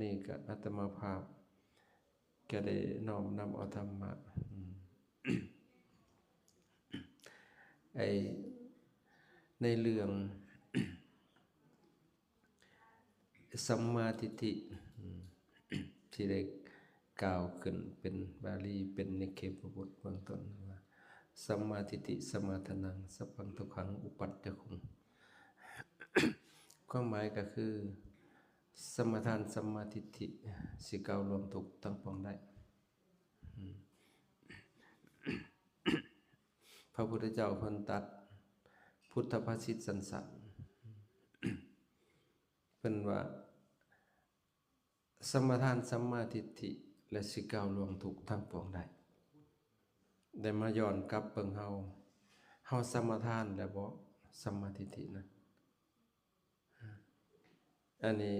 ນີ້ກໍອາດຕະມາພາບກໍໄດ້ນ້ອມນຳເອົາທຳມະ ອືມ ໄອ້ ໃນເລື່ອງ ສຳມາທິດຖິ ອືມ ທີ່ໄດ້ກ່າວຂຶ້ນເປັນບາລີ ເປັນນິເກຍປະບົດເບື້ອງຕົ້ນວ່າ ສຳມາທິດຖິ ສະມາທານັງ ສັບພັງທຸກຂັງ ອຸປັດຈະຄຸງ ຄວາມໝາຍກໍຄື ສະມາທານ ສຳມາທິດຖິ ຊິກ້າວລ່ວງທຸກທັງປວງໄດ້. ອືມ ພະພຸດທະເຈົ້າເພິ່ນຕັດພຸດທະພາສິດສັ້ນໆ ເພິ່ນວ່າ ສະມາທານ ສຳມາທິດຖິ ແລະ ຊິກ້າວລ່ວງທຸກທັງປວງໄດ້. ໄດ້ມາຍ້ອນກັບເບິ່ງເຮົາ, ເຮົາສະມາທານແລ້ວບໍ່? ສຳມາທິດຖິນະ. ອັນນີ້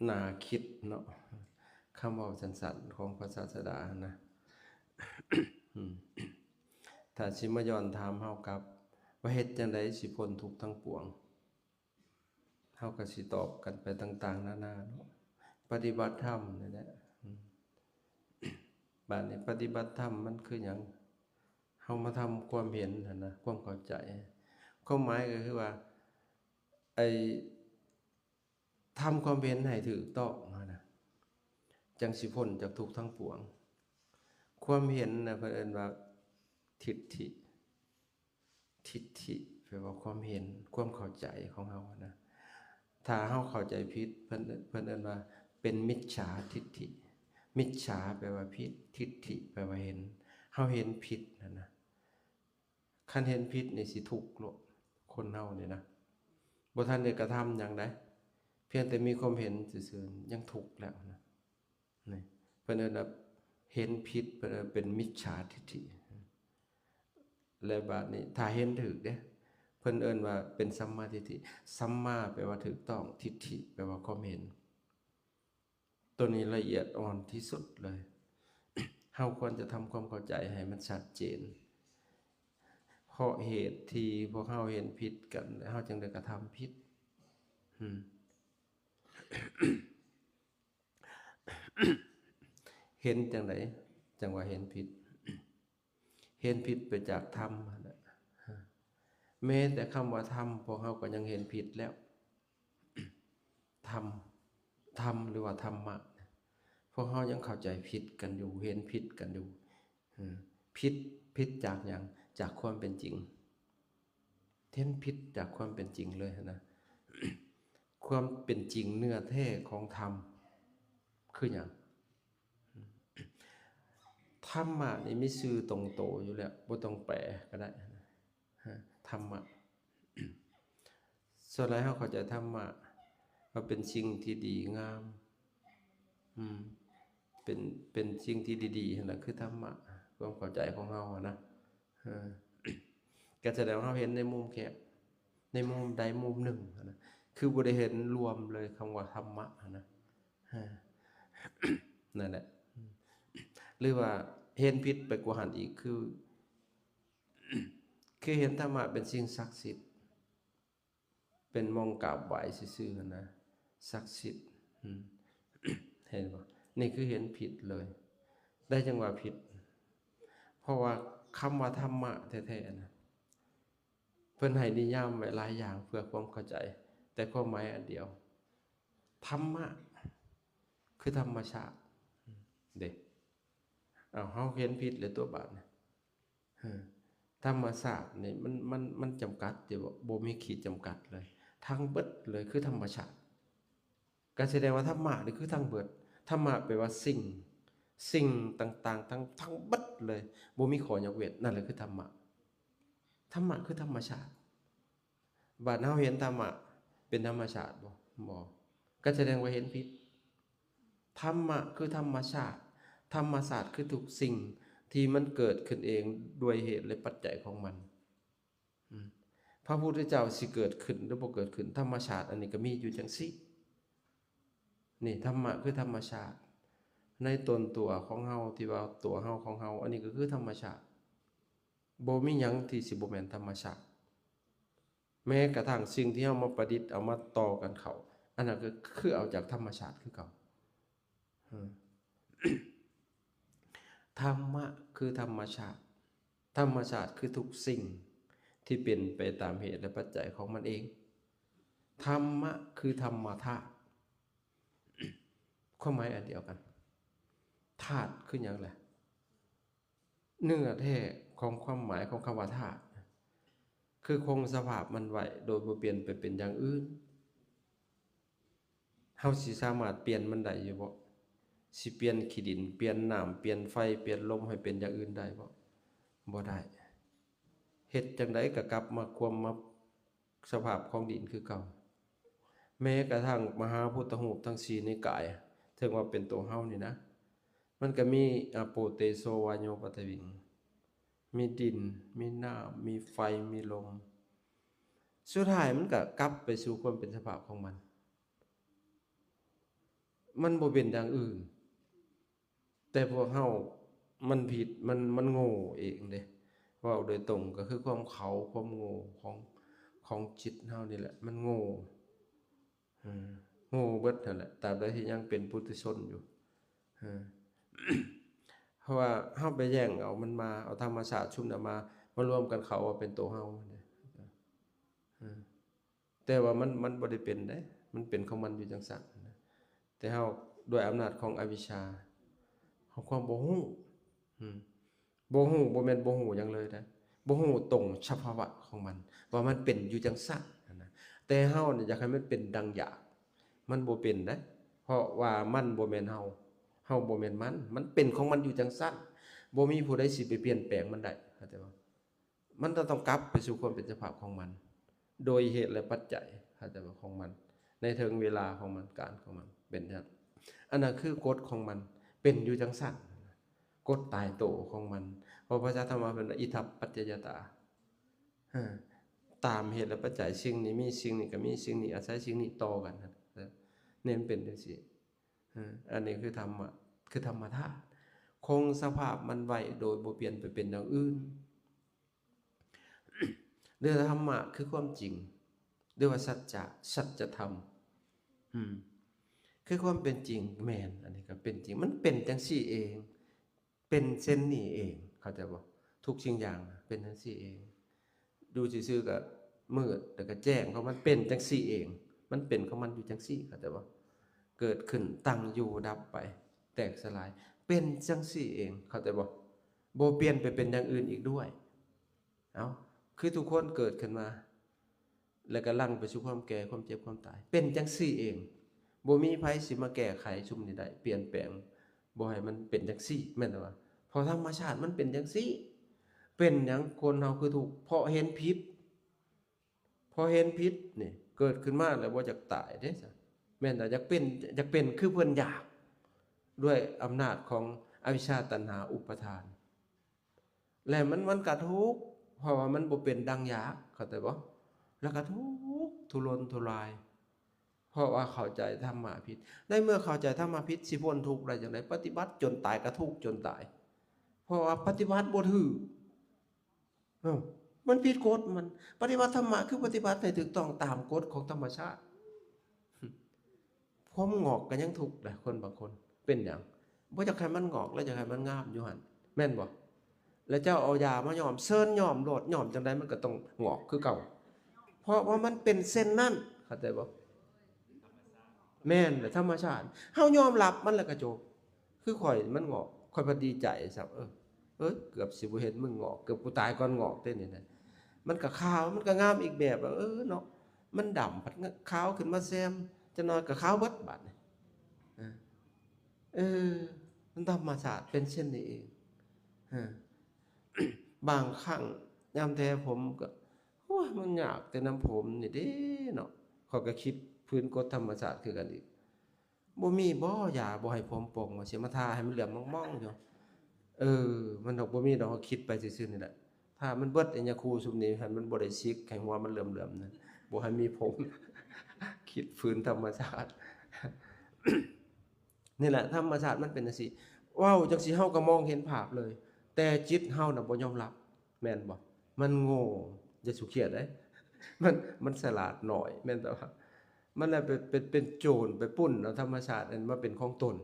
ໜ້າຄິດເນາະ, ຄຳເວົ້າສັ້ນໆຂອງພະສາສະດາຫັ້ນນະ. ອືມ ຖ້າຊິມາຍ້ອນຖາມເຮົາກັບວ່າ ເຮັດຈັ່ງໃດຊິພົ້ນທຸກທັງປວງ? ເຮົາກໍຊິຕອບກັນໄປຕ່າງໆນານາເນາະ, ປະຕິບັດທຳນີ້ແຫຼະ. ອືມ ບາດນີ້ປະຕິບັດທຳມັນຄືຫຍັງ? ເຮົາມາທຳຄວາມເຫັນຫັ້ນນະ, ຄວາມເຂົ້າໃຈ. ຄວາມໝາຍກໍຄືວ່າ ໄອ້ ທຳຄວາມເຫັນໃຫ້ຖືກຕ້ອງຫັ້ນນະ, ຈັ່ງຊິພົ້ນຈາກທຸກທັງປວງ. ຄວາມເຫັນນະ ເພິ່ນເອີ້ນວ່າທິດຖິ. ທິດຖິແປວ່າຄວາມເຫັນ, ຄວາມເຂົ້າໃຈຂອງເຮົານະ. ຖ້າເຮົາເຂົ້າໃຈຜິດ, ເພິ່ນ, ເພິ່ນເອີ້ນວ່າເປັນມິດສາທິດຖິ. ມິດສາແປວ່າຜິດ, ທິດຖິແປວ່າເຫັນ. ເຮົາເຫັນຜິດຫັ້ນນະ. ຄັນເຫັນຜິດນີ້ຊິທຸກໂລດ, ຄົນເຮົານີ້ນະ ບໍ່ທັນໄດ້ກະທຳຫຍັງໃດ, ພຽງແຕ່ມີຄວາມເຫັນຊື່ໆ ຍັງທຸກແລ້ວນະ. ນີ້ ເພິ່ນເອີ້ນວ່າເຫັນຜິດ, ເພິ່ນເອີ້ນເປັນມິດສາທິດຖິ. ແລະ ບາດນີ້ຖ້າເຫັນຖືກເດ້, ເພິ່ນເອີ້ນວ່າເປັນສຳມາທິດຖິ. ສຳມາແປວ່າຖືກຕ້ອງ, ທິດຖິແປວ່າຄວາມເຫັນ. ໂຕນີ້ລະອຽດອ່ອນທີ່ສຸດເລີຍ. ເຮົາຄວນຈະທຳຄວາມເຂົ້າໃຈໃຫ້ມັນຊັດເຈນ, ເພາະເຫດທີ່ພວກເຮົາເຫັນຜິດກັນ ເຮົາຈຶ່ງໄດ້ກະທຳຜິດ. ອືມ ເຫັນຈັ່ງໃດຈັ່ງວ່າເຫັນຜິດ? ເຫັນຜິດໄປຈາກທຳຫັ້ນນະ. ແມ້ແຕ່ຄຳວ່າທຳ ພວກເຮົາກໍຍັງເຫັນຜິດແລ້ວ. ທຳ ທຳ ຫຼືວ່າທຳມະ ພວກເຮົາຍັງເຂົ້າໃຈຜິດກັນຢູ່, ເຫັນຜິດກັນຢູ່. ເອີ ຜິດ ຜິດຈາກຫຍັງ? ຈາກຄວາມເປັນຈິງ. ເຫັນຜິດຈາກຄວາມເປັນຈິງເລີຍຫັ້ນນະ. ຄວາມເປັນຈິງເນື້ອແທ້ຂອງທຳຄືຫຍັງ? ທຳມະນີ້ມີຊື່ຕົງໂຕຢູ່ແລ້ວ, ບໍ່ຕ້ອງແປກໍໄດ້. ທຳມະ ສ່ວນຫຼາຍເຮົາເຂົ້າໃຈທຳມະວ່າເປັນສິ່ງທີ່ດີງາມ. ອືມ ເປັນ ເປັນສິ່ງທີ່ດີໆ ຫັ້ນລະຄືທຳມະ, ຄວາມເຂົ້າໃຈຂອງເຮົາຫັ້ນນະ. ເອີ ກໍສະແດງວ່າເຮົາເຫັນໃນມຸມແຄບ, ໃນມຸມໃດມຸມໜຶ່ງຫັ້ນນະ, ຄືບໍ່ໄດ້ເຫັນລວມເລີຍຄຳວ່າທຳມະຫັ້ນນະ. ເອີ ນັ້ນແຫຼະ. ອືມ ຫຼືວ່າເຫັນຜິດໄປກວ່າຫັ້ນອີກ, ຄື ຄືເຫັນທຳມະເປັນສິ່ງສັກສິດ, ເປັນໝ່ອງກາບໄຫວ້ຊື່ໆຫັ້ນນະ, ສັກສິດ. ອືມ ເຫັນບໍ່? ນີ້ຄືເຫັນຜິດເລີຍ. ໄດ້ຈັ່ງວ່າຜິດ, ເພາະວ່າຄຳວ່າທຳມະແທ້ໆນະ ເພິ່ນໃຫ້ນິຍາມໄວ້ຫຼາຍຢ່າງເພື່ອຄວາມເຂົ້າໃຈ, ແຕ່ຄວາມໝາຍອັນດຽວ. ທຳມະຄືທຳມະຊາດເດ້. ເອົາ ເຮົາເຫັນຜິດແລ້ວຕົວະບາດນີ້. ເອີ ທຳມະຊາດນີ້ມັນ ມັນ ມັນຈຳກັດຢູ່ບໍ່? ບໍ່ມີຂີດຈຳກັດເລີຍ, ທັງເບິດເລີຍຄືທຳມະຊາດ. ກໍສະແດງວ່າທຳມະນີ້ຄືທັງເບິດ. ທຳມະແປວ່າສິ່ງ, ສິ່ງຕ່າງໆ ທັງ ທັງເບິດເລີຍ, ບໍ່ມີຂໍ້ຍົກເວັ້ນ. ນັ້ນແຫຼະຄືທຳມະ. ທຳມະຄືທຳມະຊາດ. ບາດເຮົາເຫັນທຳມະເປັນທຳມະຊາດບໍ່? ບໍ່. ກໍສະແດງວ່າເຫັນຜິດ. ທຳມະຄືທຳມະຊາດ. ທຳມະຊາດຄືທຸກສິ່ງທີ່ມັນເກີດຂຶ້ນເອງດ້ວຍເຫດ ແລະ ປັດໄຈຂອງມັນ. ອືມ ພະພຸດທະເຈົ້າຊິເກີດຂຶ້ນ ຫຼື ບໍ່ເກີດຂຶ້ນ, ທຳມະຊາດອັນນີ້ກໍມີຢູ່ຈັ່ງຊີ້. ນີ້ ທຳມະຄືທຳມະຊາດ. ໃນຕົນຕົວຂອງເຮົາ ທີ່ວ່າຕົວເຮົາຂອງເຮົາ, ອັນນີ້ກໍຄືທຳມະຊາດ. ບໍ່ມີຫຍັງທີ່ຊິບໍ່ແມ່ນທຳມະຊາດ. ແມ້ກະທັ່ງສິ່ງທີ່ເຮົາມາປະດິດເອົາມາຕໍ່ກັນເຂົ້າ, ອັນນັ້ນກໍຄືເອົາຈາກທຳມະຊາດຄືເກົ່າ. ອືມ ທຳມະຄືທຳມະຊາດ, ທຳມະຊາດຄືທຸກສິ່ງທີ່ເປັນໄປຕາມເຫດ ແລະ ປັດໄຈຂອງມັນເອງ. ທຳມະຄືທຳມະທາດ, ຄວາມໝາຍອັນດຽວກັນ. ທາດຄືຫຍັງລະ? ເນື້ອແທ້ຂອງຄວາມໝາຍຂອງຄຳວ່າທາດ ຄືຄົງສະພາບມັນໄວ້ໂດຍບໍ່ປ່ຽນໄປເປັນຢ່າງອື່ນ. ເຮົາຊິສາມາດປ່ຽນມັນໄດ້ຢູ່ບໍ່? ຊິປ່ຽນຂີ້ດິນ, ປ່ຽນນ້ຳ, ປ່ຽນໄຟ, ປ່ຽນລົມໃຫ້ເປັນຢ່າງອື່ນໄດ້ບໍ່? ບໍ່ໄດ້. ເຮັດຈັ່ງໃດກໍກັບມາຄວາມມາ ສະພາບຂອງດິນຄືເກົ່າ. ແມ້ກະທັ່ງມະຫາພຸດທະຮູບທັງສີ່ນິກາຍ ເຖິງວ່າເປັນໂຕເຮົານີ້ນະ, ມັນກະມີອາໂປ ເຕໂຊ ວາໂຍ ປະທະວິງ, ມີດິນ, ມີນ້ຳ, ມີໄຟ, ມີລົມ. ສຸດທ້າຍມັນກະກັບໄປສູ່ຄວາມເປັນສະພາບຂອງມັນ. ມັນບໍ່ເປັນຢ່າງອື່ນ. ແຕ່ພວກເຮົາມັນຜິດ, ມັນ, ມັນໂງ່ເອງເດ້. ເວົ້າໂດຍຕົງກໍຄືຄວາມເຂົາ, ຄວາມໂງ່ຂອງ, ຂອງຈິດເຮົານີ້ແຫຼະ, ມັນໂງ່. ເອີ, ໂງ່ເບິດຫັ້ນແຫຼະ, ຕາບໃດທີ່ຍັງເປັນປຸຖຸຊົນຢູ່. ເອີ, ເພາະວ່າເຮົາໄປແຍ່ງເອົາມັນມາ, ເອົາທຳມະຊາດຊຸມນັ້ນມາ, ມາລວມກັນເຂົ້າວ່າເປັນໂຕເຮົາເດ້. ເອີ. ແຕ່ວ່າມັນ, ມັນບໍ່ໄດ້ເປັນເດ້, ມັນເປັນຂອງມັນຢູ່ຈັ່ງຊັ້ນນະ. ແຕ່ເຮົາດ້ວຍອຳນາດຂອງອະວິຊຊາ, ຂອງຄວາມບໍ່ຮູ້, ອືມ, ບໍ່ຮູ້, ບໍ່ແມ່ນບໍ່ຮູ້ຫຍັງເລີຍນະ, ບໍ່ຮູ້ຕົງສະພາວະຂອງມັນ ວ່າມັນເປັນຢູ່ຈັ່ງຊັ້ນນະ. ແຕ່ເຮົານີ້ຢາກໃຫ້ມັນເປັນດັ່ງຢາກ, ມັນບໍ່ເປັນເດ້, ເພາະວ່າມັນບໍ່ແມ່ນເຮົາ, ເຮົາບໍ່ແມ່ນມັນ, ມັນເປັນຂອງມັນຢູ່ຈັ່ງຊັ້ນ, ບໍ່ມີຜູ້ໃດຊິໄປປ່ຽນແປງມັນໄດ້, ເຂົ້າໃຈບໍ່? ມັນຈະຕ້ອງກັບໄປສູ່ຄວາມເປັນສະພາບຂອງມັນ ໂດຍເຫດ ແລະ ປັດໄຈ, ເຂົ້າໃຈບໍ່, ຂອງມັນ ໃນເຖິງເວລາຂອງມັນ, ການຂອງມັນເປັນຈັ່ງນັ້ນ. ອັນນັ້ນຄືກົດຂອງມັນ ເປັນຢູ່ຈັ່ງຊັ້ນ, ກົດຕາຍໂຕຂອງມັນ. ເພາະພາສາທຳມະເພິ່ນວ່າ ອິທັບປັດຈະຍະຕາ, ເອີ, ຕາມເຫດ ແລະ ປັດໄຈ, ສິ່ງນີ້ມີ, ສິ່ງນີ້ກໍມີ, ສິ່ງນີ້ອາໄສສິ່ງນີ້ຕໍ່ກັນ, ເອີ, ນີ້ມັນເປັນຈັ່ງຊີ້. ເອີ, ອັນນີ້ຄືທຳມະ, ຄືທຳມະທາດ, ຄົງສະພາບມັນໄວ້ໂດຍບໍ່ປ່ຽນໄປເປັນຢ່າງອື່ນ. ຫຼືທຳມະຄືຄວາມຈິງ ຫຼືວ່າສັດຈະ, ສັດຈະທຳ, ອືມ, ຄືຄວາມເປັນຈິງ. ແມ່ນ, ອັນນີ້ກໍເປັນຈິງ, ມັນເປັນຈັ່ງຊີ້ເອງ, ເປັນເຊັ່ນນີ້ເອງ, ເຂົ້າໃຈບໍ່? ທຸກສິ່ງຢ່າງນະເປັນຈັ່ງຊີ້ເອງ. ຢູ່ຊື່ໆກໍມືດ ແລ້ວກໍແຈ້ງຂອງມັນເປັນຈັ່ງຊີ້ເອງ, ມັນເປັນຂອງມັນຢູ່ຈັ່ງຊີ້, ເຂົ້າໃຈບໍ່? ເກີດຂຶ້ນ, ຕັ້ງຢູ່, ດັບໄປ, ແຕກສະຫຼາຍ, ເປັນຈັ່ງຊີ້ເອງ, ເຂົ້າໃຈບໍ່? ບໍ່ປ່ຽນໄປເປັນຢ່າງອື່ນອີກດ້ວຍ. ເອົ້າ, ຄືທຸກຄົນເກີດຂຶ້ນມາ ແລ້ວກໍຫຼັ່ງໄປສູ່ຄວາມແກ່, ຄວາມເຈັບ, ຄວາມຕາຍ, ເປັນຈັ່ງຊີ້ເອງ. ບໍ່ມີໃຜຊິມາແກ້ໄຂຊຸມນີ້ໄດ້, ປ່ຽນແປງ, ບໍ່ໃຫ້ມັນເປັນຈັ່ງຊີ້, ແມ່ນແຕ່ວ່າ ເພາະທຳມະຊາດມັນເປັນຈັ່ງຊີ້. ເປັນຫຍັງຄົນເຮົາຄືທຸກ? ເພາະເຫັນຜິດ. ພໍເຫັນຜິດນີ້ ເກີດຂຶ້ນມາແລ້ວບໍ່ຢາກຕາຍເດ້ຊະ, ແມ່ນວ່າຢາກເປັນ, ຢາກເປັນຄືເພິ່ນຢາກ ດ້ວຍອຳນາດຂອງອະວິຊຊາ ຕັນຫາ ອຸປາທານ ແລ້ວມັນ, ມັນກະທຸກ ເພາະວ່າມັນບໍ່ເປັນດັ່ງຢາກ, ເຂົ້າໃຈບໍ່? ແລ້ວກະທຸກ ທຸລົນທຸລາຍ ເພາະວ່າເຂົ້າໃຈທຳມະຜິດ. ໃນເມື່ອເຂົ້າໃຈທຳມະຜິດ ຊິພົ້ນທຸກໄດ້ຈັ່ງໃດ? ປະຕິບັດຈົນຕາຍກະທຸກຈົນຕາຍ ເພາະວ່າປະຕິບັດບໍ່ຖືກ. ເອົ້າ ມັນຜິດກົດມັນ. ປະຕິບັດທຳມະຄືປະຕິບັດໃຫ້ຖືກຕ້ອງຕາມກົດຂອງທຳມະຊາດ. ຜົມງອກກໍຍັງທຸກເດ້ ຄົນບາງຄົນ. ເປັນຫຍັງ? ບໍ່ຢາກໃຫ້ມັນງອກ ແລ້ວຢາກໃຫ້ມັນງາມຢູ່ຫັ້ນ ແມ່ນບໍ່? ແລ້ວເຈົ້າເອົາຢາມາຍ້ອມ, ເຊີນຍ້ອມໂລດ, ຍ້ອມຈັ່ງໃດມັນກໍຕ້ອງງອກຄືເກົ່າ ເພາະວ່າມັນເປັນເຊັ່ນນັ້ນ, ເຂົ້າໃຈບໍ່? ແມ່ນແຫຼະ ທຳມະຊາດ. ເຮົາຍອມຮັບມັນແລ້ວກໍຈົບ. ຄືຂ້ອຍມັນງອກ ຂ້ອຍພັດດີໃຈຊ້ຳ. ເອີ ເອີ ເກືອບຊິບໍ່ເຫັນມຶງງອກ, ເກືອບກູຕາຍກ່ອນງອກເດ້ນີ້ນະ. ມັນກໍຂາວ ມັນກໍງາມອີກແບບ. ເອີເນາະ ມັນດຳ ພັດຂາວຂຶ້ນມາແຊມ ຈັກໜ້ອຍກໍຂາວເບິດບາດນີ້. ເອີ ເອີ ມັນທຳມະຊາດເປັນເຊັ່ນນີ້ເອງ. ເອີ ບາງຄັ້ງຍາມແຖຜົມກໍ ໂອ້ຍ ມັນຍາກແຕ່ນຳຜົມນີ້ເດ້ເນາະ. ຂ້ອຍກໍຄິດຟື້ນກົດທຳມະຊາດຄືກັນອີກ. ບໍ່ມີບໍ່ຢາບໍ່ໃຫ້ຜົມປົ່ງ ວ່າຊິມາທາໃຫ້ມັນເຫຼື້ອມມອງໆຢູ່? ເອີ ມັນດອກບໍ່ມີດອກ, ເຮົາຄິດໄປຊື່ໆນີ້ແຫຼະ. ຖ້າມັນເບິດໄອ້ຍາຄູຊຸມນີ້ ໃຫ້ມັນບໍ່ໄດ້ຊິກ ໃຫ້ຫົວມັນເຫຼື້ອມໆນະ, ບໍ່ໃຫ້ມີຜົມ. ຄິດຟື້ນທຳມະຊາດ. ນີ້ແຫຼະ ທຳມະຊາດມັນເປັນຈັ່ງຊີ້. ເວົ້າຈັ່ງຊີ້ເຮົາກໍມອງເຫັນພາບເລີຍ, ແຕ່ຈິດເຮົານະບໍ່ຍອມຮັບ. ແມ່ນບໍ່? ມັນໂງ່, ຢ່າສຸຂຽດເດ້. ມັນ, ມັນສະຫຼາດໜ້ອຍ, ແມ່ນແຕ່ວ່າມັນລະໄປ, ໄປເປັນໂຈນ, ໄປປຸ້ນເອົາທຳມະຊາດນັ້ນມາເປັນຂອງຕົນ.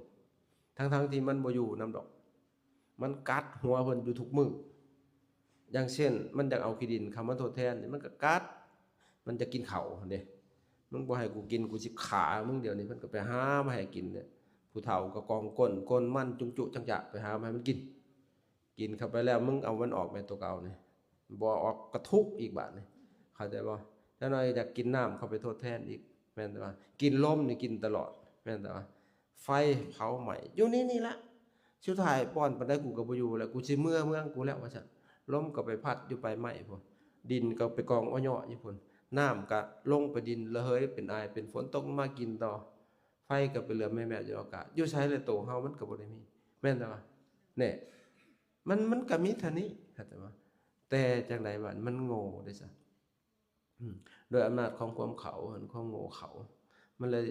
ທັງໆທີ່ມັນບໍ່ຢູ່ນຳດອກ. ມັນກັດຫົວເພິ່ນຢູ່ທຸກມື້. ຢ່າງເຊັ່ນ ມັນຢາກເອົາຂີ້ດິນເຂົ້າມາທົດແທນ ມັນກໍກັດ, ມັນຈະກິນເຂົ້າຫັ້ນເດ້. ມຶງບໍ່ໃຫ້ກູກິນ ກູຊິຂ້າມຶງດຽວນີ້. ເພິ່ນກໍໄປຫາມາໃຫ້ກິນເດ້. ຜູ້ເຖົ້າກໍກອງກົ້ນ ກົ້ນມັນຈຸງຈຸຈັງຈະ ໄປຫາມາໃຫ້ມັນກິນ. ກິນເຂົ້າໄປແລ້ວ ມຶງເອົາມັນອອກແມ່ນໂຕເກົ່ານີ້. ບໍ່ອອກກະທຸກອີກບາດນີ້ ເຂົ້າໃຈບໍ່? ຈັກໜ້ອຍຢາກກິນນ້ຳເຂົ້າໄປທົດແທນອີກ ແມ່ນແຕ່ວ່າ ກິນລົມນີ້ກິນຕະຫຼອດ ແມ່ນແຕ່ວ່າ ໄຟເຜົາໄໝ້ຢູ່ໃນນີ້ລະ. ສຸດທ້າຍປ້ອນປານໃດກູກໍບໍ່ຢູ່ແລ້ວ ກູຊິເມືອເມືອງກູແລ້ວ ວ່າຊັ້ນ. ລົມກໍໄປພັດຢູ່ປາຍໄມ້ພຸ້ນ ດິນກໍໄປກອງອ້ອເຍາະຢູ່ພຸ້ນ ນ້ຳກໍລົງໄປດິນ ລະເຫີຍເປັນອາຍ ເປັນຝົນຕົກມາກິນຕໍ່. ໄຟກໍໄປເຫຼືອແມ່ໆຢູ່ອາກາດ. ຢູ່ໃສລະໂຕເຮົາ? ມັນກໍບໍ່ໄດ້ມີ ແມ່ນແຕ່ວ່າ ແນ່ ມັນ ມັນກໍມີເທົ່ານີ້ ເຂົ້າໃຈບໍ່? ແຕ່ຈັ່ງໃດວະ ມັນໂງ່ເດ້ຊະ. ອືມ ໂດຍອຳນາດຂອງຄວາມເຂົາ ຄວາມໂງ່ເຂົາ ມັນເລີຍ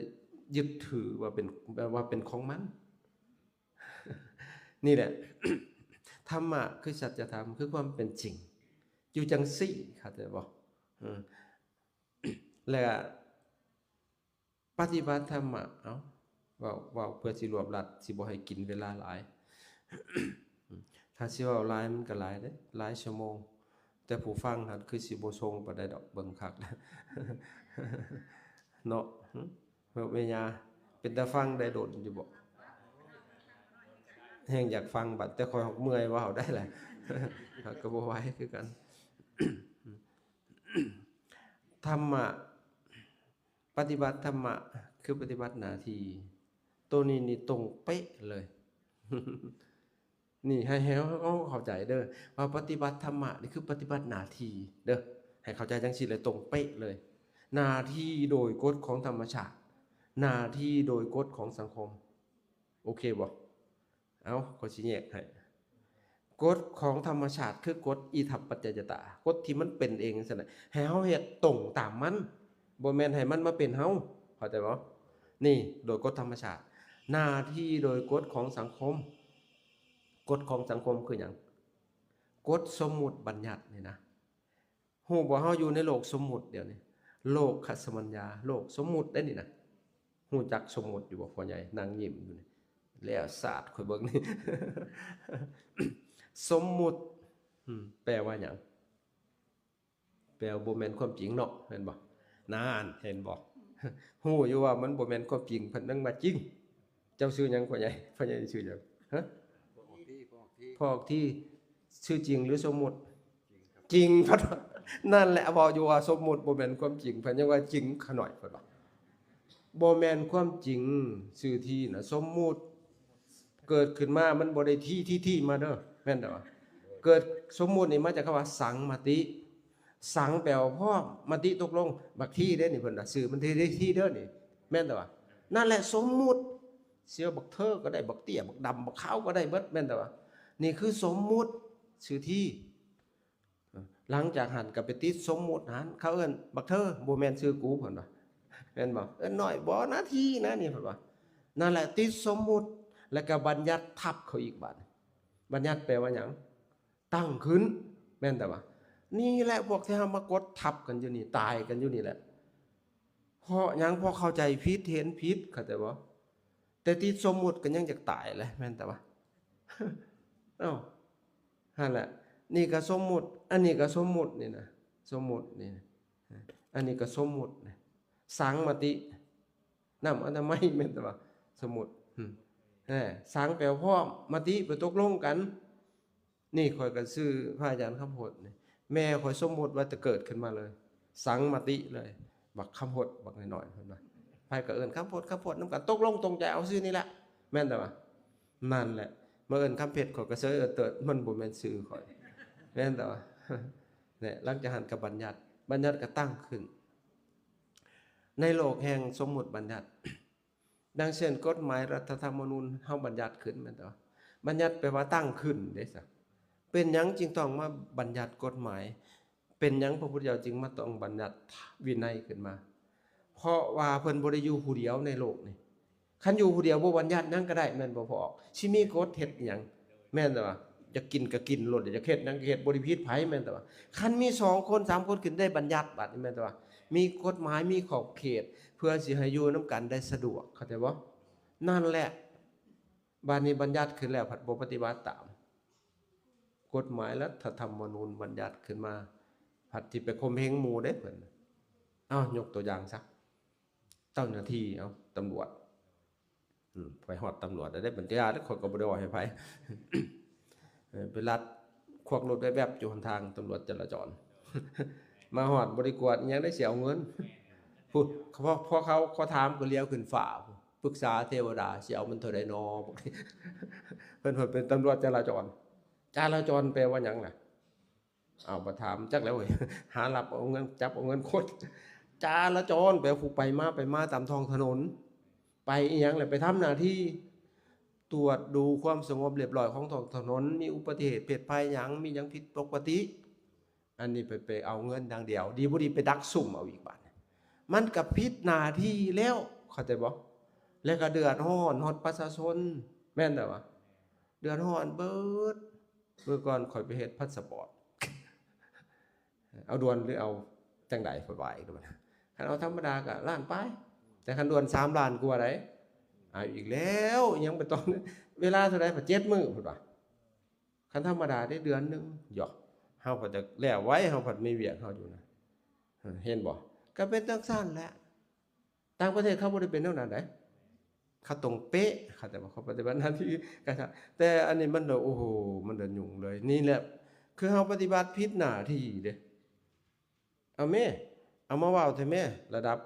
ຍຶດຖືວ່າເປັນ ວ່າເປັນຂອງມັນ. ນີ້ແຫຼະ ທຳມະຄືສັດຈະທຳ ຄືຄວາມເປັນຈິງ ຢູ່ຈັ່ງຊີ້ ເຂົ້າໃຈບໍ່? ເອີ ແລະ ປະຕິບັດທຳມະ ເອົ້າ ເວົ້າ ເວົ້າເພື່ອຊິລວບລັດ ຊິບໍ່ໃຫ້ກິນເວລາຫຼາຍ. ຖ້າຊິເວົ້າຫຼາຍມັນກໍຫຼາຍເດ້ ຫຼາຍຊົ່ວໂມງ ແຕ່ຜູ້ຟັງຫັ້ນຄືຊິບໍ່ຊົງປານໃດດອກ ເບິ່ງຄັກເນາະ. ເອີ ແມ່ຍ່າ ເປັນຕາຟັງໄດ້ດົນຢູ່ບໍ່? ແຮງຢາກຟັງບັດ ແຕ່ຂ້ອຍເມື່ອຍເວົ້າໄດ້ແຫຼະ ຂ້ອຍກໍບໍ່ໄຫວຄືກັນ. ທຳມະ ປະຕິບັດທຳມະ ຄືປະຕິບັດໜ້າທີ່. ໂຕນີ້ນີ້ຕົງເປະເລີຍ. ນີ້ໃຫ້ ໃຫ້ເຮົາເຂົ້າໃຈເດີ ວ່າປະຕິບັດທຳມະນີ້ຄືປະຕິບັດໜ້າທີ່ເດີ. ໃຫ້ເຂົ້າໃຈຈັ່ງຊີ້ເລີຍ ຕົງເປະເລີຍ. ໜ້າທີ່ໂດຍກົດຂອງທຳມະຊາດ ໜ້າທີ່ໂດຍກົດຂອງສັງຄົມ. ໂອເຄບໍ່? ເອົາ ຂ້ອຍຊິແຍກໃຫ້. ກົດຂອງທຳມະຊາດຄືກົດອິທັບປັດຈະຍະຕາ ກົດທີ່ມັນເປັນເອງຊັ້ນນະ ໃຫ້ເຮົາເຮັດຕົງຕາມມັນ ບໍ່ແມ່ນໃຫ້ມັນມາເປັນເຮົາ ເຂົ້າໃຈບໍ່? ນີ້ໂດຍກົດທຳມະຊາດ. ໜ້າທີ່ໂດຍກົດຂອງສັງຄົມ ກົດຂອງສັງຄົມຄືຫຍັງ? ກົດສົມມຸດບັນຍັດນີ້ນະ. ຮູ້ບໍ່ ເຮົາຢູ່ໃນໂລກສົມມຸດດຽວນີ້ ໂລກຄະສະມັນຍາ ໂລກສົມມຸດເດ້ນີ້ນະ. ຮູ້ຈັກສົມມຸດຢູ່ບໍ່? ພໍ່ໃຫຍ່ນັ່ງຍິ້ມຢູ່ນີ້ ແລ້ວສາດຂ້ອຍເບິ່ງນີ້. ສົມມຸດ ອືມ ແປວ່າຫຍັງ? ແປວ່າບໍ່ແມ່ນຄວາມຈິງເນາະ ແມ່ນບໍ່? ນັ້ນ ເຫັນບໍ່? ຮູ້ຢູ່ວ່າມັນບໍ່ແມ່ນຄວາມຈິງ ເພິ່ນຍັງວ່າຈິງ. ເຈົ້າຊື່ຫຍັງ ພໍ່ໃຫຍ່? ພໍ່ໃຫຍ່ຊື່ຫຍັງ? ຮະ? ພໍ່ອອກທີ ພໍ່ອອກທີ ຊື່ຈິງຫຼືສົມມຸດ? ຈິງ ພັດວ່າ ນັ້ນແຫຼະ ເວົ້າຢູ່ວ່າສົມມຸດບໍ່ແມ່ນຄວາມຈິງ ເພິ່ນຍັງວ່າຈິງຂະໜ້ອຍ ເພິ່ນວ່າ ບໍ່ແມ່ນຄວາມຈິງ. ຊື່ທີນະ ສົມມຸດ ເກີດຂຶ້ນມາມັນບໍ່ໄດ້ທີ ທີ ທີມາເດີ ແມ່ນແຕ່ວ່າ ເກີດ ສົມມຸດນີ້ມາຈາກຄຳວ່າສັງມະຕິ ສັງແປວ່າພ້ອມ ມະຕິຕົກລົງ ບັກທີເດ້ນີ້ ເພິ່ນວ່າຊື່ມັນທີ ທີເດີນີ້ ແມ່ນແຕ່ວ່າ ນັ້ນແຫຼະສົມມຸດ. ຊິວ່າບັກເທີກໍໄດ້ ບັກເຕ້ຍ ບັກດຳ ບັກຂາວກໍໄດ້ເບິດ ແມ່ນແຕ່ວ່າ ນີ້ຄືສົມມຸດ ຊື່ທີ. ຫຼັງຈາກຫັ້ນກໍໄປຕິດສົມມຸດຫັ້ນ ເຂົາເອີ້ນບັກເທີ ບໍ່ແມ່ນຊື່ກູ ເພິ່ນວ່າ ແມ່ນບໍ່? ເອີ້ນນ້ອຍບໍ່ນະ ທີນະນີ້ ເພິ່ນວ່າ. ນັ້ນແຫຼະ ຕິດສົມມຸດ ແລ້ວກໍບັນຍັດທັບເຂົາອີກບາດນີ້. ບັນຍັດແປວ່າຫຍັງ? ຕັ້ງຂຶ້ນ ແມ່ນແຕ່ວ່າ ນີ້ແຫຼະ ພວກທີ່ເຮົາມາກົດທັບກັນຢູ່ນີ້ ຕາຍກັນຢູ່ນີ້ແຫຼະ. ເພາະຫຍັງ? ເພາະເຂົ້າໃຈຜິດ ເຫັນຜິດ ເຂົ້າໃຈບໍ່? ແຕ່ຕິດສົມມຸດກໍຍັງຢາກຕາຍແຫຼະ ແມ່ນແຕ່ວ່າ ເອົ້າ ຫັ້ນແຫຼະ ນີ້ກໍສົມມຸດ ອັນນີ້ກໍສົມມຸດນີ້ນະ ສົມມຸດນີ້ນະ ອັນນີ້ກໍສົມມຸດນະ ສັງມະຕິ ນ້ຳອະນາໄມ ແມ່ນແຕ່ວ່າ ສົມມຸດ ອືມ ແນ່ ສັງແປວ່າພ້ອມ ມະຕິແປວ່າຕົກລົງກັນ. ນີ້ຂ້ອຍກໍຊື່ພະອາຈານຄຳພົດນີ້ ແມ່ຂ້ອຍສົມມຸດວ່າແຕ່ເກີດຂຶ້ນມາເລີຍ ສັງມະຕິເລີຍ ບັກຄຳພົດ ບັກນ້ອຍໆ ເພິ່ນວ່າ ໃຜກໍເອີ້ນຄຳພົດ ຄຳພົດນຳກັນ ຕົກລົງຕົງໃຈເອົາຊື່ນີ້ແຫຼະ ແມ່ນແຕ່ວ່າ ນັ້ນແຫຼະ ມາເອີ້ນຄຳເພັດ ຂ້ອຍກໍເຊີຍເອີເຕີດ ມັນບໍ່ແມ່ນຊື່ຂ້ອຍ ແມ່ນແຕ່ວ່າ ແນ່ ຫຼັງຈາກຫັ້ນກໍບັນຍັດ ບັນຍັດກໍຕັ້ງຂຶ້ນ ໃນໂລກແຫ່ງສົມມຸດບັນຍັດ. ດັ່ງເຊັ່ນ ກົດໝາຍລັດຖະທຳມະນູນເຮົາບັນຍັດຂຶ້ນ ແມ່ນບໍ່? ບັນຍັດແປວ່າຕັ້ງຂຶ້ນເດ້ຊະ. ເປັນຫຍັງຈຶ່ງຕ້ອງມາບັນຍັດກົດໝາຍ? ເປັນຫຍັງພະພຸດທະເຈົ້າຈຶ່ງມາຕ້ອງບັນຍັດວິໄນຂຶ້ນມາ? ເພາະວ່າເພິ່ນບໍ່ໄດ້ຢູ່ຜູ້ດຽວໃນໂລກນີ້. ຄັນຢູ່ຜູ້ດຽວບໍ່ບັນຍັດຫຍັງກໍໄດ້ ແມ່ນບໍ່ພໍ່ອອກ? ຊິມີກົດເຮັດຫຍັງ? ແມ່ນແຕ່ວ່າ ຢາກກິນກໍກິນໂລດ ຢາກເຮັດຫຍັງກໍເຮັດ ບໍ່ໄດ້ຜິດໃຜ ແມ່ນແຕ່ວ່າ ຄັນມີສອງຄົນສາມຄົນຂຶ້ນໄດ້ບັນຍັດ ບາດນີ້ແມ່ນແຕ່ວ່າ ມີກົດໝາຍ ມີຂອບເຂດ ເພື່ອຊິໃຫ້ຢູ່ນຳກັນໄດ້ສະດວກ ເຂົ້າໃຈບໍ່? ນັ້ນແຫຼະ ບາດນີ້ບັນຍັດຂຶ້ນແລ້ວພັດບໍ່ປະຕິບັດຕາມ ກົດໝາຍລັດຖະທຳມະນູນບັນຍັດຂຶ້ນມາ ພັດຊິໄປຂົ່ມເຫງໝູ່ເດ້ເພິ່ນ. ເອົາ ຍົກຕົວຢ່າງຊະ ເຈົ້າໜ້າທີ່ ເອົາ ຕຳຫຼວດ ອືມ ໄປຮອດຕຳຫຼວດແລ້ວເດ້ ບັນຍາດ ຂ້ອຍກໍບໍ່ໄດ້ເວົ້າໃຫ້ໃຜ ເອີ ໄປລັດຄວັກລົດແວບໆ ຢູ່ຫົນທາງ ຕຳຫຼວດຈະລາຈອນ ມາຮອດບໍ່ໄດ້ກວດອີ່ຫຍັງເດ້ ຊິເອົາເງິນ ຜູ້ ພໍ ພໍເຂົາ ເຂົາຖາມກໍຫຼຽວຂຶ້ນຟ້າ ປຶກສາເທວະດາ ຊິເອົາມັນເທົ່າໃດນໍ ເພິ່ນ ເພິ່ນເປັນຕຳຫຼວດຈະລາຈອນ ຈະລາຈອນແປວ່າຫຍັງລະ? ເອົາ ບໍ່ຖາມຈັກແລ້ວເວີຍ ຫາລັບເອົາເງິນ ຈັບເອົາເງິນຄົນ ຈະລາຈອນ ແປຜູ້ໄປມາ ໄປມາຕາມທ້ອງຖະໜົນ ໄປອີ່ຫຍັງແຫຼະ ໄປທຳໜ້າທີ່ ຕວດດູຄວາມສະຫງົບລຽບຮ້ອຍຂອງທ້ອງຖະໜົນ ມີອຸບັດຕິເຫດເພດໄພຫຍັງ ມີຫຍັງຜິດປົກກະຕິ ອັນນີ້ໄປ ໄປເອົາເງິນຢ່າງດຽວ ດີບໍ່ດີໄປດັກຊຸມເອົາອີກບາດ ມັນກະຜິດໜ້າທີ່ແລ້ວ ເຂົ້າໃຈບໍ່? ແລ້ວກະເດືອດຮ້ອນຮອດປະຊາຊົນ ແມ່ນແລ້ວວະ ເດືອດຮ້ອນເບີດ. ມື້ກ່ອນຂ້ອຍໄປເຮັດພາສະປອດ ເອົາດ່ວນຫຼືເອົາຈັ່ງໃດ ຂ້ອຍວ່າອີກແລ້ວ ຄັນເອົາທຳມະດາກະລ້ານປາຍ ແຕ່ຄັນດ່ວນສາມລ້ານກວ່າໃດ໋. ເອົາອີກແລ້ວ ຍັງໄປຕ້ອງ ເວລາເທົ່າໃດ? ເຈັດມື້ ເພິ່ນວ່າ ຄັນທຳມະດາເດ້ເດືອນໜຶ່ງ ຢອກ ເຮົາພັດຈະແລ້ວໄວ ເຮົາພັດມີວຽກເຮົາຢູ່ນະ ເຫັນບໍ່? ກະເປັນຈັ່ງຊັ້ນແຫຼະ ຕ່າງປະເທດເຂົາບໍ່ໄດ້ເປັນແນວນັ້ນໃດ໋ ເຂົາຕ້ອງເປະ ເຂົາແຕ່ວ່າເຂົາປະຕິບັດໜ້າທີ່ກະຊະ ແຕ່ອັນນີ້ມັນລະ ໂອ້ໂຫ ມັນລະຫຍຸ້ງເລີຍ. ນີ້ແຫຼະ ຄືເຮົາປະຕິບັດຜິດໜ້າທີ່ເດ້. ເອົາແມ້ ເອົາມາເວົ້າແທ້ແມ້ ລະດັບ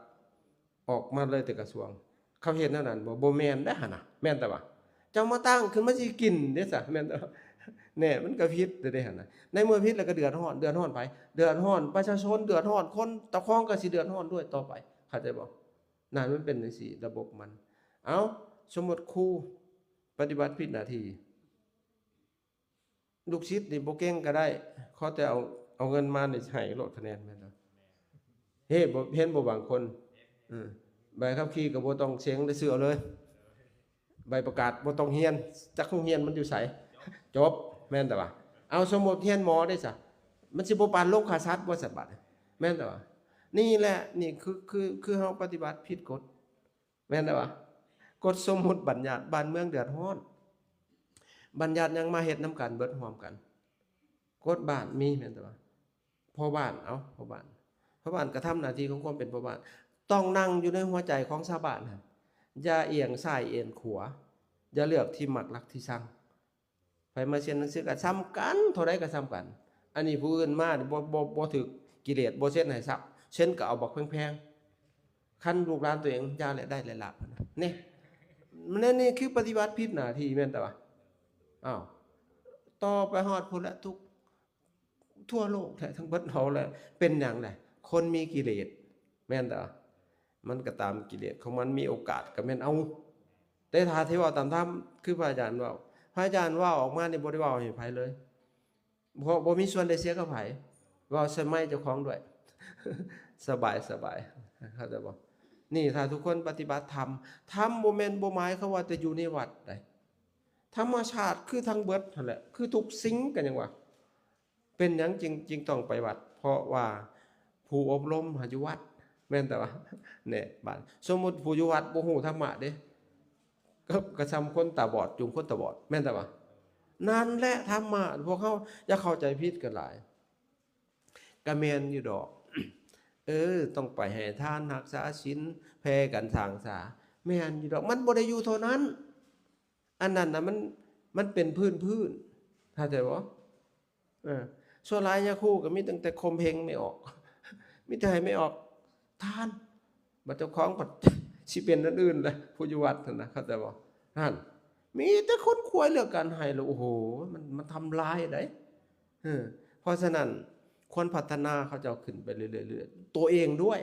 ອອກມາເລີຍແຕ່ກະຊວງ ເຂົາເຮັດແນວນັ້ນບໍ່? ບໍ່ແມ່ນໄດ໋ຫັ້ນນະ ແມ່ນແຕ່ວ່າ ເຈົ້າມາຕັ້ງຂຶ້ນມາຊິກິນເດ້ຊະ ແມ່ນແຕ່ວ່າ ແນ່ ມັນກະຜິດແທ້ເດ້ຫັ້ນນະ. ໃນເມື່ອຜິດແລ້ວກະເດືອດຮ້ອນ ເດືອດຮ້ອນໃຜ? ເດືອດຮ້ອນປະຊາຊົນ ເດືອດຮ້ອນຄົນ ເຈົ້າຂອງກະຊິເດືອດຮ້ອນດ້ວຍຕໍ່ໄປ ເຂົ້າໃຈບໍ່? ນັ້ນມັນເປັນຈັ່ງຊີ້ລະບົບມັນ. ເອົາ ສົມມຸດຄູປະຕິບັດຜິດໜ້າທີ່ ລູກສິດນີ້ບໍ່ເກັ່ງກະໄດ້ ຂໍແຕ່ເອົາ ເອົາເງິນມານີ້ໃຫ້ໂລດຄະແນນ ແມ່ນບໍ່? ເຮັດບໍ່ ເຫັນບໍ່ບາງຄົນ ເອີ ໃບຂັບຂີ່ກະບໍ່ຕ້ອງເສັງ ໄດ້ຊື້ເອົາເລີຍ ໃບປະກາດບໍ່ຕ້ອງຮຽນ ຈັກໂຮງຮຽນມັນຢູ່ໃສ ຈົບ ແມ່ນແຕ່ວ່າ ເອົາ ສົມມຸດຮຽນໝໍເດ້ຊະ ມັນຊິບໍ່ປານໂລງຂ້າສັດບໍ່ຊັ້ນບາດ ແມ່ນແຕ່ວ່າ ນີ້ແຫຼະ ນີ້ຄື ຄື ຄືເຮົາປະຕິບັດຜິດກົດ ແມ່ນແລ້ວວະ ກົດສົມມຸດບັນຍັດ ບ້ານເມືອງເດືອດຮ້ອນ ບັນຍັດຫຍັງມາເຮັດນຳກັນເບິດຮ່ວມກັນ ກົດບ້ານມີ ແມ່ນແຕ່ວ່າ ພໍ່ບ້ານ ເອົາ ພໍ່ບ້ານ ພໍ່ບ້ານກະທຳໜ້າທີ່ຂອງຄວາມເປັນພໍ່ບ້ານ ຕ້ອງນັ່ງຢູ່ໃນຫົວໃຈຂອງຊາວບ້ານຫັ້ນ ຢ່າອຽງຊ້າຍອຽງຂວາ ຢ່າເລືອກທີ່ມັກລັກທີ່ຊັງ. ໃຜມາເຊັນໜັງສືກະສ່ຳກັນ ເທົ່າໃດກະສ່ຳກັນ ອັນນີ້ຜູ້ອື່ນມາບໍ່ ບໍ່ ບໍ່ຖືກກິເລດ ບໍ່ເຊັນໃຫ້ຊ້ຳ ເຊັນກະເອົາບັກແພງໆ ຄັນລູກຫຼານໂຕເອງຢ່າແຫຼະ ໄດ້ແຫຼະລາບຫັ້ນນະ ນີ້ ແນວນີ້ຄືປະຕິບັດຜິດໜ້າທີ່ ແມ່ນແຕ່ວ່າ ອ້າວ ຕໍ່ໄປຮອດພຸ້ນແຫຼະ ທຸກ ທົ່ວໂລກແຫຼະ ທັງເບິດເຮົາແຫຼະ ເປັນຫຍັງແຫຼະ ຄົນມີກິເລດ ແມ່ນຕາ ມັນກະຕາມກິເລດຂອງມັນ ມີໂອກາດກະແມ່ນເອົາ ແຕ່ຖ້າທີ່ເວົ້າຕາມທຳ ຄືພະອາຈານເວົ້າ ພະອາຈານເວົ້າອອກມານີ້ບໍ່ໄດ້ເວົ້າໃຫ້ໃຜເລີຍ ເພາະບໍ່ມີສ່ວນໄດ້ເສຍກັບໃຜ ເວົ້າໃສ່ໄມເຈົ້າຂອງດ້ວຍ ສະບາຍ ສະບາຍ ເຂົ້າໃຈບໍ່? ນີ້ຖ້າທຸກຄົນປະຕິບັດທຳ ທຳບໍ່ແມ່ນ ບໍ່ໝາຍຄວາມວ່າແຕ່ຢູ່ໃນວັດໃດ ທຳມະຊາດຄືທັງເບິດຫັ້ນແຫຼະ ຄືທຸກສິ່ງກະຍັງວ່າ ເປັນຫຍັງຈຶ່ງ ຈຶ່ງຕ້ອງໄປວັດ? ເພາະວ່າຜູ້ອົບຮົມຫາຢູ່ວັດ ແມ່ນແຕ່ວ່າ ແນ່ ບາດສົມມຸດຜູ້ຢູ່ວັດບໍ່ຮູ້ທຳມະເດ້ ກໍ ກໍສ່ຳຄົນຕາບອດ ຈູງຄົນຕາບອດ ແມ່ນແຕ່ວ່າ ນັ້ນແຫຼະທຳມະ ພວກເຮົາຢ່າເຂົ້າໃຈຜິດກັນຫຼາຍ ກະແມ່ນຢູ່ດອກ ເອີ ຕ້ອງໄປໃຫ້ທານ ຮັກສາສິນ ແຜ່ກັນສ້າງສາ ແມ່ນຢູ່ດອກ ມັນບໍ່ໄດ້ຢູ່ເທົ່ານັ້ນ ອັນນັ້ນນະ ມັນ ມັນເປັນພື້ນໆ ເຂົ້າໃຈບໍ່? ເອີ ສ່ວນຫຼາຍຍາຄູກະມີຕັ້ງແຕ່ຂົ່ມເຫງແມ່ອອກ ມີແຕ່ໃຫ້ແມ່ອອກທານ ບັດເຈົ້າຂອງພັດ ຊິເປັນອັນອື່ນລະ ຜູ້ຢູ່ວັດຫັ້ນນະ ເຂົ້າໃຈບໍ່? ຫັ້ນ ມີແຕ່ຂົນຂວາຍເລື່ອງການໃຫ້ລະ ໂອ້ໂຫ ມັນ ມັນທຳລາຍໃດ໋ ເອີ ເພາະສະນັ້ນ ຄວນພັດທະນາເຂົາເຈົ້າຂຶ້ນໄປເລື້ອຍໆ ຕົວເອງດ້ວຍ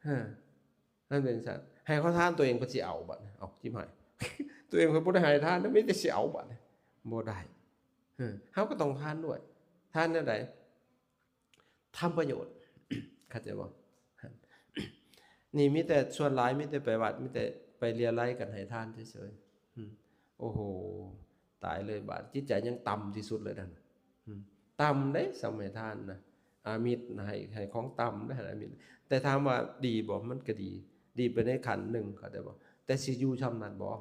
ເອີ ນັ້ນເປັນຊັ້ນ ໃຫ້ເຂົາທານ ຕົວເອງເພິ່ນຊິເອົາບັດ ເອົາຈິບໃຫ້ ຕົວເອງເພິ່ນບໍ່ໄດ້ໃຫ້ທານ ມີແຕ່ຊິເອົາບັດ ບໍ່ໄດ້ ເອີ ເຮົາກໍຕ້ອງທານດ້ວຍ ທານແນວໃດ? ທຳປະໂຫຍດ ເຂົ້າໃຈບໍ່? ນີ້ມີແຕ່ ສ່ວນຫຼາຍມີແຕ່ໄປວັດ ມີແຕ່ໄປເລຍໄລກັນໃຫ້ທານເສີຍໆ ອືມ ໂອ້ໂຫ ຕາຍເລີຍບາດ ຈິດໃຈຍັງຕ່ຳທີ່ສຸດເລີຍນັ້ນ ອືມ ຕ່ຳເດ້ ສ່ຳໃຫ້ທານນະ ອາມິດນະ ໃຫ້ ໃຫ້ຂອງຕ່ຳເດ້ ອາມິດ ແຕ່ຖາມວ່າດີບໍ່? ມັນກະດີ ດີໄປໃນຂັ້ນໜຶ່ງ ເຂົ້າໃຈບໍ່? ແຕ່ຊິຢູ່ຊ່ຳນັ້ນບໍ່?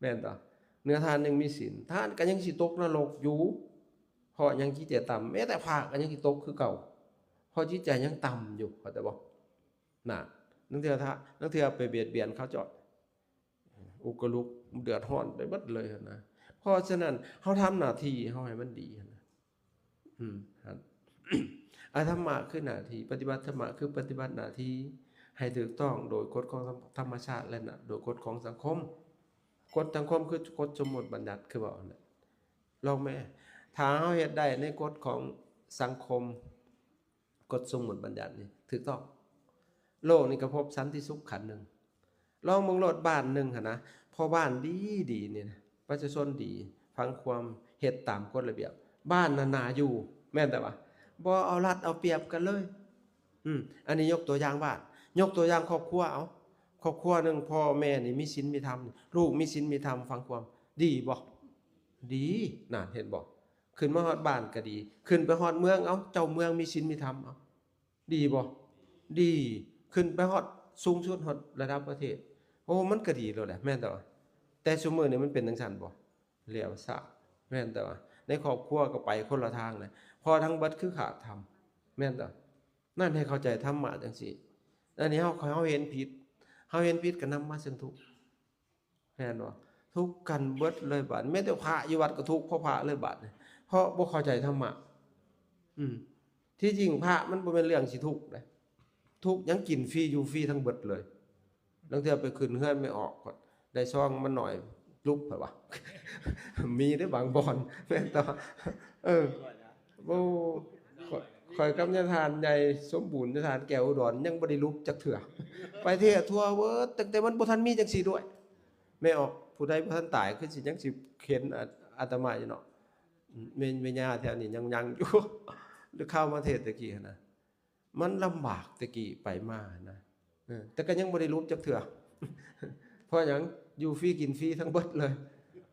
ແມ່ນບໍ່? ເນື້ອທ່ານຍັງມີສິນ ທ່ານກໍຍັງຊິຕົກນະລົກຢູ່ ເພາະຍັງຈິດໃຈຕ່ຳ ແມ້ແຕ່ພະກໍຍັງຊິຕົກຄືເກົ່າ ເພາະຈິດໃຈຍັງຕ່ຳຢູ່ ເຂົ້າໃຈບໍ່? ນະ ລາງເທື່ອ ລາງເທື່ອໄປບຽດບຽນເຂົາເຈົ້າ ອຸກະລຸກເດືອດຮ້ອນໄປເບິດເລີຍຫັ້ນນະ. ເພາະສະນັ້ນ ເຮົາທຳໜ້າທີ່ເຮົາໃຫ້ມັນດີຫັ້ນນະ. ອືມ ຫັ້ນ ອະ ທຳມະຄືໜ້າທີ່ ປະຕິບັດທຳມະຄືປະຕິບັດໜ້າທີ່ໃຫ້ຖືກຕ້ອງໂດຍກົດຂອງທຳມະຊາດ ແລະ ນະ ໂດຍກົດຂອງສັງຄົມ. ກົດສັງຄົມຄືກົດສົມມຸດບັນຍັດ ຄືເວົ້າຫັ້ນແຫຼະ. ລອງແມ້ ຖ້າເຮົາເຮັດໄດ້ໃນກົດຂອງສັງຄົມ ກົດສົມມຸດບັນຍັດນີ້ຖືກຕ້ອງ ໂລກນີ້ກໍພົບສັນຕິສຸກຂັ້ນໜຶ່ງ. ລອງເບິ່ງໂລດ ບ້ານໜຶ່ງຫັ້ນນະ ພໍ່ບ້ານດີໆ ນີ້ນະ ປະຊາຊົນດີ ຟັງຄວາມ ເຮັດຕາມກົດລະບຽບ ບ້ານນັ້ນໜ້າຢູ່ ແມ່ນແຕ່ວ່າ ບໍ່ເອົາລັດເອົາປຽບກັນເລີຍ. ອືມ ອັນນີ້ຍົກຕົວຢ່າງບ້ານ ຍົກຕົວຢ່າງຄອບຄົວເອົາ. ຄອບຄົວໜຶ່ງ ພໍ່ແມ່ນີ້ມີສິນມີທຳ ລູກມີສິນມີທຳ ຟັງຄວາມ ດີບໍ່? ດີ. ນັ້ນ ເຫັນບໍ່? ຂຶ້ນມາຮອດບ້ານກໍດີ ຂຶ້ນໄປຮອດເມືອງ ເອົາ ເຈົ້າເມືອງມີສິນມີທຳ ເອົາ ດີບໍ່? ດີ. ຂຶ້ນໄປຮອດສູງສຸດ ຮອດລະດັບປະເທດ ໂອ້ ມັນກໍດີໂລດແຫຼະ ແມ່ນແຕ່ວ່າ. ແຕ່ຊຸມື້ນີ້ມັນເປັນຈັ່ງຊັ້ນບໍ່? ແລ້ວຊະ ແມ່ນແຕ່ວ່າ ໃນຄອບຄົວກໍໄປຄົນລະທາງແຫຼະ ເພາະທັງເບິດຄືຂາດທຳ ແມ່ນແຕ່ວ່າ. ນັ້ນ ໃຫ້ເຂົ້າໃຈທຳມະຈັ່ງຊີ້. ອັນນີ້ເຮົາ ເຮົາເຫັນຜິດ ເຮົາເຫັນຜິດກໍນຳມາເຊິ່ງທຸກ ແມ່ນບໍ່? ທຸກກັນເບິດເລີຍບາດ ແມ້ແຕ່ພະຢູ່ວັດກໍທຸກເພາະພະເລີຍບາດນີ້ ເພາະບໍ່ເຂົ້າໃຈທຳມະ. ອືມ ທີ່ຈິງພະມັນບໍ່ແມ່ນເລື່ອງຊິທຸກເດ້ ທຸກຫຍັງ ກິນຟຣີຢູ່ຟຣີທັງເບິດເລີຍ. ລາງເທື່ອໄປຂຶ້ນເຮືອນແມ່ອອກ ໄດ້ຊອງມັນໜ້ອຍ ລຸບ ເພິ່ນວ່າ ມີເດ້ບາງບ່ອນ ແມ່ນແຕ່ວ່າ ເອີ ໂອ້ ຂ້ອຍ ຂ້ອຍກັບຍາທ່ານໃຫຍ່ສົມບູນ ຍາທ່ານແກ້ວອຸດອນ ຍັງບໍ່ໄດ້ລຸບຈັກເທື່ອ ໄປເທດທົ່ວເບິດ ຕັ້ງແຕ່ມັນບໍ່ທັນມີຈັ່ງຊີ້ດ້ວຍ. ແມ່ອອກ ຜູ້ໃດບໍ່ທັນຕາຍ ຄືຊິຍັງຊິເຫັນອາ ອາດຕະມາຢູ່ເນາະ. ແມ່ ແມ່ຍ່າແຖວນີ້ຍັງ ຍັງຢູ່ ຫຼືຂ່າວມາເທດແຕ່ກີ້ຫັ້ນນະ ມັນລຳບາກແຕ່ກີ້ໄປມານະ ເອີ ແຕ່ກໍຍັງບໍ່ໄດ້ຫຼຸບຈັກເທື່ອ ເພາະຫຍັງ? ຢູ່ຟຣີກິນຟຣີທັງເບິດເລີຍ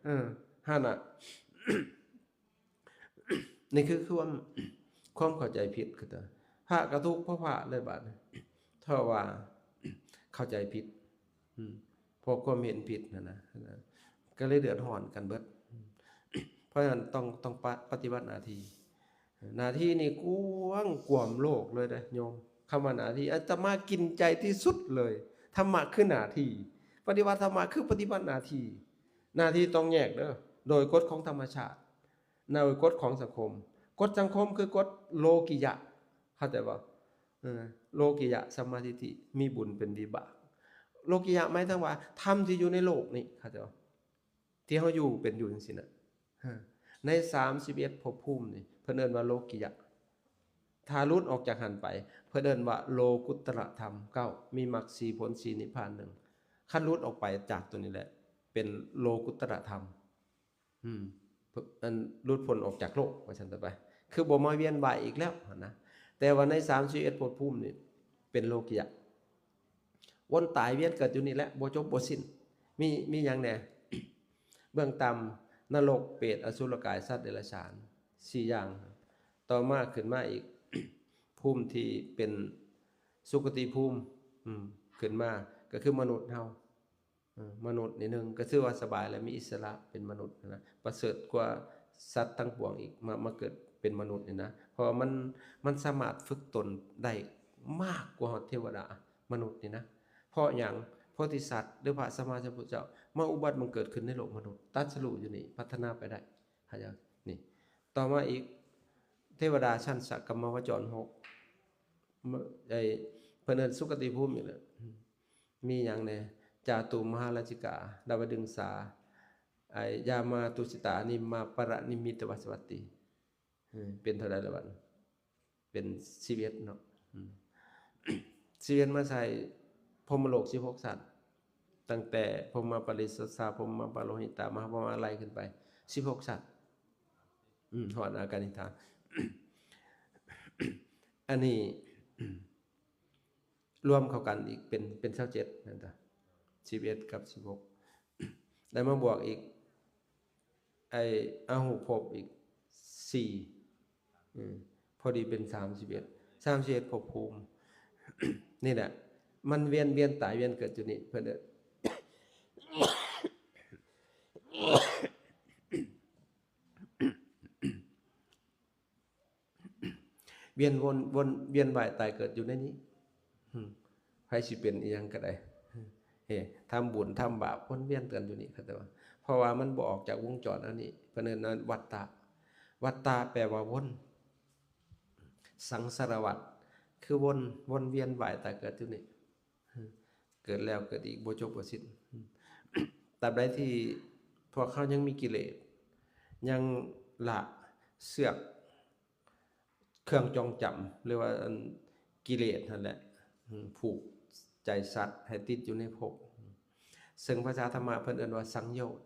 ເອີ ຫັ້ນນະ. ນີ້ຄືຄວາມ ຄວາມເຂົ້າໃຈຜິດ ຄື ພະກໍທຸກເພາະພະເລີຍບາດນີ້ ເພາະວ່າເຂົ້າໃຈຜິດ ອືມ ເພາະຄວາມເຫັນຜິດຫັ້ນນະ ກໍເລີຍເດືອດຮ້ອນກັນເບິດ. ເພາະສະນັ້ນຕ້ອງ ຕ້ອງປະ ປະຕິບັດໜ້າທີ່ ໜ້າທີ່ນີ້ກວ້າງກວມໂລກເລີຍເດ້ໂຍມ. ຄຳວ່າໜ້າທີ່ ອາດຕະມາກິນໃຈທີ່ສຸດເລີຍ. ທຳມະຄືໜ້າທີ່ ປະຕິບັດທຳມະຄືປະຕິບັດໜ້າທີ່. ໜ້າທີ່ຕ້ອງແຍກເດີ ໂດຍກົດຂອງທຳມະຊາດ ໂດຍກົດຂອງສັງຄົມ. ກົດສັງຄົມຄືກົດໂລກິຍະ ເຂົ້າໃຈບໍ່? ເອີ ໂລກິຍະ ສຳມາທິດຖິ ມີບຸນເປັນວິບາກ. ໂລກິຍະໝາຍເຖິງວ່າທຳທີ່ຢູ່ໃນໂລກນີ້ ເຂົ້າໃຈບໍ່? ທີ່ເຮົາຢູ່ເປັນຢູ່ຈັ່ງຊີ້ນະ ໃນສາມສິບເອັດພົບພູມນີ້ ເພິ່ນເອີ້ນວ່າໂລກິຍະ. ຖ້າຫຼຸດອອກຈາກຫັ້ນໄປ ເພິ່ນເອີ້ນວ່າໂລກຸດຕະລະທຳເກົ້າ ມີມັກສີ່ ຜົນສີ່ ນິບພານໜຶ່ງ. ຄັນຫຼຸດອອກໄປຈາກຕົວນີ້ແຫຼະ ເປັນໂລກຸດຕະລະທຳ ອືມ ອັນ ຫຼຸດພົ້ນອອກຈາກໂລກ ວ່າຊັ້ນໄປ ຄືບໍ່ມາວຽນວ່າຍອີກແລ້ວຫັ້ນນະ. ແຕ່ວ່າໃນສາມສິບເອັດພົບພູມນີ້ ເປັນໂລກິຍະ ວົນຕາຍວຽນເກີດຢູ່ນີ້ແຫຼະ ບໍ່ຈົບບໍ່ສິ້ນ. ມີ ມີຫຍັງແດ່? ເບື້ອງຕ່ຳ ນະລົກ, ເປດ, ອະສຸລະກາຍ, ສັດເດຍລະສານ ສີ່ຢ່າງ. ຕໍ່ມາຂຶ້ນມາອີກ ພູມທີ່ເປັນສຸຄະຕິພູມ ອືມ ຂຶ້ນມາ ກໍຄືມະນຸດເຮົາ. ເອີ ມະນຸດນີ້ໜຶ່ງ ກໍຖືວ່າສະບາຍແລ້ວ ມີອິດສະຫຼະ ເປັນມະນຸດນະ ປະເສີດກວ່າສັດທັງປວງອີກ ມາ ມາເກີດເປັນມະນຸດນີ້ນະ ເພາະວ່າມັນ ມັນສາມາດຝຶກຕົນໄດ້ມາກກວ່າຮອດເທວະດາ ມະນຸດນີ້ນະ. ເພາະຫຍັງ? ໂພທິສັດ ຫຼື ພະສຳມາສຳພຸດທະເຈົ້າ ມາອຸບັດບັງເກີດຂຶ້ນໃນໂລກມະນຸດ ຕັດສະຮູ້ຢູ່ນີ້ ພັດທະນາໄປໄດ້ ເຂົ້າໃຈນີ້. ຕໍ່ມາອີກ ເທວະດາຊັ້ນສະກຳມະວະຈອນຫົກ ມ- ໄອ້ ເພິ່ນເອີ້ນສຸຄະຕິພູມນີ້ແຫຼະ. ມີຫຍັງແດ່? ຈາຕຸມະຫາລາຊິກາ ດາວະດຶງສາ ໄອ້ ຢາມາຕຸສິຕາ ນິມມາ ປະລະນິມິດຕະວັດສະວັດຕີ ເອີ ເປັນເທົ່າໃດລະບັດ? ເປັນສິບເອັດເນາະ ອືມ ສິບເອັດ ມາໃສ່ພົມມະໂລກສິບຫົກຊັ້ນ ຕັ້ງແຕ່ພົມມະປາຣິສັດສາ ພົມມະປາໂລຫິຕາ ມະຫາພົມມະ ໄລ່ຂຶ້ນໄປສິບຫົກຊັ້ນ ອືມ ຮອດອາການິທາ ອັນນີ້ ລວມເຂົ້າກັນອີກເປັນ ເປັນຊາວເຈັດ ແມ່ນຕາ ສິບເອັດ ກັບ ສິບຫົກ ແລ້ວມາບວກອີກ ໄອ້ອະຫຸພົບອີກສີ່ ອືມ ພໍດີເປັນສາມສິບເອັດ ສາມສິບເອັດພົບພູມ. ນີ້ແຫຼະ ມັນວຽນ ວຽນຕາຍວຽນເກີດຢູ່ນີ້ ເພິ່ນເອີ້ນ ເອີ ວຽນວົນ ວົນວຽນວ່າຍຕາຍເກີດຢູ່ໃນນີ້. ຫຶ ໃຜຊິເປັນອີ່ຫຍັງກໍໄດ້ ເອີ ທຳບຸນທຳບາບ ວົນວຽນກັນຢູ່ນີ້ ເຂົ້າໃຈບໍ່? ເພາະວ່າມັນບໍ່ອອກຈາກວົງຈອນອັນນີ້ ເພິ່ນເອີ້ນວ່າວັດຕະ. ວັດຕະແປວ່າວົນ ສັງສາລະວັດ ຄືວົນ ວົນວຽນວ່າຍຕາຍເກີດຢູ່ນີ້ ເກີດແລ້ວເກີດອີກ ບໍ່ຈົບບໍ່ສິ້ນ. ຕາບໃດທີ່ພວກເຮົາຍັງມີກິເລດ ຍັງລະເຊືອກ ເຄື່ອງຈອງຈຳ ຫຼືວ່າອັນກິເລດຫັ້ນແຫຼະ ຜູກໃຈສັດໃຫ້ຕິດຢູ່ໃນພົບ ເຊິ່ງພາສາທຳມະເພິ່ນເອີ້ນວ່າສັງໂຍດ.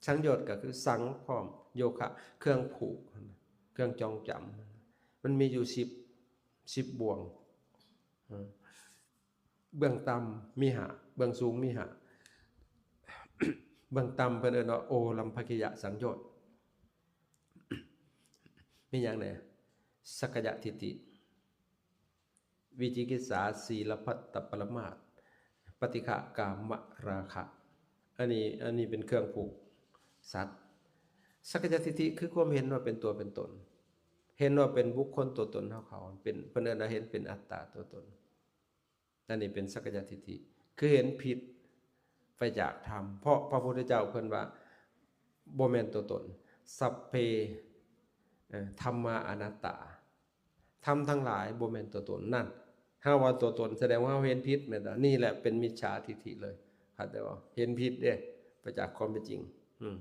ສັງໂຍດກໍຄືສັງພ້ອມ ໂຍຄະ ເຄື່ອງຜູກ ເຄື່ອງຈອງຈຳ ມັນມີຢູ່ສິບ ສິບບ່ວງ. ເບື້ອງຕ່ຳມີຫ້າ ເບື້ອງສູງມີຫ້າ. ເບື້ອງຕ່ຳເພິ່ນເອີ້ນວ່າໂອລັມພະກິຍະສັງໂຍດ. ມີຫຍັງແດ່? ສັກກາຍະທິດຖິ, ວິຈິກິດສາ, ສີລະພັດຕະປະລະໝາດ, ປະຕິຄະ, ກາມະລາຄະ. ອັນນີ້ ອັນນີ້ເປັນເຄື່ອງຜູກສັດ. ສັກກາຍະທິດຖິຄືຄວາມເຫັນວ່າເປັນຕົວເປັນຕົນ, ເຫັນວ່າເປັນບຸກຄົນຕົວຕົນເຮົາເຂົາ, ເປັນ ເພິ່ນເອີ້ນວ່າເຫັນເປັນອັດຕາຕົວຕົນ. ອັນນີ້ເປັນສັກກາຍະທິດຖິ ຄືເຫັນຜິດໄປຈາກທຳ ເພາະພະພຸດທະເຈົ້າເພິ່ນວ່າບໍ່ແມ່ນຕົວຕົນ ສັບເພ ເອີ ທຳມາອະນັດຕາ ທຳທັງຫຼາຍບໍ່ແມ່ນຕົວຕົນ. ນັ້ນ ເຮົາວ່າຕົວຕົນ ສະແດງວ່າເຮົາເຫັນຜິດແມ່ນບໍ່? ນີ້ແຫຼະເປັນມິດສາທິດຖິເລີຍ ເຂົ້າໃຈບໍ່? ເຫັນຜິດເດ້ ໄປຈາກຄວາມເປັນຈິງ. ອືມ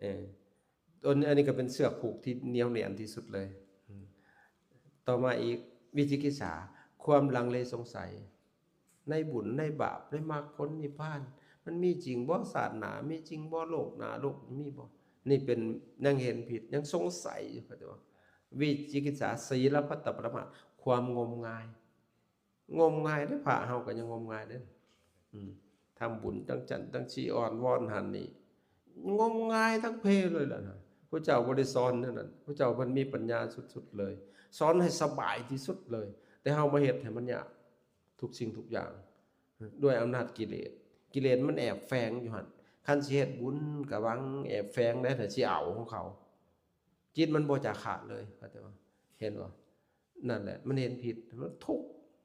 ເອີ ຕົວນີ້ ອັນນີ້ກໍເປັນເຊືອກຜູກທີ່ໜຽວແໜ້ນທີ່ສຸດເລີຍ. ອືມ ຕໍ່ມາອີກ ວິຈິກິດສາ ຄວາມລັງເລສົງໄສ ໃນບຸນໃນບາບ ໃນມັກຜົນນິບພານ ມັນມີຈິງບໍ່? ຊາດໜ້າມີຈິງບໍ່? ໂລກໜ້າໂລກນີ້ມີບໍ່? ນີ້ເປັນ ຍັງເຫັນຜິດ ຍັງສົງໄສຢູ່ ເຂົ້າໃຈບໍ່? ວິຈິກິດສາ ສີລະພັດຕະປະລະໝາດ ຄວາມງົມງາຍ. ງົມງາຍເດ້ ພະເຮົາກໍຍັງງົມງາຍເດ້. ອືມ ທຳບຸນຈັ່ງຊັ້ນຈັ່ງຊີ້ ອ້ອນວອນຫັ້ນນີ້ ງົມງາຍທັງເພເລີຍລະນະ. ພະເຈົ້າບໍ່ໄດ້ສອນແນວນັ້ນ, ພະເຈົ້າເພິ່ນມີປັນຍາສຸດໆເລີຍ, ສອນໃຫ້ສະບາຍທີ່ສຸດເລີຍ, ແຕ່ເຮົາມາເຮັດໃຫ້ມັນຍາກທຸກສິ່ງທຸກຢ່າງ ດ້ວຍອຳນາດກິເລດ. ກິເລດມັນແອບແຝງຢູ່ຫັ້ນ, ຄັນຊິເຮັດບຸນກະຫວັງແອບແຝງໄດ້ ຖ້າຊິເອົາຂອງເຂົາ. ຈິດມັນບໍ່ຈາຄະເລີຍ ເຂົ້າໃຈບໍ່? ເຫັນບໍ່? ນັ້ນແຫຼະ ມັນເຫັນຜິດ ມັນທຸກ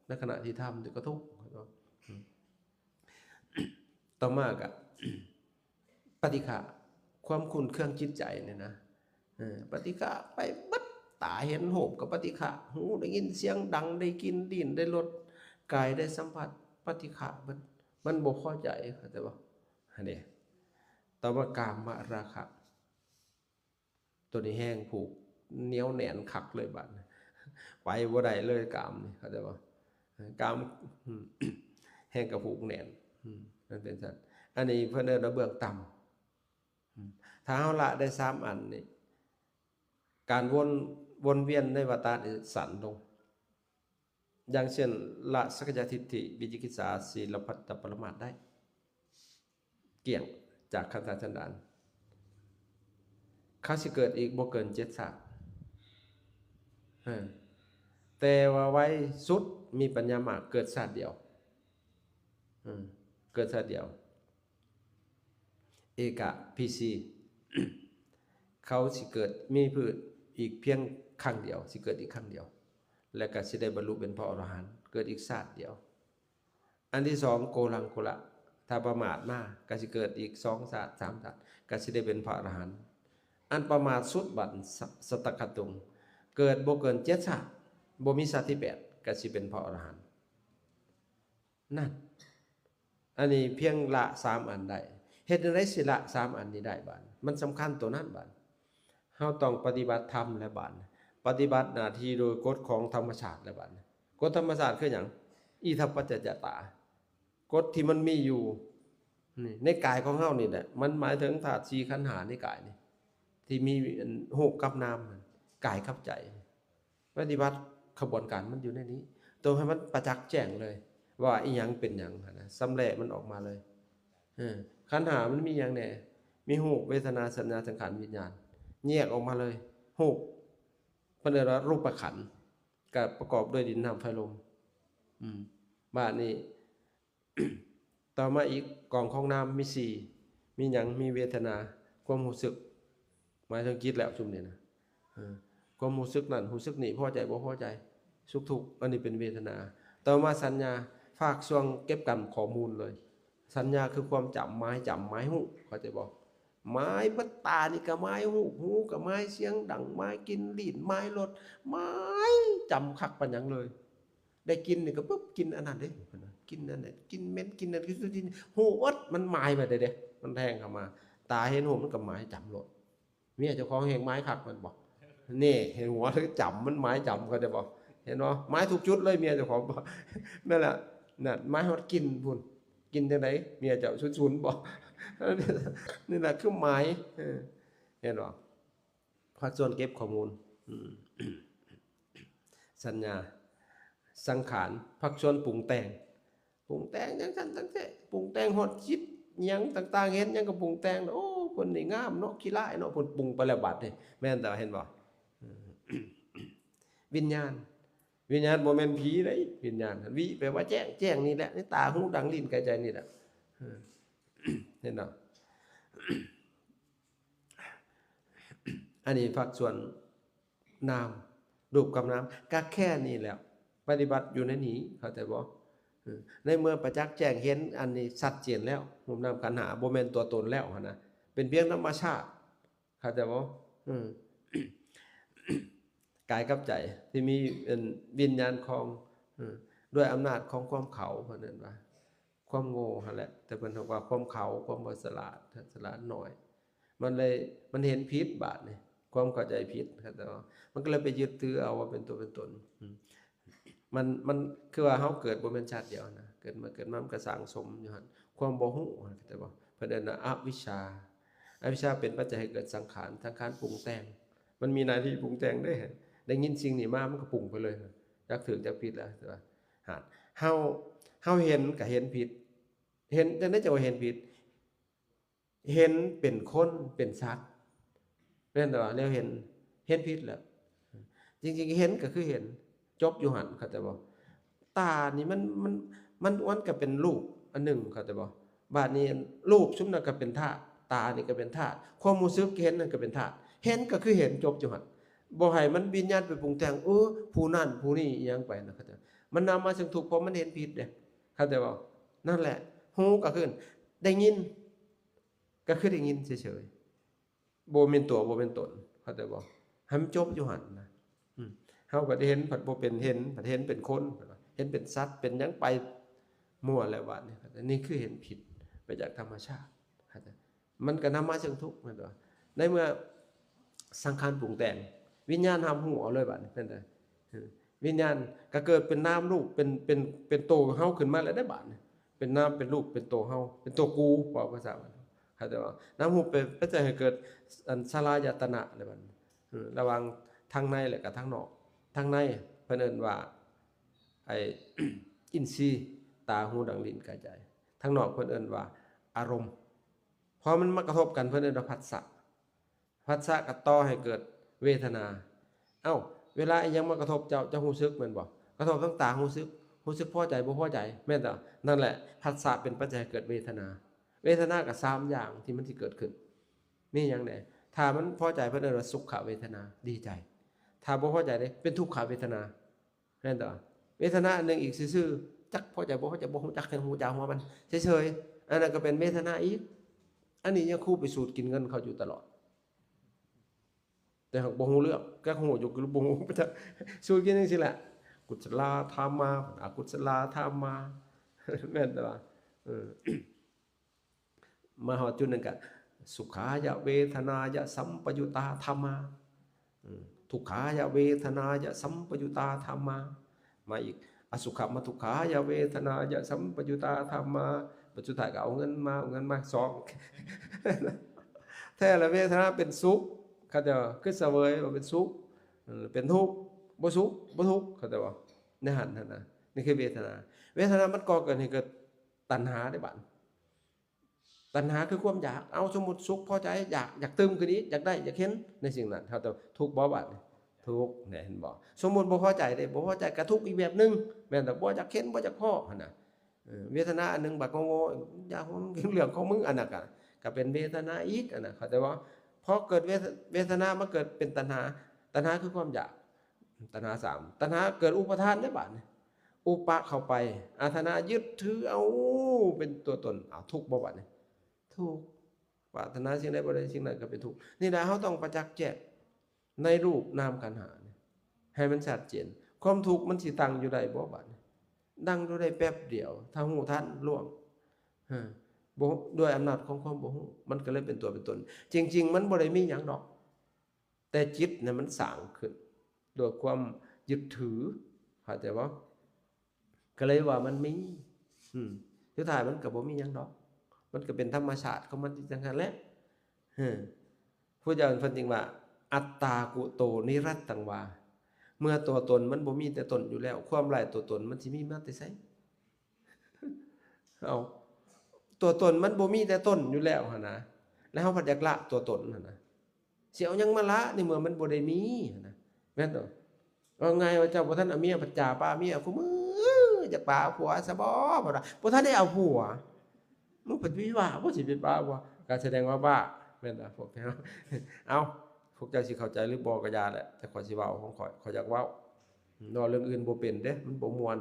ໃນຂະນະທີ່ທຳຢູ່ກໍທຸກ ເຫັນບໍ່? ອືມ ຕໍ່ມາກະ ປະຕິຄະ ຄວາມຂຸ້ນເຄືອງຈິດໃຈນີ້ນະ. ເອີ ປະຕິຄະໄປເບິດ, ຕາເຫັນຮູບກໍປະຕິຄະ, ຫູໄດ້ຍິນສຽງດັງ, ໄດ້ກິ່ນ, ລີ້ນໄດ້ລົດ, ກາຍໄດ້ສຳຜັດ ປະຕິຄະເບິດ, ມັນບໍ່ພໍໃຈ ເຂົ້າໃຈບໍ່? ຫັ້ນເດ້. ຕໍ່ມາກາມະລາຄະ ຕົວນີ້ແຮງຜູກໜຽວແໜ້ນຄັກເລີຍບາດນີ້ ໄປບໍ່ໄດ້ເລີຍກາມນີ້ ເຂົ້າໃຈບໍ່? ກາມ ອືມ ແຮງກະຜູກແໜ້ນ ອືມ ມັນເປັນຊັ້ນ. ອັນນີ້ເພິ່ນເອີ້ນວ່າເບື້ອງຕ່ຳ. ອືມ ຖ້າເຮົາລະໄດ້ສາມອັນນີ້ ການວົນ ວົນວຽນໃນວັດຕະນີ້ສັ້ນລົງ. ຢ່າງເຊັ່ນ ລະສັກກາຍະທິດຖິ, ວິຈິກິດສາ, ສີລະພັດຕະປະລະໝາດໄດ້ ກ້ຽງຈາກຂັນທະສັນດານ. ເຂົາຊິເກີດອີກບໍ່ເກີນເຈັດຊາດ. ເອີ ແຕ່ວ່າໄວສຸດມີປັນຍາມາກເກີດຊາດດຽວ. ເອີ ເກີດຊາດດຽວ. ເອກະພີຊີ ເຂົາຊິເກີດມີພືດອີກພຽງຄັ້ງດຽວ, ຊິເກີດອີກຄັ້ງດຽວ ແລະ ກໍຊິໄດ້ບັນລຸເປັນພະອໍລະຫັນ ເກີດອີກຊາດດຽວ. ອັນທີສອງ ໂກລັງໂກລະ ຖ້າປະໝາດມາ ກໍຊິເກີດອີກສອງຊາດ ສາມຊາດ ກໍຊິໄດ້ເປັນພະອໍລະຫັນ. ອັນປະໝາດສຸດບັດ ສະ ສະຕະກະຕຸງ ເກີດບໍ່ເກີນເຈັດຊາດ ບໍ່ມີຊາດທີແປດ ກໍຊິເປັນພະອໍລະຫັນ. ນັ້ນ ອັນນີ້ພຽງລະສາມອັນໄດ້. ເຮັດຈັ່ງໃດຊິລະສາມອັນນີ້ໄດ້ບາດ? ມັນສຳຄັນໂຕນັ້ນບາດ. ເຮົາຕ້ອງປະຕິບັດທຳແລ້ວບາດ, ປະຕິບັດໜ້າທີ່ໂດຍກົດຂອງທຳມະຊາດແລ້ວບາດ. ກົດທຳມະຊາດຄືຫຍັງ? ອິທັບປັດຈະຈະຕາ, ກົດທີ່ມັນມີຢູ່ ນີ້ ໃນກາຍຂອງເຮົານີ້ແຫຼະ, ມັນໝາຍເຖິງທາດສີ່ຂັນຫ້າໃນກາຍນີ້ ທີ່ມີ ອັນ ຮູບກັບນາມ, ກາຍກັບໃຈ. ປະຕິບັດຂະບວນການມັນຢູ່ໃນນີ້, ຕ້ອງໃຫ້ມັນປະຈັກແຈ້ງເລີຍ ວ່າອີ່ຫຍັງເປັນຫຍັງຫັ້ນນະ, ຊຳແຫຼະມັນອອກມາເລີຍ. ເອີ ຂັນຫ້າມັນມີຫຍັງແດ່? ມີຮູບ, ເວທະນາ, ສັນຍາ, ສັງຂານ, ວິນຍານ, ແຍກອອກມາເລີຍ. ຮູບ ເພິ່ນເອີ້ນວ່າຮູບປະຂັນ, ກໍປະກອບດ້ວຍດິນ, ນ້ຳ, ໄຟ, ລົມ. ອືມ ບາດນີ້ ຕໍ່ມາອີກ ກອງຂອງນາມມີສີ່ ມີຫຍັງ? ມີເວທະນາ, ຄວາມຮູ້ສຶກ, ໝາຍເຖິງຈິດແລ້ວຊຸມນີ້ນະ. ເອີ ຄວາມຮູ້ສຶກນັ້ນ ຮູ້ສຶກນີ້ ພໍໃຈບໍ່ພໍໃຈ ສຸກທຸກ ອັນນີ້ເປັນເວທະນາ. ຕໍ່ມາສັນຍາ ພາກສ່ວນເກັບກຳຂໍ້ມູນເລີຍ. ສັນຍາຄືຄວາມຈຳ ໝາຍຈຳ ໝາຍຮູ້ ເຂົ້າໃຈບໍ່? ໝາຍເບິດ ຕານີ້ກໍໝາຍຮູບ ຫູກໍໝາຍສຽງດັງ ໝາຍກິ່ນ ລີ້ນໝາຍລົດ ໝາຍຈຳຄັກປານຫຍັງເລີຍ. ໄດ້ກິ່ນນີ້ກໍປຶບ ກິ່ນອັນນັ້ນເດ້ ເພິ່ນວ່າ ກິ່ນອັນນັ້ນ ກິ່ນເໝັນ ກິ່ນນັ້ນ ກິ່ນ ກິ່ນ ຮູ້ໝົດ ມັນໝາຍໄວ້ເດ້ ມັນແທງເຂົ້າມາ ຕາເຫັນຮູບມັນກໍໝາຍຈຳໂລດ. ເມຍເຈົ້າຂອງແຮ່ງໝາຍຄັກແມ່ນບໍ່? ນີ້ ເຫັນຫົວ ຈຳ ມັນໝາຍຈຳ ເຂົ້າໃຈບໍ່? ເຫັນບໍ່? ໝາຍທຸກຈຸດເລີຍເມຍເຈົ້າຂອງ ແມ່ນລະ ນັ້ນ ໝາຍຮອດກິ່ນພຸ້ນ. ກິ່ນຈັ່ງໃດ? ເມຍເຈົ້າຊຸນໆບໍ່? ນີ້ລະຄືໝາຍ ເອີ ເຫັນບໍ່? ພາກສ່ວນເກັບຂໍ້ມູນ ອືມ ສັນຍາ ສັງຂານ ພາກສ່ວນປຸງແຕ່ງ ປຸງແຕ່ງຈັ່ງຊັ້ນຈັ່ງຊີ້ ປຸງແຕ່ງຮອດຈິດຫຍັງຕ່າງໆ ເຫັນຫຍັງກໍປຸງແຕ່ງ ໂອ້ ຄົນນີ້ງາມເນາະ ຂີ້ຮ້າຍເນາະ ເພິ່ນປຸງໄປແລ້ວບາດນີ້ ແມ່ນແຕ່ເຫັນບໍ່? ເອີ ວິນຍານ ວິນຍານບໍ່ແມ່ນຜີເດ້ ວິນຍານ ວິ ແປວ່າແຈ້ງ ແຈ້ງນີ້ແຫຼະ ໃນຕາ ຫູ ດັງ ລີ້ນ ກາຍ ໃຈນີ້ແຫຼະ ເອີ ເຫັນບໍ່? ອັນນີ້ພາກສ່ວນນາມ ຮູບກັບນາມ ກະແຄ່ນີ້ແຫຼະ ປະຕິບັດຢູ່ໃນນີ້ ເຂົ້າໃຈບໍ່? ເອີ ໃນເມື່ອປະຈັກແຈ້ງເຫັນອັນນີ້ຊັດເຈນແລ້ວ ຮູບນາມຂັນຫ້າບໍ່ແມ່ນຕົວຕົນແລ້ວຫັ້ນນະ ເປັນພຽງທຳມະຊາດ ເຂົ້າໃຈບໍ່? ເອີ ກາຍກັບໃຈທີ່ມີ ເປັນວິນຍານຄອງ ເອີ ດ້ວຍອຳນາດຂອງຄວາມເຂົາ ເພິ່ນເອີ້ນວ່າ ຄວາມໂງ່ຫັ້ນແຫຼະ ແຕ່ເພິ່ນເອີ້ນວ່າຄວາມເຂົາ ຄວາມບໍ່ສະຫຼາດ ສະຫຼາດໜ້ອຍ ມັນເລີຍ ມັນເຫັນຜິດບາດນີ້ ຄວາມເຂົ້າໃຈຜິດ ເຂົ້າໃຈບໍ່? ມັນກໍເລີຍໄປຍຶດຖືເອົາວ່າເປັນຕົວເປັນຕົນ ອືມ ມັນ ມັນຄືວ່າເຮົາເກີດບໍ່ແມ່ນຊາດດຽວນະ ເກີດມາ ເກີດມາມັນກໍສັງສົມຢູ່ຫັ້ນ ຄວາມບໍ່ຮູ້ ເຂົ້າໃຈບໍ່? ເພິ່ນເອີ້ນວ່າອະວິຊຊາ ອະວິຊຊາເປັນປັດໄຈໃຫ້ເກີດສັງຂານ ສັງຂານປຸງແຕ່ງ ມັນມີໜ້າທີ່ປຸງແຕ່ງເດ້ ໄດ້ຍິນສິ່ງນີ້ມາ ມັນກໍປຸງໄປເລີຍ ຈັກຖືກຈັກຜິດແລ້ວ ແຕ່ວ່າ ຫາ ເຮົາ ເຮົາເຫັນກໍເຫັນຜິດ ເຫັນ ຈັ່ງໃດຈະວ່າເຫັນຜິດ? ເຫັນເປັນຄົນເປັນສັດ ແມ່ນແຕ່ວ່າແນວເຫັນ ເຫັນຜິດແລ້ວ ຈິງໆເຫັນກໍຄືເຫັນ ຈົບຢູ່ຫັ້ນ ເຂົ້າໃຈບໍ່? ຕານີ້ມັນ ມັນ ມັນ ມັນກໍເປັນຮູບອັນໜຶ່ງ ເຂົ້າໃຈບໍ່? ບາດນີ້ຮູບຊຸມນັ້ນກໍເປັນທາດ ຕານີ້ກໍເປັນທາດ ຄວາມຮູ້ສຶກເຫັນນັ້ນກໍເປັນທາດ ເຫັນກໍຄືເຫັນ ຈົບຢູ່ຫັ້ນ ບໍ່ໃຫ້ມັນວິນຍານໄປປຸງແຕ່ງ ເອີ ຜູ້ນັ້ນຜູ້ນີ້ອີ່ຫຍັງໄປນະ ເຂົ້າໃຈ? ມັນນຳມາເຊິ່ງທຸກ ເພາະມັນເຫັນຜິດເດ້ ເຂົ້າໃຈບໍ່? ນັ້ນແຫຼະ ຮູ້ກໍຄືໄດ້ຍິນ ກໍຄືໄດ້ຍິນເສີຍໆ ບໍ່ແມ່ນຕົວ ບໍ່ແມ່ນຕົນ ເຂົ້າໃຈບໍ່? ໃຫ້ມັນຈົບຢູ່ຫັ້ນນະ ອືມ ເຮົາກໍໄດ້ເຫັນ ພັດບໍ່ເປັນເຫັນ ພັດເຫັນເປັນຄົນ ເຫັນເປັນສັດ ເປັນຫຍັງໄປມົ້ວແລ້ວບາດນີ້ ອັນນີ້ຄືເຫັນຜິດໄປຈາກທຳມະຊາດ ເຂົ້າໃຈ? ມັນກໍນຳມາເຊິ່ງທຸກ ແມ່ນບໍ່? ໃນເມື່ອສັງຂານປຸງແຕ່ງ ວິນຍານຮັບຮູ້ເອົາເລີຍບາດນີ້ ແມ່ນບໍ່? ເອີ ວິນຍານກໍເກີດເປັນນາມຮູບ ເປັນ ເປັນ ເປັນໂຕເຮົາຂຶ້ນມາແລ້ວເດ້ບາດນີ້ ເປັນນາມ ເປັນຮູບ ເປັນໂຕເຮົາ ເປັນໂຕກູ ເວົ້າພາສາບ້ານເຮົາ ເຂົ້າໃຈບໍ່? ນາມຮູບເປັນປັດໄຈໃຫ້ເກີດ ອັນ ສະລາຍະຕະນະເດ້ບາດນີ້ ເອີ ລະຫວ່າງທາງໃນ ແລະກະທາງນອກ ທາງໃນເພິ່ນເອີ້ນວ່າ ໄອ້ ອິນຊີ ຕາ ຫູ ດັງ ລີ້ນ ກາຍ ໃຈ ທາງນອກເພິ່ນເອີ້ນວ່າອາລົມ ພໍມັນມາກະທົບກັນ ເພິ່ນເອີ້ນວ່າພັດສະ ພັດສະກໍຕໍ່ໃຫ້ເກີດເວທະນາ ເອົ້າ ເວລາອີ່ຫຍັງມາກະທົບເຈົ້າ ເຈົ້າຮູ້ສຶກແມ່ນບໍ່? ກະທົບທາງຕາຮູ້ສຶກ ຮູ້ສຶກພໍໃຈບໍ່ພໍໃຈ ແມ່ນບໍ່? ນັ້ນແຫຼະ ພັດສະເປັນປັດໄຈໃຫ້ເກີດເວທະນາ ເວທະນາກໍສາມຢ່າງທີ່ມັນຊິເກີດຂຶ້ນ ມີຫຍັງແດ່? ຖ້າມັນພໍໃຈເພິ່ນເອີ້ນວ່າສຸຂະເວທະນາ ດີໃຈ ຖ້າບໍ່ພໍໃຈເດ້ ເປັນທຸກຂະເວທະນາ ແມ່ນບໍ່? ເວທະນາອັນໜຶ່ງອີກຊື່ໆ ຈັກພໍໃຈບໍ່ພໍໃຈ ບໍ່ຮູ້ຈັກ ແຄ່ຮູ້ຈາຫົວມັນເສີຍໆ ອັນນັ້ນກໍເປັນເວທະນາອີກ ອັນນີ້ຍັງຄູໄປສູດກິນເງິນເຂົາຢູ່ຕະຫຼອດ ແຕ່ຫາກບໍ່ຮູ້ເລື່ອງ ຈັກຮູ້ຢູ່ ບໍ່ຮູ້ຈັກ ສູດກິນຈັ່ງຊີ້ແຫຼະ ກຸສະລາທຳມາ ອະກຸສະລາທຳມາ ແມ່ນບໍ່? ເອີ ມາຮອດຈຸດໜຶ່ງກະ ສຸຂາຍະເວທະນາຍະສຳປະຍຸດຕາທຳມາ ອືມ ທຸກຂາຍະເວທະນາຍະສຳປະຍຸດຕາທຳມາ ມາອີກ ອະສຸຂະມະທຸກຂາຍະເວທະນາຍະສຳປະຍຸດຕາທຳມາ ບັດສຸດທ້າຍກໍເອົາເງິນມາ ເອົາເງິນມາສອງ ແທ້ລະເວທະນາເປັນສຸກ ເຂົາເຈົ້າຄືສະເຫວີຍວ່າເປັນສຸກ ເອີ ເປັນທຸກ ບໍ່ສຸກ ບໍ່ທຸກ ເຂົາເຈົ້າວ່າ ໃນຫັ້ນຫັ້ນນະ ນີ້ຄືເວທະນາ ເວທະນາມັນກໍ່ເກີດໃຫ້ເກີດຕັນຫາເດ້ບາດ ຕັນຫາຄືຄວາມຢາກ ເອົາ ສົມມຸດສຸກພໍໃຈ ຢາກ ຢາກຕື່ມຂຶ້ນອີກ ຢາກໄດ້ ຢາກເຫັນໃນສິ່ງນັ້ນ ເຮົາຕ້ອງທຸກບໍ່ບາດນີ້? ທຸກ ແນ່ ເຫັນບໍ່? ສົມມຸດບໍ່ພໍໃຈເດ້ ບໍ່ພໍໃຈກໍທຸກອີກແບບໜຶ່ງ ແມ່ນບໍ່? ບໍ່ຢາກເຫັນ ບໍ່ຢາກພໍຫັ້ນນະ ເອີ ເວທະນາອັນໜຶ່ງບັກໂງ່ໆ ຢ່າຫົວເລື່ອງຂອງມຶງ ອັນນັ້ນກະ ກະເປັນເວທະນາອີກ ອັນນັ້ນ ເຂົ້າໃຈບໍ່? ພໍເກີດເວ ເວທະນາມາເກີດເປັນຕັນຫາ ຕັນຫາຄືຄວາມຢາກ ຕັນຫາສາມ ຕັນຫາເກີດອຸປາທານເດ້ບາດນີ້ ອຸປະເຂົ້າໄປ ອາທະນາຍຶດຖືເອົາເປັນຕົວຕົນ ເອົາ ທຸກບໍ່ບາດນີ້? ທຸກ. ປາດຖະໜາສິ່ງໃດບໍ່ໄດ້ ສິ່ງນັ້ນກໍເປັນທຸກ. ນີ້ລະ ເຮົາຕ້ອງປະຈັກແຈ້ງໃນຮູບນາມຂັນຫ້ານີ້ ໃຫ້ມັນຊັດເຈນ. ຄວາມທຸກມັນຊິຕັ້ງຢູ່ໄດ້ບໍ່ບາດນີ້? ຕັ້ງຢູ່ໄດ້ແປັບດຽວ ຖ້າຮູ້ທັນລ່ວງ ຮະ ບໍ່ ດ້ວຍອຳນາດຂອງຄວາມບໍ່ຮູ້ ມັນກໍເລີຍເປັນຕົວເປັນຕົນ. ຈິງໆ ມັນບໍ່ໄດ້ມີຫຍັງດອກ ແຕ່ຈິດນະມັນສ້າງຂຶ້ນດ້ວຍຄວາມຍຶດຖື ເຂົ້າໃຈບໍ່? ກໍເລີຍວ່າມັນມີ ອືມ ສຸດທ້າຍມັນກໍບໍ່ມີຫຍັງດອກ ມັນກໍເປັນທຳມະຊາດຂອງມັນທີ່ຈັ່ງຊັ້ນແຫຼະ. ເອີ ພະເຈົ້າເພິ່ນຈຶ່ງວ່າ ອັດຕາກຸໂຕນິລັດຕັງວາ ເມື່ອຕົວຕົນມັນບໍ່ມີແຕ່ຕົນຢູ່ແລ້ວ ຄວາມໄຮ້ຕົວຕົນມັນຊິມີມາແຕ່ໃສ? ເອົາ ຕົວຕົນມັນບໍ່ມີແຕ່ຕົນຢູ່ແລ້ວຫັ້ນນະ ແລ້ວເຮົາພັດຢາກລະຕົວຕົນຫັ້ນນະ ຊິເອົາຫຍັງມາລະໃນເມື່ອມັນບໍ່ໄດ້ມີຫັ້ນນະ ແມ່ນບໍ່? ເວົ້າງ່າຍວ່າເຈົ້າບໍ່ທັນເອົາເມຍ ພັດຈາປາເມຍ ຄູ່ມື້ຢາກປາເອົາຜົວຊະບໍ ເພິ່ນວ່າ ບໍ່ທັນໄດ້ເອົາຜົວ ມຶງເພິ່ນວິວາບໍ່ ຊິໄປປາຜົວ ກໍສະແດງວ່າບ້າ ແມ່ນບໍ່? ພວກເຮົາ ເອົ້າ ພວກເຈົ້າຊິເຂົ້າໃຈຫຼືບໍ່ກໍຢ່າແຫຼະ ແຕ່ຂ້ອຍຊິເວົ້າຂອງຂ້ອຍ ຂ້ອຍຢາກເວົ້າ ເວົ້າເລື່ອງອື່ນບໍ່ເປັນເດ້ ມັນບໍ່ມ່ວນ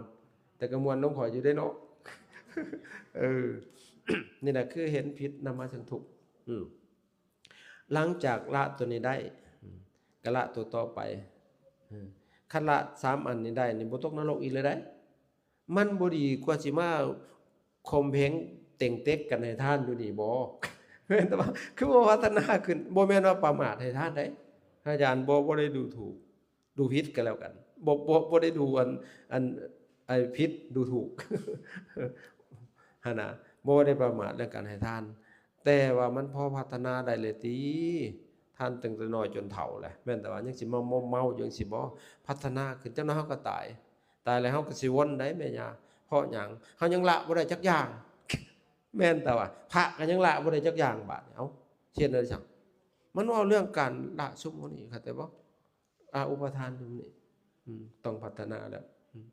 ແຕ່ກໍມ່ວນນຳຂ້ອຍຢູ່ເດ້ເນາະ ເອີ ນີ້ແຫຼະຄືເຫັນຜິດນຳມາເຊິ່ງທຸກ ອືມ ຫຼັງຈາກລະຕົວນີ້ໄດ້ ອືມ ກໍລະຕົວຕໍ່ໄປ ເອີ ຄັນລະສາມອັນນີ້ໄດ້ນີ້ ບໍ່ຕົກນະລົກອີກເລີຍໃດ໋. ມັນບໍ່ດີກວ່າຊິມາຂົ່ມເຫງເຕັງເຕັກກັນໃຫ້ທານຢູ່ນີ້ບໍ? ແມ່ນແຕ່ວ່າຄືບໍ່ພັດທະນາຂຶ້ນ ບໍ່ແມ່ນວ່າປະໝາດໃຫ້ທານໃດ໋ ອາຈານບໍ່ ບໍ່ໄດ້ດູຖູກ ດູຜິດກໍແລ້ວກັນ ບໍ່ ບໍ່ ບໍ່ໄດ້ດູອັນ ອັນ ອັນຜິດດູຖືກຫັ້ນນະ ບໍ່ໄດ້ປະໝາດເລື່ອງການໃຫ້ທານ ແຕ່ວ່າມັນພໍພັດທະນາໄດ້ແລ້ວຕິ ທານຕັ້ງແຕ່ນ້ອຍຈົນເຖົ້າແຫຼະ ແມ່ນແຕ່ວ່າຍັງຊິມາມົມເມົາຢູ່ຈັ່ງຊີ້ບໍ? ພັດທະນາຂຶ້ນ ຈັກໜ້ອຍເຮົາກໍຕາຍ ຕາຍແລ້ວເຮົາກໍຊິວົນໄດ໋ແມ່ຍ່າ ເພາະຫຍັງ? ເຮົາຍັງລະບໍ່ໄດ້ຈັກຢ່າງ ແມ່ນແຕ່ວ່າພະກໍຍັງລະບໍ່ໄດ້ຈັກຢ່າງ ບາດນີ້ ເອົ້າ ເຮັດແນວໃດຊັ້ນ? ມັນເວົ້າເລື່ອງການລະຊຸມໂມນີ້ ເຂົ້າໃຈບໍ່? ອາ ອຸປາທານຢູ່ນີ້ ອືມ ຕ້ອງພັດທະນາແລ້ວ ອືມ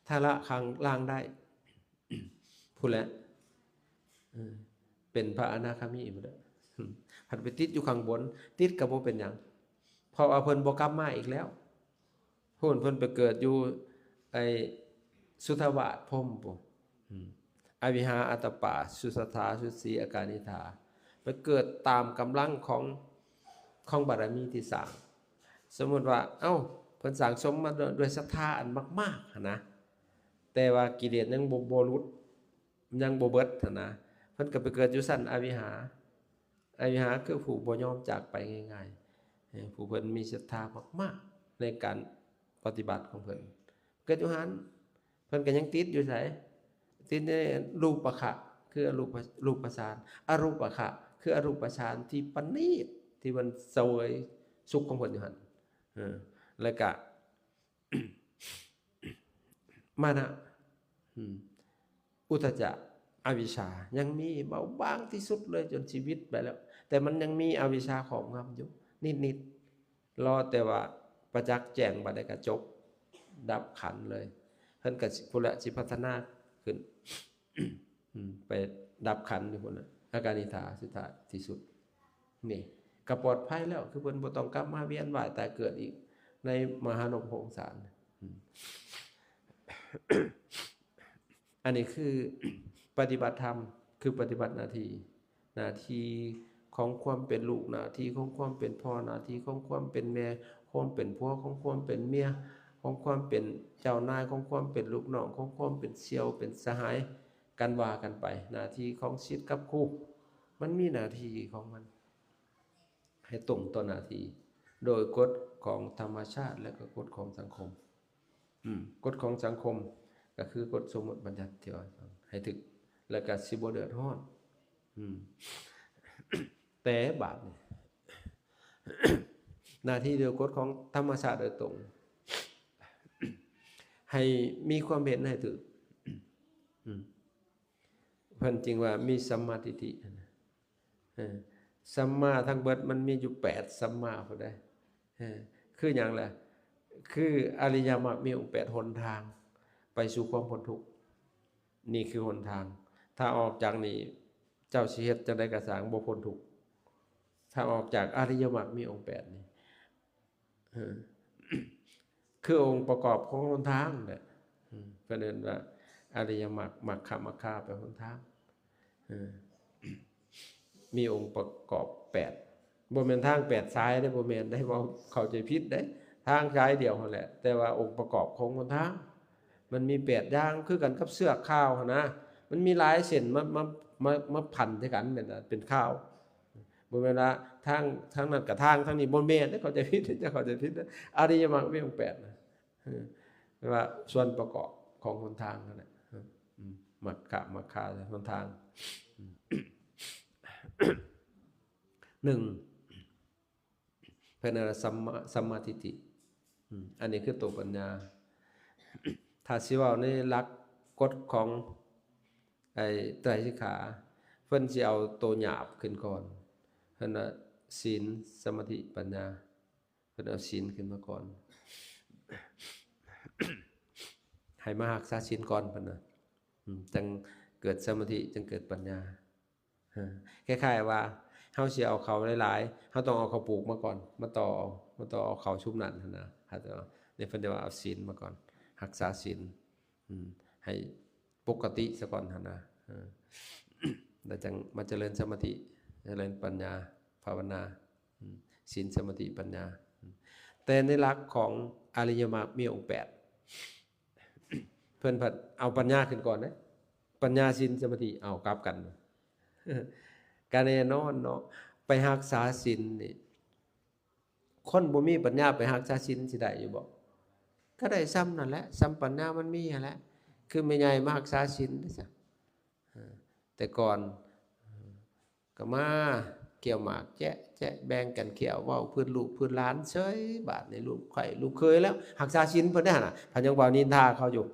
ຖ້າລະຂ້າງລ່າງໄດ້ ພຸ້ນແຫຼະ ເອີ ເປັນພະອະນາຄາມີພຸ້ນແຫຼະ ພັດໄປຕິດຢູ່ຂ້າງບົນ ຕິດກໍບໍ່ເປັນຫຍັງ ເພາະວ່າເພິ່ນບໍ່ກັບມາອີກແລ້ວ. ພຸ້ນເພິ່ນໄປເກີດຢູ່ໄອ້ສຸທະວາດພົມພຸ້ນ ອືມ ອະວິຫາ ອາຕະປາ ສຸສັດຖາ ສຸສີ ອາການິຖາ ໄປເກີດຕາມກຳລັງຂອງ ຂອງບາລະມີທີ່ສ້າງ. ສົມມຸດວ່າ ເອົ້າ ເພິ່ນສ້າງສົມມາດ້ວຍ ດ້ວຍສັດທາອັນມາກໆ ຫັ້ນນະ ແຕ່ວ່າກິເລດຍັງບໍ່ ບໍ່ຫຼຸດ ຍັງບໍ່ເບິດຫັ້ນນະ ເພິ່ນກໍໄປເກີດຢູ່ຊັ້ນອະວິຫາ. ອະວິຫາຄືຜູ້ບໍ່ຍອມຈາກໄປງ່າຍໆ ເອີ ຜູ້ເພິ່ນມີສັດທາມາກໆ ໃນການປະຕິບັດຂອງເພິ່ນ ເກີດຢູ່ຫັ້ນ ເພິ່ນກໍຍັງຕິດຢູ່ໃສ? ຕິດໃນຮູບປະຄະ ຄືອະຮູບປະ ຮູບປະຊານ ອະຮູບປະຄະ ຄືອະຮູບປະຊານທີ່ປະນີດ ທີ່ເພິ່ນສະເຫວີຍສຸກຂອງເພິ່ນຢູ່ຫັ້ນ ເອີ ແລ້ວກະ ມານະ ອືມ ອຸດທະຈະ ອະວິຊາ ຍັງມີເບົາບາງທີ່ສຸດເລີຍ ຈົນຊີວິດໄປແລ້ວ ແຕ່ມັນຍັງມີອະວິຊາຄອບງຳຢູ່ນິດໆ ລໍແຕ່ວ່າປະຈັກແຈ້ງ ບາດໃດກໍຈົບ ດັບຂັນເລີຍ ເພິ່ນກໍຊິ ພຸ້ນແຫຼະ ຊິພັດທະນາຂຶ້ນ ອືມ ໄປດັບຂັນຢູ່ພຸ້ນນະ ອາການິຖາ ສຸດທ້າຍທີ່ສຸດ ນີ້ກໍປອດໄພແລ້ວ ຄືເພິ່ນບໍ່ຕ້ອງກັບມາວຽນວ່າຍຕາຍເກີດອີກໃນມະຫານົກຫົງສານ. ອືມ ອັນນີ້ຄືປະຕິບັດທຳ ຄືປະຕິບັດໜ້າທີ່ ໜ້າທີ່ຂອງຄວາມເປັນລູກ ໜ້າທີ່ຂອງຄວາມເປັນພໍ່ ໜ້າທີ່ຂອງຄວາມເປັນແມ່ ຄວາມເປັນຜົວ ຂອງຄວາມເປັນເມຍ ຂອງຄວາມເປັນເຈົ້ານາຍ ຂອງຄວາມເປັນລູກນ້ອງ ຂອງຄວາມເປັນສ່ຽວເປັນສະຫາຍ ກັນວ່າກັນໄປ ໜ້າທີ່ຂອງສິດກັບຄູ ມັນມີໜ້າທີ່ຂອງມັນ ໃຫ້ຕົງຕໍ່ໜ້າທີ່ ໂດຍກົດຂອງທຳມະຊາດ ແລະ ກໍກົດຂອງສັງຄົມ. ອືມ ກົດຂອງສັງຄົມ ກໍຄືກົດສົມມຸດບັນຍັດທີ່ວ່າໃຫ້ຖືກ ແລ້ວກໍຊິບໍ່ເດືອດຮ້ອນ. ອືມ ແຕ່ບາດນີ້ ໜ້າທີ່ໂດຍກົດຂອງທຳມະຊາດໂດຍຕົງ ໃຫ້ມີຄວາມເຫັນໃຫ້ຖືກ. ອືມ ເພິ່ນຈຶ່ງວ່າມີສຳມາທິດຖິຫັ້ນນະ. ເອີ ສຳມາທັງເບິດມັນມີຢູ່ແປດສຳມາພຸ້ນເດ້. ເອີ ຄືຫຍັງລະ? ຄືອະລິຍະມັກມີອົງແປດ ຫົນທາງໄປສູ່ຄວາມພົ້ນທຸກ. ນີ້ຄືຫົນທາງ. ຖ້າອອກຈາກນີ້ ເຈົ້າຊິເຮັດຈັ່ງໃດກໍຊ່າງ ບໍ່ພົ້ນທຸກ. ຖ້າອອກຈາກອະລິຍະມັກມີອົງແປດນີ້ ເອີ ຄືອົງປະກອບຂອງຫົນທາງແຫຼະ ເອີ ເພິ່ນເອີ້ນວ່າອະລິຍະມັກ ມັກຂະ ມັກຄາ ແປຫົນທາງ ເອີ ມີອົງປະກອບແປດ ບໍ່ແມ່ນທາງແປດສາຍເດ້ ບໍ່ແມ່ນໄດ໋ ເວົ້າເຂົ້າໃຈຜິດໄດ໋ ທາງສາຍດຽວຫັ້ນແຫຼະ ແຕ່ວ່າອົງປະກອບຂອງຫົນທາງ ມັນມີແປດຢ່າງ ຄືກັນກັບເຊືອກຂາວຫັ້ນນະ ມັນມີຫຼາຍເສັ້ນມາ ມາ ມາ ມາພັນໃສ່ກັນ ແມ່ນເປັນຂາວ ບໍ່ແມ່ນວ່າທາງ ທາງນັ້ນກະທາງ ທາງນີ້ບໍ່ແມ່ນເດ້ ເຂົ້າໃຈຜິດ ເຈົ້າເຂົ້າໃຈຜິດເດ້ ອະລິຍະມັກມີອົງແປດນະ ເອີ ແປວ່າສ່ວນປະກອບຂອງຫົນທາງຫັ້ນແຫຼະ ເອີ ອືມ ມັກຂະ ມັກຄາ ຫົນທາງ ອືມ ໜຶ່ງ ເພິ່ນເອີ້ນວ່າ ສຳມາ ສຳມາທິດຖິ ອືມ ອັນນີ້ຄືໂຕປັນຍາ ຖ້າຊິເວົ້າໃນຫຼັກກົດຂອງໄອ້ໄຕຣສິກຂາ ເພິ່ນຊິເອົາໂຕຫຍາບຂຶ້ນກ່ອນ ເພິ່ນວ່າ ສິນ ສະມາທິ ປັນຍາ ເພິ່ນເອົາສິນຂຶ້ນມາກ່ອນ ໃຫ້ມາຮັກສາສິນກ່ອນ ເພິ່ນວ່າ ອືມ ຈັ່ງເກີດສະມາທິ ຈັ່ງເກີດປັນຍາ ເອີ ຄ້າຍໆວ່າເຮົາຊິເອົາເຂົ້າຫຼາຍໆ ເຮົາຕ້ອງເອົາເຂົ້າປູກມາກ່ອນ ມາຕໍ່ເອົາ ມາຕໍ່ເອົາເຂົ້າຊຸມນັ້ນຫັ້ນນະ ເຂົ້າໃຈບໍ່? ນີ້ເພິ່ນເອີ້ນວ່າເອົາສິນມາກ່ອນ ຮັກສາສິນ ອືມ ໃຫ້ປົກກະຕິສາກ່ອນຫັ້ນນະ ເອີ ແລ້ວຈັ່ງມາຈະເລີນສະມາທິ ຈະເລີນປັນຍາ ພາວະນາ ອືມ ສິນ ສະມາທິ ປັນຍາ ອືມ ແຕ່ໃນຫຼັກຂອງອະລິຍະມັກມີອົງແປດ ເພິ່ນພັດເອົາປັນຍາຂຶ້ນກ່ອນເດ້ ປັນຍາ ສິນ ສະມາທິ ເອົາກັບກັນ ກະແນ່ນອນເນາະ ໄປຮັກສາສິນນີ້ ຄົນບໍ່ມີປັນຍາໄປຮັກສາສິນຊິໄດ້ຢູ່ບໍ່? ກະໄດ້ຊ່ຳນັ້ນແຫຼະ ຊ່ຳປັນຍາມັນມີຫັ້ນແຫຼະ ຄືແມ່ໃຫຍ່ມາຮັກສາສິນເດ້ຊະ ເອີ ແຕ່ກ່ອນ ເອີ ກໍມາກ່ຽວໝາກແຈະ ແຈະແບ່ງກັນກ່ຽວ ເວົ້າພື້ນລູກພື້ນຫຼານເສີຍ ບາດນີ້ລູກໄຂ້ລູກເຂີຍແລ້ວ ຮັກສາສິນເພິ່ນເດ້ຫັ້ນນະ ເພິ່ນຍັງເວົ້ານິນທາເຂົາຢູ່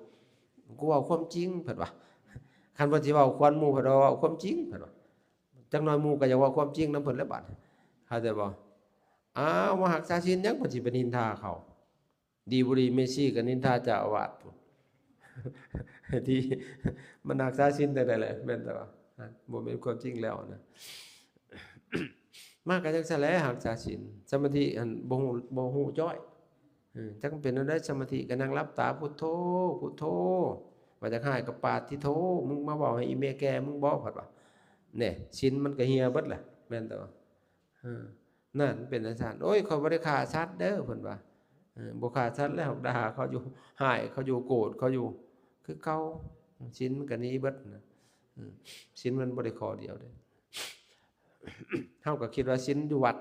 ກູເວົ້າຄວາມຈິງ ເພິ່ນວ່າ ຄັນເພິ່ນຊິເວົ້າຄວນໝູ່ ເພິ່ນວ່າເວົ້າຄວາມຈິງ ເພິ່ນວ່າ ຈັກໜ້ອຍໝູ່ກໍຢາກເວົ້າຄວາມຈິງນຳເພິ່ນແຫຼະບາດ ເຂົ້າໃຈບໍ່? ອ້າວ ມາຮັກສາສິນຫຍັງ ເພິ່ນຊິໄປນິນທາເຂົາ ດີບໍ່ດີເມຊີກໍນິນທາເຈົ້າອາວາດພຸ້ນ ທີ່ມັນຮັກສາສິນຈັ່ງໃດແຫຼະ ແມ່ນແຕ່ວ່າ ບໍ່ແມ່ນຄວາມຈິງແລ້ວນະ ມາກໍຈັ່ງຊັ້ນແຫຼະ ຮັກສາສິນ ສະມາທິຫັ້ນບໍ່ຮູ້ ບໍ່ຮູ້ຈ້ອຍ ເອີ ຈັກເປັນແນວໃດ ສະມາທິກໍນັ່ງຫຼັບຕາ ພຸດໂທ ພຸດໂທ ວ່າຈະຮ້າຍກໍປາດ ທິໂທ ມຶງມາເວົ້າໃຫ້ອີແມ່ແກ່ມຶງບໍ ພັດວ່າ ແນ່ ສິນມັນກໍເຫ່ຍເບິດແຫຼະ ແມ່ນແຕ່ວ່າ ເອີ ນັ້ນເປັນຈັ່ງຊັ້ນ ໂອ້ຍ ຂ້ອຍບໍ່ໄດ້ຂ້າສັດເດີ ເພິ່ນວ່າ ເອີ ບໍ່ຂ້າສັດແລ້ວ ດ່າເຂົາຢູ່ ຮ້າຍເຂົາຢູ່ ໂກດເຂົາຢູ່ ຄືເກົ່າ ສິນມັນກໍໜີເບິດນະ ເອີ ສິນມັນບໍ່ໄດ້ຂໍ້ດຽວເດ້ ເຮົາກໍຄິດວ່າສິນຢູ່ວັດ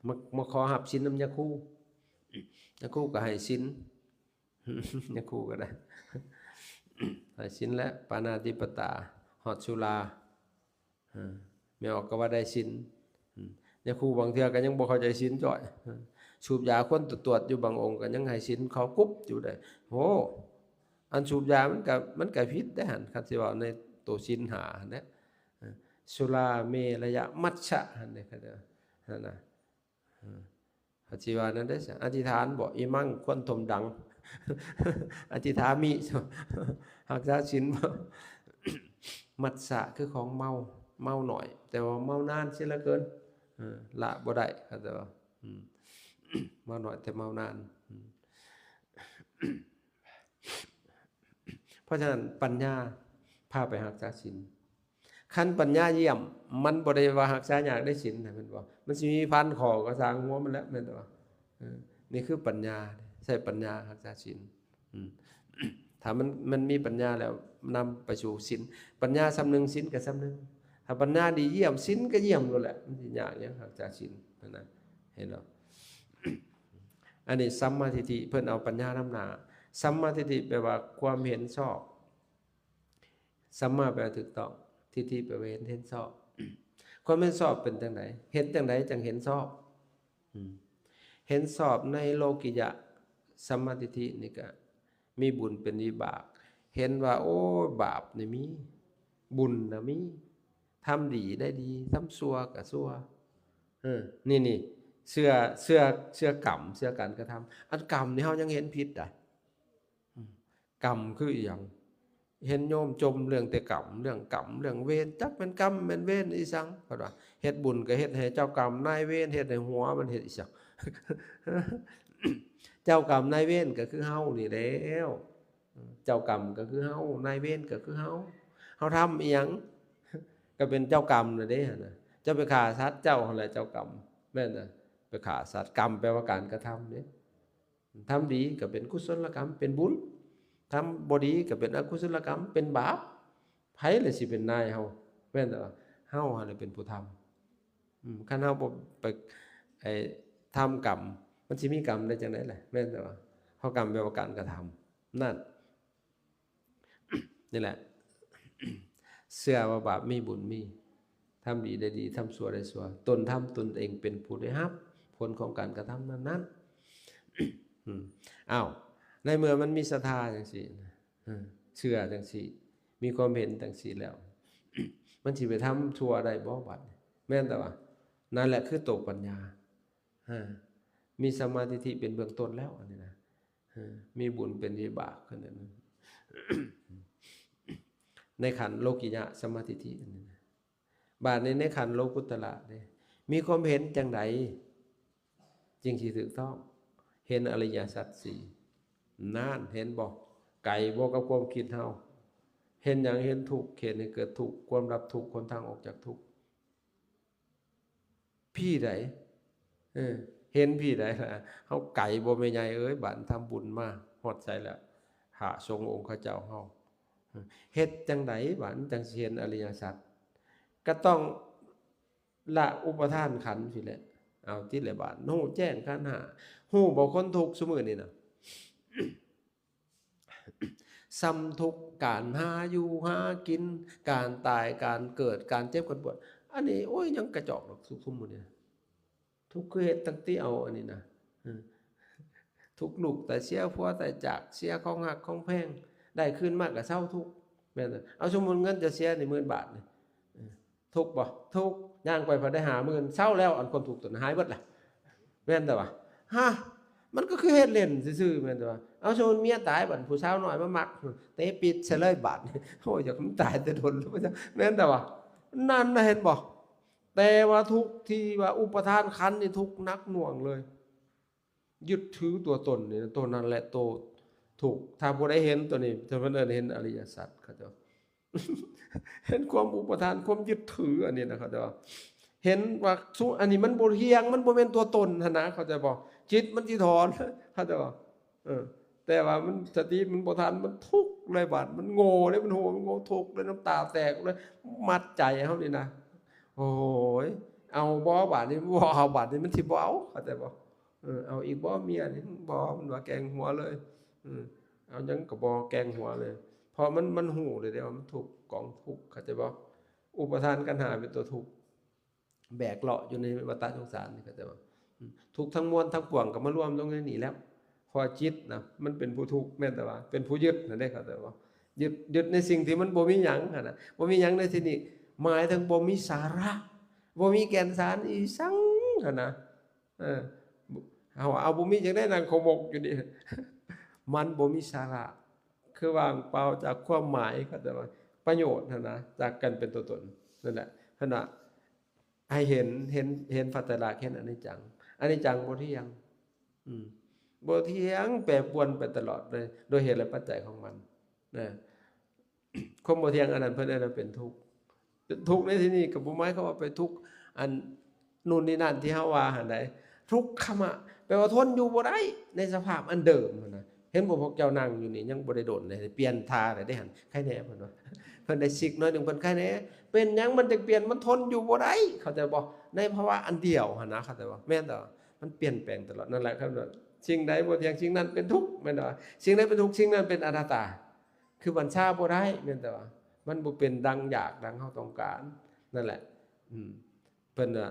ມາ ມາຂໍຮັບສິນນຳຍາຄູ ຍາຄູກໍໃຫ້ສິນ ຍາຄູກໍໄດ້ ໃຫ້ສິນແຫຼະ ປານາຕິປາຕາ ຮອດສຸລາ ເອີ ແມ່ອອກກໍວ່າໄດ້ສິນ ອືມ ຍາຄູບາງເທື່ອກໍຍັງບໍ່ເຂົ້າໃຈສິນຈ້ອຍ ເອີ ສູບຢາຄົນຕວດໆຢູ່ ບາງອົງກໍຍັງໃຫ້ສິນເຂົາກຸບຢູ່ໄດ໋ ໂຫ ອັນສູບຢາມັນກໍ ມັນກໍຜິດໄດ໋ຫັ້ນ ຄັນຊິເວົ້າໃນໂຕສິນຫ້າຫັ້ນແຫຼະ ເອີ ສຸລາເມລະຍະມັດສະຫັ້ນເດ້ ເຂົາເຈົ້າ ຫັ້ນນະ ເອີ ເຂົາຊິວ່າແນວໃດຊະ ອະທິຖານບໍ ອິມັງຄວັນທົມດັງ ອະທິຖາມິ ຮັກສາສິນບໍ ມັດສະຄືຂອງເມົາ ເມົາໜ້ອຍ ແຕ່ວ່າເມົານານເສຍເຫຼືອເກີນ ເອີ ລະບໍ່ໄດ້ ເຂົາເຈົ້າວ່າ ອືມ ເມົາໜ້ອຍແຕ່ເມົານານ ອືມ ເພາະສະນັ້ນ ປັນຍາພາໄປຮັກສາສິນ ຄັນປັນຍາຢ້ຽມ ມັນບໍ່ໄດ້ວ່າຮັກສາຍາກໄດ້ສິນນະ ແມ່ນບໍ່? ມັນຊິມີພັນຂໍ້ກໍຊ່າງຫົວມັນແຫຼະ ແມ່ນບໍ່? ເອີ ນີ້ຄືປັນຍາ ໃຊ້ປັນຍາຮັກສາສິນ ອືມ ຖ້າມັນ ມັນມີປັນຍາແລ້ວ ນຳໄປສູ່ສິນ ປັນຍາສ່ຳໜຶ່ງ ສິນກໍສ່ຳໜຶ່ງ ຖ້າປັນຍາດີຢ້ຽມ ສິນກໍຢ້ຽມໂລດແຫຼະ ມັນຊິຍາກຫຍັງຮັກສາສິນຫັ້ນນະ ເຫັນບໍ່? ອັນນີ້ສຳມາທິດຖິ ເພິ່ນເອົາປັນຍານຳໜ້າ ສຳມາທິດຖິແປວ່າຄວາມເຫັນຊອບ ສຳມາແປວ່າຖືກຕ້ອງ ທິດຖິແປວ່າເຫັນ ເຫັນຊອບ ຄວາມເຫັນຊອບເປັນຈັ່ງໃດ? ເຮັດຈັ່ງໃດຈັ່ງເຫັນຊອບ? ອືມ ເຫັນຊອບໃນໂລກິຍະສຳມາທິດຖິນີ້ກະມີບຸນເປັນວິບາກ ເຫັນວ່າ ໂອ້ຍ ບາບນີ້ມີ ບຸນນະມີ ທຳດີໄດ້ດີ ທຳຊົ່ວກະຊົ່ວ ເອີ ນີ້ໆ ເຊື່ອ ເຊື່ອ ເຊື່ອກຳ ເຊື່ອການກະທຳ ອັນກຳນີ້ເຮົາຍັງເຫັນຜິດໄດ໋ ອືມ ກຳຄືອີ່ຫຍັງ? ເຫັນໂຍມຈົ່ມເລື່ອງແຕ່ກຳ ເລື່ອງກຳ ເລື່ອງເວນ ຈັກແມ່ນກຳແມ່ນເວນອີ່ສັງ ເພິ່ນວ່າ ເຮັດບຸນກໍເຮັດໃຫ້ເຈົ້າກຳນາຍເວນ ເຮັດໃຫ້ຫົວມັນເຮັດອີ່ສັງ ເຈົ້າກຳນາຍເວນກໍຄືເຮົານີ້ແລ້ວ ເຈົ້າກຳກໍຄືເຮົາ ນາຍເວນກໍຄືເຮົາ ເຮົາທຳອີ່ຫຍັງ ກໍເປັນເຈົ້າກຳນັ້ນເດ້ຫັ້ນນະ ເຈົ້າໄປຂ້າສັດ ເຈົ້າຫັ້ນແຫຼະເຈົ້າກຳ ແມ່ນນະ ໄປຂ້າສັດ ກຳແປວ່າການກະທຳເດ້ ທຳດີກໍເປັນກຸສົລະກຳ ເປັນບຸນ ທຳບໍ່ດີກໍເປັນອະກຸສົລະກຳ ເປັນບາບ ໃຜລະຊິເປັນນາຍເຮົາ ແມ່ນແຕ່ວ່າເຮົາຫັ້ນແຫຼະເປັນຜູ້ທຳ ອືມ ຄັນເຮົາບໍ່ໄປ ໄອ້ ທຳກຳ ມັນຊິມີກຳໄດ້ຈັ່ງໃດລະ ແມ່ນແຕ່ວ່າເຮົາກຳແປວ່າການກະທຳ ນັ້ນ ນີ້ແຫຼະ ເຊື່ອວ່າບາບມີບຸນມີ ທຳດີໄດ້ດີ ທຳຊົ່ວໄດ້ຊົ່ວ ຕົນທຳຕົນເອງເປັນຜູ້ໄດ້ຮັບຜົນຂອງການກະທຳນັ້ນໆ ອືມ ອ້າວ ໃນເມື່ອມັນມີສັດທາຈັ່ງຊີ້ນະ ເອີ ເຊື່ອຈັ່ງຊີ້ ມີຄວາມເຫັນຈັ່ງຊີ້ແລ້ວ ມັນຊິໄປທຳຊົ່ວໄດ້ບໍ່ບາດນີ້ ແມ່ນແຕ່ວ່າ ນັ້ນແຫຼະຄືໂຕປັນຍາ ເອີ ມີສຳມາທິດຖິເປັນເບື້ອງຕົ້ນແລ້ວ ອັນນີ້ນະ ເອີ ມີບຸນເປັນວິບາກ ໃນຂັ້ນໂລກິຍະສຳມາທິດຖິ ອັນນີ້ນະ ບາດນີ້ໃນຂັ້ນໂລກຸດຕະລະເດ້ ມີຄວາມເຫັນຈັ່ງໃດຈຶ່ງຊິຖືກຕ້ອງ ເຫັນອະລິຍະສັດສີ່ ນັ້ນ ເຫັນບໍ່ ໄກບໍ່ກັບຄວາມຄິດເຮົາ ເຫັນຫຍັງ ເຫັນທຸກ ເຫັນໃຫ້ເກີດທຸກ ຄວາມດັບທຸກ ຫົນທາງອອກຈາກທຸກ ພີໃດ ເອີ ເຫັນພີໃດລະ ເຮົາໄກບໍ່ແມ່ໃຫຍ່ເອີຍ ບາດທຳບຸນມາຮອດໃສແລ້ວ ພະສົງອົງຂະເຈົ້າເຮົາ ເຮັດຈັ່ງໃດບາດຈັ່ງຊິເຫັນອະລິຍະສັດ ກໍຕ້ອງລະອຸປະທານຂັນຊີ້ແຫຼະ ເອົາຕິແຫຼະບາດ ຮູ້ແຈ້ງຂັນຫ້າ ຮູ້ບໍ່ຄົນທຸກຊຸມື້ນີ້ນະ ສ່ຳທຸກ ການຫາຢູ່ຫາກິນ ການຕາຍ ການເກີດ ການເຈັບ ການປວດ ອັນນີ້ ໂອ້ຍ ຍັງກະຈອກດອກ ທຸກຊຸມື້ນີ້ນະ ທຸກຄືເຮັດຕັ້ງຕິເອົາອັນນີ້ນະ ເອີ ທຸກລູກຕາຍເສຍ ຜົວຕາຍຈາກ ເສຍຂອງຮັກຂອງແພງ ໄດ້ຄືນມາກໍເຊົາທຸກ ແມ່ນ ເອົາ ສົມມຸດເງິນຈະເສຍນີ້ ໝື່ນບາດນີ້ ເອີ ທຸກບໍ່? ທຸກ ຍ່າງໄປພັດໄດ້ຫ້າໝື່ນ ເຊົາແລ້ວ ອັນຄວາມທຸກຕົວນັ້ນຫາຍເບິດລະ ແມ່ນແຕ່ວ່າ ຮະ ມັນກໍຄືເຮັດເລ່ນຊື່ໆ ແມ່ນແຕ່ວ່າ ເອົາ ສົມມຸດເມຍຕາຍ ບັດຜູ້ສາວນ້ອຍມາມັກ ເຕະປິດໃສ່ເລີຍບາດນີ້ ໂອ້ຍ ຢາກໃຫ້ມັນຕາຍແຕ່ດົນແລ້ວ ແມ່ນແຕ່ວ່າ ນັ້ນນະ ເຫັນບໍ່? ແຕ່ວ່າທຸກທີ່ວ່າອຸປະທານຂັນນີ້ທຸກໜັກໜ່ວງເລີຍ ຍຶດຖືຕົວຕົນນີ້ ໂຕນັ້ນແຫຼະໂຕທຸກ ຖ້າຜູ້ໃດເຫັນໂຕນີ້ ເພິ່ນເອີ້ນເຫັນອະລິຍະສັດ ເຂົາເຈົ້າ ເຫັນຄວາມອຸປະທານ ຄວາມຍຶດຖືອັນນີ້ນະ ເຂົາເຈົ້າ ເຫັນວ່າ ອັນນີ້ມັນບໍ່ທ່ຽງ ມັນບໍ່ແມ່ນຕົວຕົນຫັ້ນນະ ເຂົ້າໃຈບໍ່? ຈິດມັນຊິຖອນ ເຂົ້າໃຈບໍ່? ເອີ ແຕ່ວ່າມັນ ສະຕິມັນບໍ່ທັນ ມັນທຸກເລີຍບາດ ມັນໂງ່ເລີຍ ມັນໂຫ ມັນໂງ່ ທຸກເລີຍ ນ້ຳຕາແຕກເລີຍ ມັດໃຈເຮົານີ້ນະ ໂອ້ຍ ເອົາບໍ່ບາດນີ້ ບໍ່ເອົາບາດນີ້ ມັນຊິບໍ່ເອົາ ເຂົ້າໃຈບໍ່? ເອີ ເອົາອີກບໍ່ເມຍນີ້? ບໍ່ ມັນວ່າແກ່ງຫົວເລີຍ ເອີ ເອົາຫຍັງກໍບໍ່ແກ່ງຫົວເລີຍ ເພາະມັນ ມັນຮູ້ເລີຍເດ້ວ່າມັນທຸກ ກອງທຸກ ເຂົ້າໃຈບໍ່? ອຸປະທານຂັນຫ້າເປັນຕົວທຸກ ແບກເລາະຢູ່ໃນວັດຕະສົງສານນີ້ ເຂົ້າໃຈບໍ່? ອືມ ທຸກທັງມວນທັງປວງກໍມາລວມລົງໃນນີ້ແລ້ວ ເພາະວ່າຈິດນະ ມັນເປັນຜູ້ທຸກ ແມ່ນແຕ່ວ່າເປັນຜູ້ຍຶດນັ້ນເດ້ ເຂົ້າໃຈບໍ່? ຍຶດ ຍຶດໃນສິ່ງທີ່ມັນບໍ່ມີຫຍັງຫັ້ນນະ ບໍ່ມີຫຍັງໃນທີ່ນີ້ ໝາຍເຖິງບໍ່ມີສາລະ ບໍ່ມີແກ່ນສານອີ່ສັງຫັ້ນນະ ເອີ ເຮົາເອົາບໍ່ມີຈັ່ງໃດ ນັ່ງຂົວໝົກຢູ່ນີ້ ມັນບໍ່ມີສາລະ ຄືວ່າງເປົ່າຈາກຄວາມໝາຍ ເຂົ້າໃຈບໍ່? ປະໂຫຍດຫັ້ນນະ ຈາກການເປັນຕົວຕົນ ນັ້ນແຫຼະ ຫັ້ນນະ ໃຫ້ເຫັນ ເຫັນ ເຫັນພະໄຕຣະ ເຫັນອະນິດຈັງ ອະນິດຈັງບໍ່ທ່ຽງ ອືມ ບໍ່ທ່ຽງ ແປປວນໄປຕະຫຼອດເລີຍ ໂດຍເຫດ ແລະ ປັດໄຈຂອງມັນນະ ຄວາມບໍ່ທ່ຽງອັນນັ້ນ ເພິ່ນເອີ້ນວ່າເປັນທຸກ ເປັນທຸກໃນທີ່ນີ້ກໍບໍ່ໝາຍຄວາມວ່າໄປທຸກອັນ ໂນ່ນນີ້ນັ້ນທີ່ເຮົາວ່າຫັ້ນໃດ ທຸກຂະມະ ແປວ່າທົນຢູ່ບໍ່ໄດ້ໃນສະພາບອັນເດີມຫັ້ນນະ ເຫັນບໍ່ ພວກເຈົ້ານັ່ງຢູ່ນີ້ຍັງບໍ່ໄດ້ດົນເລີຍ ປ່ຽນທ່າແລ້ວເດ້ຫັ້ນ ໄຄແນ່ເພິ່ນວ່າ ເພິ່ນໄດ້ຊິກໜ້ອຍໜຶ່ງ ເພິ່ນໄຄແນ່ ເປັນຫຍັງມັນຈຶ່ງປ່ຽນ ມັນທົນຢູ່ບໍ່ໄດ້ ເຂົ້າໃຈບໍ່? ໃນພາວະອັນດຽວຫັ້ນນະ ເຂົ້າໃຈບໍ່? ແມ່ນແຕ່ວ່າມັນປ່ຽນແປງຕະຫຼອດ ນັ້ນແຫຼະ ຄຳວ່າສິ່ງໃດບໍ່ທ່ຽງ ສິ່ງນັ້ນເປັນທຸກ ແມ່ນບໍ່? ສິ່ງໃດເປັນທຸກ ສິ່ງນັ້ນເປັນອະນັດຕາ ຄືບັນຊາບໍ່ໄດ້ ແມ່ນແຕ່ວ່າມັນບໍ່ເປັນດັ່ງຢາກ ດັ່ງເຮົາຕ້ອງການ ນັ້ນແຫຼະ ອືມ ເພິ່ນວ່າ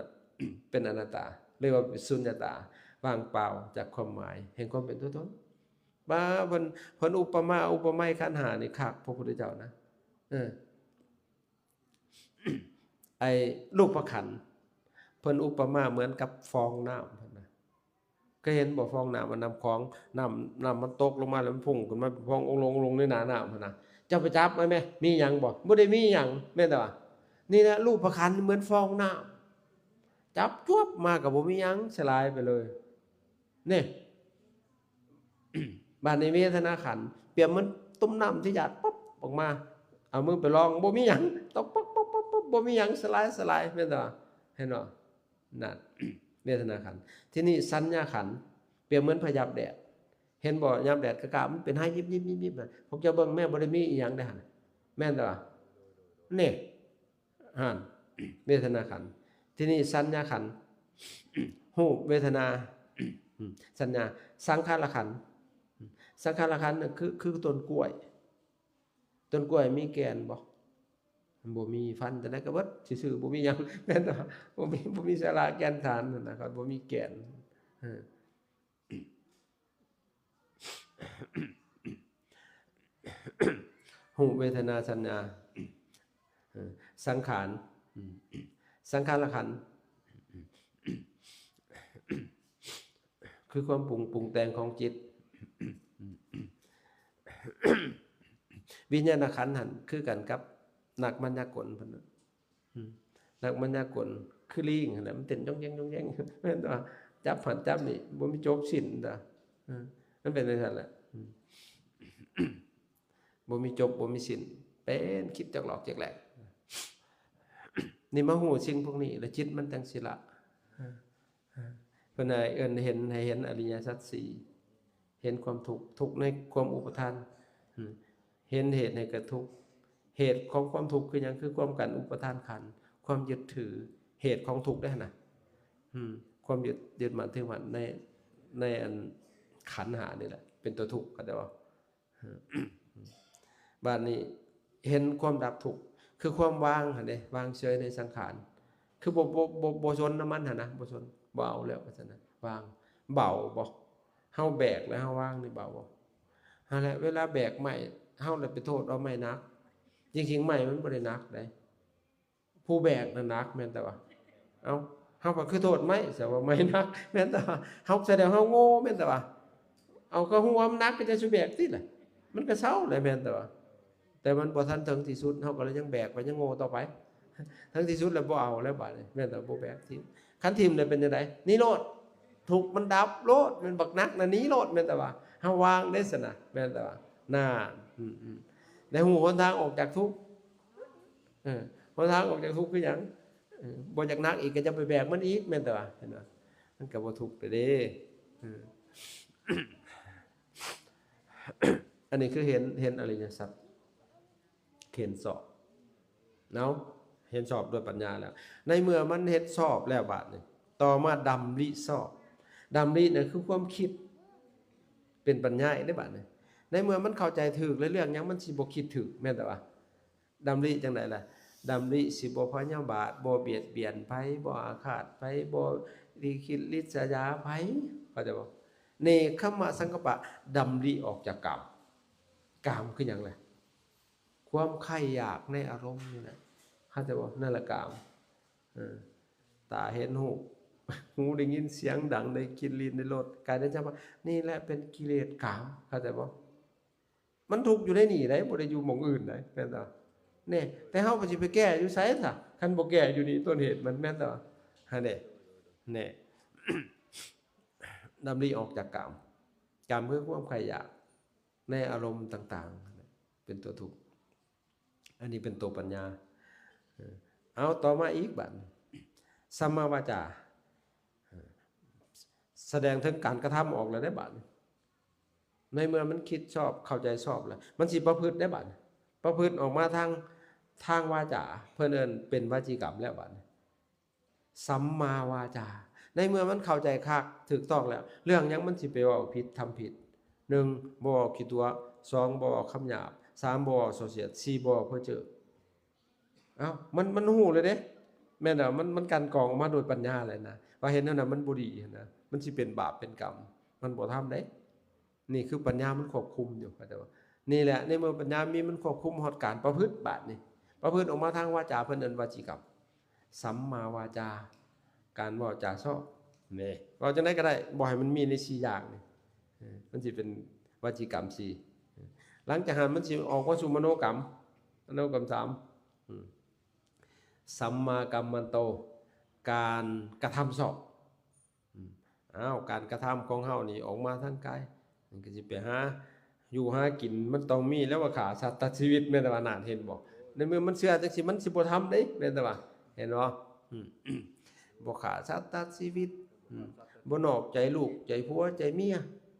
ເປັນອະນັດຕາ ເລີຍວ່າເປັນສຸນຍະຕາ ວ່າງເປົ່າຈາກຄວາມໝາຍແຫ່ງຄວາມເປັນຕົວຕົນ. ວ່າເພິ່ນ ເພິ່ນອຸປະມາອຸປະໄມຂັນຫ້ານີ້ຄັກ ພະພຸດທະເຈົ້ານະ ເອີ ໄອ້ຮູບປະຂັນ ເພິ່ນອຸປະມາເໝືອນກັບຟອງນ້ຳ ເພິ່ນນະ ເຄີຍເຫັນບໍ່? ຟອງນ້ຳ ອັນນ້ຳຂອງ ນ້ຳ ນ້ຳມັນຕົກລົງມາແລ້ວມັນພຸ່ງຂຶ້ນມາເປັນຟອງ ໂອງໂລງ ໂອງໂລງໃນໜ້ານ້ຳຫັ້ນນະ ເຈົ້າໄປຈັບມາແມ ມີຫຍັງບໍ່? ບໍ່ໄດ້ມີຫຍັງ ແມ່ນແຕ່ວ່າ ນີ້ແຫຼະ ຮູບປະຄັນເໝືອນຟອງນ້ຳ ຈັບຈວບມາກໍບໍ່ມີຫຍັງ ສະຫຼາຍໄປເລີຍ ນີ້. ບາດນີ້ເວທະນາຂັນ ປຽບເໝືອນຕຸ່ມນ້ຳທີ່ຫຍາດປັບອອກມາ ເອົາມືໄປລອງ ບໍ່ມີຫຍັງ ຕົກປັບໆໆໆ ບໍ່ມີຫຍັງ ສະຫຼາຍໆ ແມ່ນແຕ່ວ່າ ເຫັນບໍ່? ນັ້ນ ເວທະນາຂັນ. ທີນີ້ສັນຍາຂັນ ປຽບເໝືອນພະຫຍັບແດດ ເຫັນບໍ່? ຫຍັບແດດກະກະ ມັນເປັນໄຮຍິບໆໆໆ ພວກເຈົ້າເບິ່ງແມ້ ບໍ່ໄດ້ມີອີ່ຫຍັງເດ້ຫັ້ນ ແມ່ນແຕ່ວ່າ ນີ້ ຫັ້ນ ເວທະນາຂັນ. ທີນີ້ສັນຍາຂັນ ຮູບ ເວທະນາ ສັນຍາ ສັງຂາລະຂັນ ສັງຂາລະຂັນນະ ຄື ຄືຕົ້ນກ້ວຍ ຕົ້ນກ້ວຍມີແກ່ນບໍ່? ມັນບໍ່ມີ ຟັນຈັ່ງໃດກໍເບິດຊື່ໆ ບໍ່ມີຫຍັງ ແມ່ນບໍ່? ບໍ່ມີ ບໍ່ມີສາລະແກ່ນສານຫັ້ນນະ ຄັນບໍ່ມີແກ່ນ ເອີ ຮູບ ເວທະນາ ສັນຍາ ເອີ ສັງຂານ ອືມ ສັງຂາລະຂັນ ຄືຄວາມປຸງ ປຸງແຕ່ງຂອງຈິດ. ວິນຍານະຂັນຫັ້ນຄືກັນກັບນັກມາຍາກົນເພິ່ນນະ ອືມ ນັກມາຍາກົນຄືລີງຫັ້ນແຫຼະ ມັນເຕັ້ນຢອງແຢງຢອງແຢງ ແມ່ນບໍ່? ຈັບຫັ້ນຈັບນີ້ ບໍ່ມີຈົບສິ້ນນະ ເອີ ມັນເປັນຈັ່ງຊັ້ນແຫຼະ ອືມ ບໍ່ມີຈົບ ບໍ່ມີສິ້ນ ເປັນຄິດຈອກຫຼອກແຈກແຫຼກ. ນີ້ມາຮູ້ສິ່ງພວກນີ້ ແລ້ວຈິດມັນຈັ່ງຊິລະ ເພິ່ນໃຫ້ເອີ້ນເຫັນ ໃຫ້ເຫັນອະລິຍະສັດສີ່ ເຫັນຄວາມທຸກ ທຸກໃນຄວາມອຸປະທານ ເຫັນເຫດໃຫ້ເກີດທຸກ ເຫດຂອງຄວາມທຸກຄືຫຍັງ? ຄືຄວາມກັນອຸປະທານຂັນ ຄວາມຍຶດຖື ເຫດຂອງທຸກເດ້ຫັ້ນນະ ຄວາມຍຶດ ຍຶດໝັ້ນຖືໝັ້ນໃນ ໃນອັນຂັນຫ້ານີ້ແຫຼະ ເປັນຕົວທຸກ ເຂົ້າໃຈບໍ່? ບາດນີ້ເຫັນຄວາມດັບທຸກ ຄືຄວາມວາງຫັ້ນເດ້ ວາງເຊີຍໃນສັງຂານ ຄືບໍ່ ບໍ່ ບໍ່ ບໍ່ຊົນນຳມັນຫັ້ນນະ ບໍ່ຊົນ ບໍ່ເອົາແລ້ວວ່າຊັ້ນນະ ວາງ. ເບົາບໍ່? ເຮົາແບກແລ້ວເຮົາວາງນີ້ເບົາບໍ່? ຫັ້ນແຫຼະ ເວລາແບກໄມ້ ເຮົາລະໄປໂທດວ່າໄມ້ໜັກ ຈິງໆ ໄມ້ມັນບໍ່ໄດ້ໜັກໃດ ຜູ້ແບກນະໜັກແມ່ນແຕ່ວ່າ ເອົ້າ ເຮົາກໍຄືໂທດໄມ້ ສະວ່າໄມ້ໜັກ ແມ່ນແຕ່ວ່າ ເຮົາ ສະແດງເຮົາໂງ່ແມ່ນແຕ່ວ່າ ເອົາ ກໍຮູ້ວ່າມັນໜັກ ກໍຈະຊິແບກຕິລະ ມັນກໍເຊົາແຫຼະ ແມ່ນແຕ່ວ່າ ແຕ່ມັນບໍ່ທັນເຖິງທີ່ສຸດ ເຮົາກໍເລີຍຍັງແບກໄປ ຍັງໂງ່ຕໍ່ໄປ ເຖິງທີ່ສຸດແລ້ວບໍ່ເອົາແລ້ວບາດນີ້ ແມ່ນແຕ່ບໍ່ແບກຖິ້ມ ຄັນຖິ້ມແລ້ວເປັນຈັ່ງໃດ? ໜີໂລດ ທຸກມັນດັບໂລດ ແມ່ນບັກໜັກນະໜີໂລດ ແມ່ນແຕ່ວ່າ ເຮົາວາງເດ້ຊັ້ນນະ ແມ່ນແຕ່ວ່າ ນັ້ນ ອືມໆ ໄດ້ຮູ້ຫົນທາງອອກຈາກທຸກ ເອີ ຫົນທາງອອກຈາກທຸກຄືຫຍັງ? ເອີ ບໍ່ຢາກໜັກອີກກໍຢ່າໄປແບກມັນອີກ ແມ່ນແຕ່ວ່າ ເຫັນບໍ່? ມັນກໍບໍ່ທຸກແລ້ວເດ້ ເອີ ອັນນີ້ຄືເຫັນ ເຫັນອະລິຍະສັດ ເຫັນຊອບ ເນາະ ເຫັນຊອບດ້ວຍປັນຍາແລ້ວ ໃນເມື່ອມັນເຫັນຊອບແລ້ວບາດນີ້ ຕໍ່ມາດຳລິຊອບ ດຳລິນັ້ນຄືຄວາມຄິດ ເປັນປັນຍາອີກເດ້ບາດນີ້ ໃນເມື່ອມັນເຂົ້າໃຈຖືກແລ້ວ ເລື່ອງຫຍັງມັນຊິບໍ່ຄິດຖືກ ແມ່ນແຕ່ວ່າ ດຳລິຈັ່ງໃດລະ? ດຳລິຊິບໍ່ພະຍາບາດ ບໍ່ບຽດບຽນໃຜ ບໍ່ອາຄາດໃຜ ບໍ່ລິຄິດລິດສະຢາໃຜ ເຂົ້າໃຈບໍ່? ເນກຂະມະສັງກັບປະ ດຳລິອອກຈາກກາມ ກາມຄືຫຍັງລະ? ຄວາມໃຄ່ຢາກໃນອາລົມນີ້ແຫຼະ ເຂົ້າໃຈບໍ່? ນັ້ນລະກາມ ເອີ ຕາເຫັນຮູບ ຫູໄດ້ຍິນສຽງດັງ ໄດ້ກິ່ນລິ້ນ ໄດ້ລົດ ກາຍໄດ້ຈຳວ່າ ນີ້ແຫຼະເປັນກິເລດກາມ ເຂົ້າໃຈບໍ່? ມັນທຸກຢູ່ໃນນີ້ໃດ໋ ບໍ່ໄດ້ຢູ່ໝ່ອງອື່ນໃດ໋ ແມ່ນບໍ່? ແນ່ ແຕ່ເຮົາກໍຊິໄປແກ້ຢູ່ໃສຊະ? ຄັນບໍ່ແກ້ຢູ່ນີ້ ຕົ້ນເຫດມັນແມ່ນບໍ່? ຫັ້ນເດ້ ແນ່ ດຳລິອອກຈາກກາມ ກາມຄືຄວາມໃຄ່ຢາກໃນອາລົມຕ່າງໆ ເປັນຕົວທຸກ ອັນນີ້ເປັນຕົວປັນຍາ ເອີ ເອົາ ຕໍ່ມາອີກບາດ ສຳມາວາຈາ ເອີ ສະແດງເຖິງການກະທຳອອກແລ້ວເດ້ບາດນີ້ ໃນເມື່ອມັນຄິດຊອບ ເຂົ້າໃຈຊອບແລ້ວ ມັນຊິປະພຶດໄດ້ບາດນີ້ ປະພຶດອອກມາທາງ ທາງວາຈາ ເພິ່ນເອີ້ນເປັນວາຈີກຳແລ້ວບາດນີ້ ສຳມາວາຈາ ໃນເມື່ອມັນເຂົ້າໃຈຄັກ ຖືກຕ້ອງແລ້ວ ເລື່ອງຫຍັງມັນຊິໄປເວົ້າຜິດ ທຳຜິດ? ໜຶ່ງ ບໍ່ເວົ້າຂີ້ຕົວະ ສອງ ບໍ່ເວົ້າຄຳຫຍາບ ສາມ ບໍ່ເວົ້າສ່ໍ້ສຽດ ສີ່ ບໍ່ເວົ້າເພີ້ເຈີ້ ເອົ້າ ມັນ ມັນຮູ້ແລ້ວເດ້ ແມ່ນແລ້ວ ມັນ ມັນກັ່ນກອງອອກມາໂດຍປັນຍາແລ້ວນະ ວ່າເຮັດແນວນັ້ນມັນບໍ່ດີຫັ້ນນະ ມັນຊິເປັນບາບເປັນກຳ ມັນບໍ່ທຳເດ້ ນີ້ຄືປັນຍາມັນຄວບຄຸມຢູ່ ເຂົ້າໃຈບໍ່? ນີ້ແຫຼະ ໃນເມື່ອປັນຍາມີ ມັນຄວບຄຸມຮອດການປະພຶດບາດນີ້ ປະພຶດອອກມາທາງວາຈາ ເພິ່ນເອີ້ນວາຈີກຳ ສຳມາວາຈາ ການເວົ້າຈາຊອບ ນີ້ ເວົ້າຈັ່ງໃດກໍໄດ້ ບໍ່ໃຫ້ມັນມີໃນສີ່ຢ່າງນີ້ ເອີ ມັນຊິເປັນວາຈີກຳສີ່ ຫຼັງຈາກຫັ້ນມັນຊິອອກມາສູ່ມະໂນກຳ ມະໂນກຳສາມ ອືມ ສຳມາກັມມັນໂຕ ການກະທຳຊອບ ອືມ ອ້າວ ການກະທຳຂອງເຮົານີ້ອອກມາທາງກາຍ ມັນກໍຊິໄປຫາຢູ່ຫາກິນ ມັນຕ້ອງມີແລ້ວວ່າຂ້າສັດຕັດຊີວິດ ແມ່ນແຕ່ວ່ານັ້ນ ເຫັນບໍ່? ໃນເມື່ອມັນເຊື່ອຈັ່ງຊີ້ ມັນຊິບໍ່ທຳເດ້ ແມ່ນແຕ່ວ່າ ເຫັນບໍ່? ອືມ ບໍ່ຂ້າສັດຕັດຊີວິດ ອືມ ບໍ່ນອກໃຈລູກໃຈຜົວໃຈເມຍ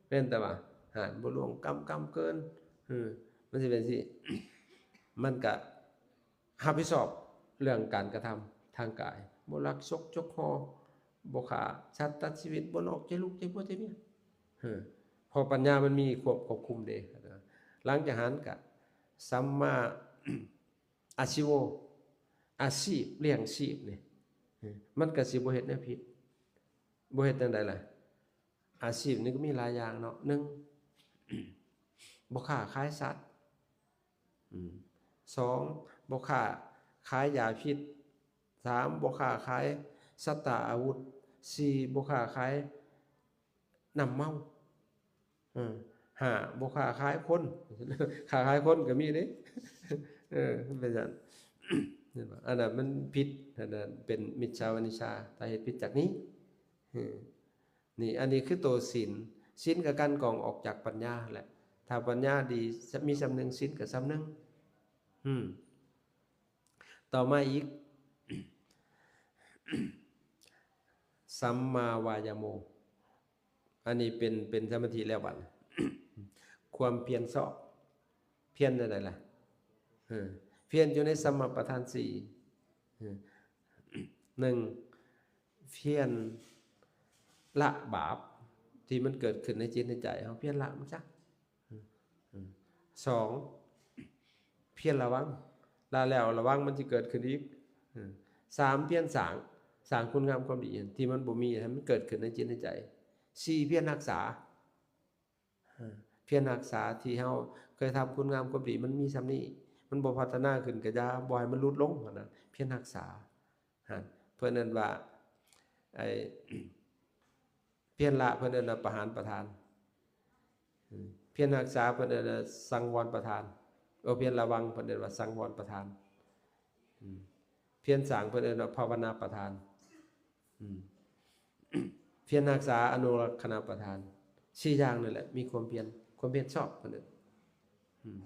ແມ່ນແຕ່ວ່າ ຫັ້ນ ບໍ່ລ່ວງກຳ ກຳເກີນ ເອີ ມັນຊິເປັນຈັ່ງຊີ້ ມັນກະ ຮັບຜິດຊອບເລື່ອງການກະທຳທາງກາຍ ບໍ່ລັກ ສົກ ຈົກຫໍ່ ບໍ່ຂ້າສັດຕັດຊີວິດ ບໍ່ນອກໃຈລູກໃຈຜົວໃຈເມຍ ເອີ ເພາະປັນຍາມັນມີຄວບ ຄວບຄຸມເດ້. ຫຼັງຈາກຫັ້ນກະ ສຳມາອາຊີໂວ ອາຊີບລ້ຽງຊີບນີ້ ເອີ ມັນກະຊິບໍ່ເຮັດແນວຜິດ. ບໍ່ເຮັດຈັ່ງໃດລະ? ອາຊີບນີ້ກໍມີຫຼາຍຢ່າງເນາະ ໜຶ່ງ ບໍ່ຄ້າຂາຍສັດ ອືມ ສອງ ບໍ່ຄ້າຂາຍຢາພິດ ສາມ ບໍ່ຄ້າຂາຍສັດຕາອາວຸດ ສີ່ ບໍ່ຄ້າຂາຍນ້ຳເມົາ ເອີ ຫ້າ ບໍ່ຄ້າຂາຍຄົນ ຄ້າຂາຍຄົນກໍມີເດ້ ເອີ ມັນເປັນຊັ້ນ ເຫັນບໍ່? ອັນນັ້ນມັນຜິດ ອັນນັ້ນເປັນມິດສາວານິດສາ ຖ້າເຮັດຜິດຈາກນີ້ ເອີ ນີ້ ອັນນີ້ຄືໂຕສິນ ສິນກໍກັ່ນກອງອອກຈາກປັນຍາແຫຼະ ຖ້າປັນຍາດີ ມີສ່ຳໜຶ່ງ ສິນກໍສ່ຳໜຶ່ງ ອືມ ຕໍ່ມາອີກ ສຳມາວາຍາໂມ ອັນນີ້ເປັນ ເປັນສະມາທິແລ້ວບັດ ຄວາມພຽນຊອບ ພຽນແນວໃດລະ? ເອີ ພຽນຢູ່ໃນສຳມາປະທານສີ່ ເອີ ໜຶ່ງ ພຽນລະບາບທີ່ມັນເກີດຂຶ້ນໃນຈິດໃນໃຈເຮົາ ພຽນລະມັນຊະ ເອີ ເອີ ສອງ ພຽນລະວັງ ລະແລ້ວລະວັງມັນຊິເກີດຂຶ້ນອີກ ເອີ ສາມ ພຽນສ້າງ ສ້າງຄຸນງາມຄວາມດີທີ່ມັນບໍ່ມີໃຫ້ມັນເກີດຂຶ້ນໃນຈິດໃນໃຈ ສີ່ ພຽນຮັກສາ ເອີ ພຽນຮັກສາທີ່ເຮົາເຄີຍທຳຄຸນງາມຄວາມດີ ມັນມີສ່ຳນີ້ ມັນບໍ່ພັດທະນາຂຶ້ນກະຢ່າ ບໍ່ໃຫ້ມັນຫຼຸດລົງຫັ້ນນະ ພຽນຮັກສາ ຫັ້ນ ເພິ່ນເອີ້ນວ່າ ໄອ້ ພຽນລະເພິ່ນເອີ້ນວ່າປະຫານປະທານ ເອີ ພຽນຮັກສາເພິ່ນເອີ້ນວ່າສັງວອນປະທານ ໂອ ພຽນລະວັງເພິ່ນເອີ້ນວ່າສັງວອນປະທານ ອືມ ພຽນສ້າງເພິ່ນເອີ້ນວ່າພາວະນາປະທານ ອືມ ພຽນຮັກສາອະນຸລັກຂະນາປະທານ ສີ່ຢ່າງນີ້ແຫຼະ ມີຄວາມພຽນ ຄວາມພຽນຊອບເພິ່ນເອີ້ນ ອືມ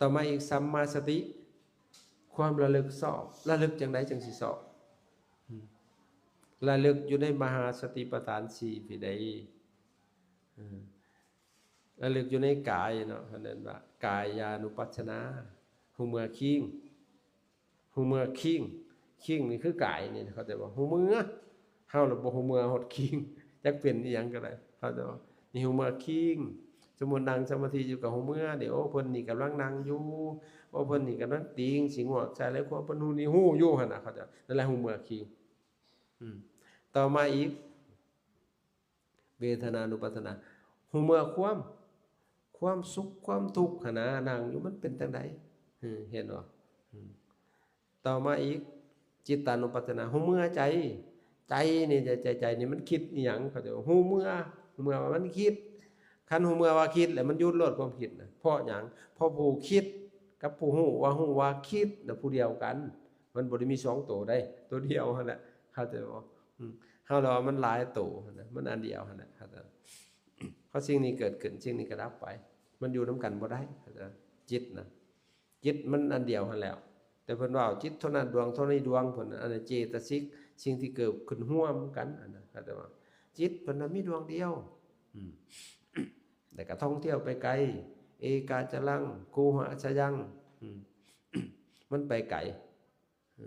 ຕໍ່ມາອີກ ສຳມາສະຕິ ຄວາມລະລຶກຊອບ ລະລຶກຈັ່ງໃດຈັ່ງຊິຊອບ? ອືມ ລະລຶກຢູ່ໃນມະຫາສະຕິປະທານສີ່ພີໃດ ເອີ ລະລຶກຢູ່ໃນກາຍເນາະ ເພິ່ນເອີ້ນວ່າກາຍານຸປັດສະນາ ຮູ້ເມື່ອຄີງ ຮູ້ເມື່ອຄີງ ຄີງນີ້ຄືກາຍນີ້ ເຂົາເຈົ້າວ່າຮູ້ເມື່ອ ເຮົາລະບໍ່ຮູ້ເມື່ອຮອດຄີງ ຈັກເປັນອີ່ຫຍັງກໍໄດ້ ເຂົາເຈົ້າວ່ານີ້ຮູ້ເມື່ອຄີງ ສົມມຸດນັ່ງສະມາທິຢູ່ກໍຮູ້ເມື່ອ ນີ້ ໂອ້ ເພິ່ນນີ້ກຳລັງນັ່ງຢູ່ ໂອ້ ເພິ່ນນີ້ກຳລັງຕີງ ຊິງວກໃສ່ແລ້ວ ຄວາມເພິ່ນຮູ້ນີ້ຮູ້ຢູ່ຫັ້ນນະ ເຂົາເຈົ້າ ນັ້ນແຫຼະຮູ້ເມື່ອຄີງ ອືມ ຕໍ່ມາອີກ ເວທະນານຸປັດສະນາ ຮູ້ເມື່ອຄວາມ ຄວາມສຸກຄວາມທຸກຫັ້ນນະ ນັ່ງຢູ່ມັນເປັນຈັ່ງໃດ ເຫັນບໍ່? ຕໍ່ມາອີກ ຈິດຕານຸປັດສະນາ ຮູ້ເມື່ອໃຈ ໃຈນີ້ ໃຈ ໃຈ ໃຈນີ້ມັນຄິດອີ່ຫຍັງ ເຂົາເຈົ້າຮູ້ເມື່ອ ຮູ້ເມື່ອວ່າມັນຄິດ ຄັນຮູ້ເມື່ອວ່າຄິດແລ້ວມັນຢຸດໂລດຄວາມຄິດນະ ເພາະຫຍັງ? ເພາະຜູ້ຄິດກັບຜູ້ຮູ້ວ່າ ຮູ້ວ່າຄິດນະ ຜູ້ດຽວກັນ ມັນບໍ່ໄດ້ມີສອງໂຕໃດ ໂຕດຽວຫັ້ນແຫຼະ ເຂົ້າໃຈບໍ່? ອືມ ເຮົາລະວ່າມັນຫຼາຍໂຕຫັ້ນນະ ມັນອັນດຽວຫັ້ນແຫຼະ ເພາະສິ່ງນີ້ເກີດຂຶ້ນ ສິ່ງນີ້ກໍດັບໄປ ມັນຢູ່ນຳກັນບໍ່ໄດ້ ຈິດນະ ຈິດມັນອັນດຽວຫັ້ນແຫຼະ ແຕ່ເພິ່ນເວົ້າຈິດເທົ່ານັ້ນດວງ ເທົ່ານີ້ດວງ ເພິ່ນ ອັນນັ້ນເຈຕະສິກ ສິ່ງທີ່ເກີດຂຶ້ນຮ່ວມກັນ ອັນນັ້ນ ເຂົ້າໃຈບໍ່? ຈິດເພິ່ນນະມີດວງດຽວ ອືມ ແລ້ວກໍທ່ອງທ່ຽວໄປໄກ ເອກາຈະລັງ ກູຫະອາຊະຍັງ ອືມ ມັນໄປໄກ ເອີ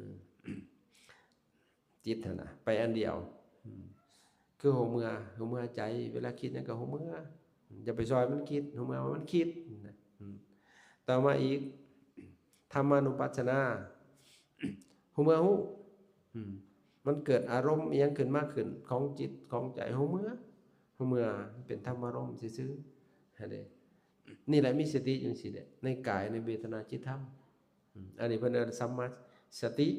ຈິດຫັ້ນນະ ໄປອັນດຽວ ອືມ ຄືຮູ້ເມື່ອ ຮູ້ເມື່ອໃຈ ເວລາຄິດຫຍັງກໍຮູ້ເມື່ອ ຢ່າໄປຊ່ອຍມັນຄິດ ຮູ້ເມື່ອວ່າມັນຄິດນະ ອືມ ຕໍ່ມາອີກ ທຳມານຸປັດສະນາ ຮູ້ເມື່ອຮູ້ ອືມ ມັນເກີດອາລົມອີ່ຫຍັງຂຶ້ນມາຂຶ້ນ ຂອງຈິດຂອງໃຈ ຮູ້ເມື່ອ ຮູ້ເມື່ອເປັນທຳມາລົມຊື່ໆ ຫັ້ນເດ້ ນີ້ແຫຼະ ມີສະຕິຢູ່ຈັ່ງຊີ້ແຫຼະ ໃນກາຍ ໃນເວທະນາ ຈິດ ທຳ ອືມ ອັນນີ້ເພິ່ນເອີ້ນສຳມາສະຕິ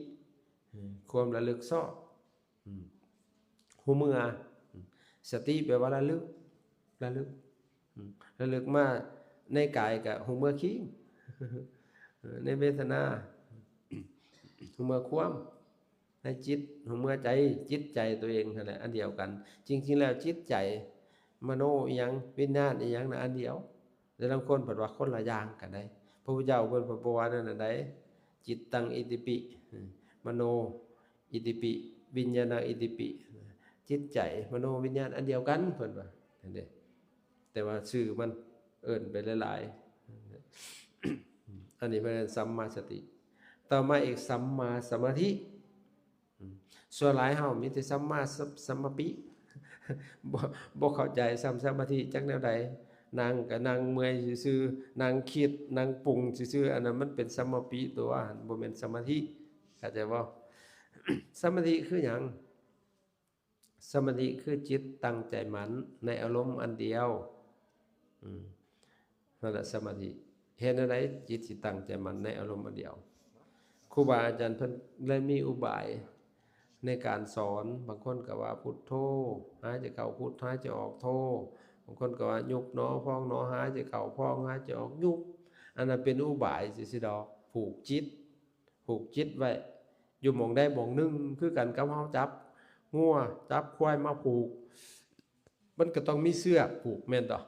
ເອີ ຄວາມລະລຶກຊອບ ອືມ ຮູ້ເມື່ອ ອືມ ສະຕິແປວ່າລະລຶກ ລະລຶກ ອືມ ລະລຶກມາໃນກາຍກະຮູ້ເມື່ອຄີງ ໃນເວທະນາ ຮູ້ເມື່ອຄວາມ ໃນຈິດ ຮູ້ເມື່ອໃຈ ຈິດໃຈຕົວເອງຫັ້ນແຫຼະ ອັນດຽວກັນ. ຈິງໆແລ້ວຈິດໃຈ ມະໂນອີ່ຫຍັງ ວິນຍານອີ່ຫຍັງນະ ອັນດຽວ. ແຕ່ລາງຄົນເພິ່ນວ່າຄົນລະຢ່າງກັນໄດ໋. ພະພຸດທະເຈົ້າເພິ່ນບໍ່ວ່າແນວນັ້ນໃດ໋. ຈິດຕັງອິຕິປິ ມະໂນອິຕິປິ ວິນຍານັງອິຕິປິ ຈິດໃຈ ມະໂນ ວິນຍານ ອັນດຽວກັນ ເພິ່ນວ່າ ເຫັນເດ້. ແຕ່ວ່າຊື່ມັນເອີ້ນໄປຫຼາຍໆ ອັນນີ້ເພິ່ນເອີ້ນສຳມາສະຕິ. ຕໍ່ມາອີກ ສຳມາສະມາທິ. ອືມ ສ່ວນຫຼາຍເຮົາມີແຕ່ສຳມາສະ ສຳມາປິ ບໍ່ ບໍ່ເຂົ້າໃຈສຳ ສະມາທິຈັກແນວໃດ. ນັ່ງກະນັ່ງເມື່ອຍຊື່ໆ ນັ່ງຄິດ ນັ່ງປຸງຊື່ໆ ອັນນັ້ນມັນເປັນສຳມາປິຕົວະ ບໍ່ແມ່ນສະມາທິ ເຂົ້າໃຈບໍ່? ສະມາທິຄືຫຍັງ? ສະມາທິຄືຈິດຕັ້ງໃຈໝັ້ນໃນອາລົມອັນດຽວ. ອືມ ນັ້ນລະສະມາທິ. ເຮັດແນວໃດຈິດຊິຕັ້ງໃຈໝັ້ນໃນອາລົມອັນດຽວ? ຄູບາອາຈານເພິ່ນເລີຍມີອຸບາຍໃນການສອນ. ບາງຄົນກໍວ່າພຸດໂທ ຫາຍໃຈເຂົ້າ ພຸດ ຫາຍໃຈອອກ ໂທ. ບາງຄົນກໍວ່າຍຸບໜໍ ພອງໜໍ ຫາຍໃຈເຂົ້າ ພອງ ຫາຍໃຈອອກ ຍຸບ. ອັນນັ້ນເປັນອຸບາຍຊື່ໆດອກ ຜູກຈິດ. ຜູກຈິດໄວ້ຢູ່ໝ່ອງໃດໝ່ອງໜຶ່ງ ຄືກັນກັບເຮົາຈັບງົວ ຈັບຄວາຍມາຜູກ ມັນກໍຕ້ອງມີເຊືອກຜູກແມ່ນບໍ່?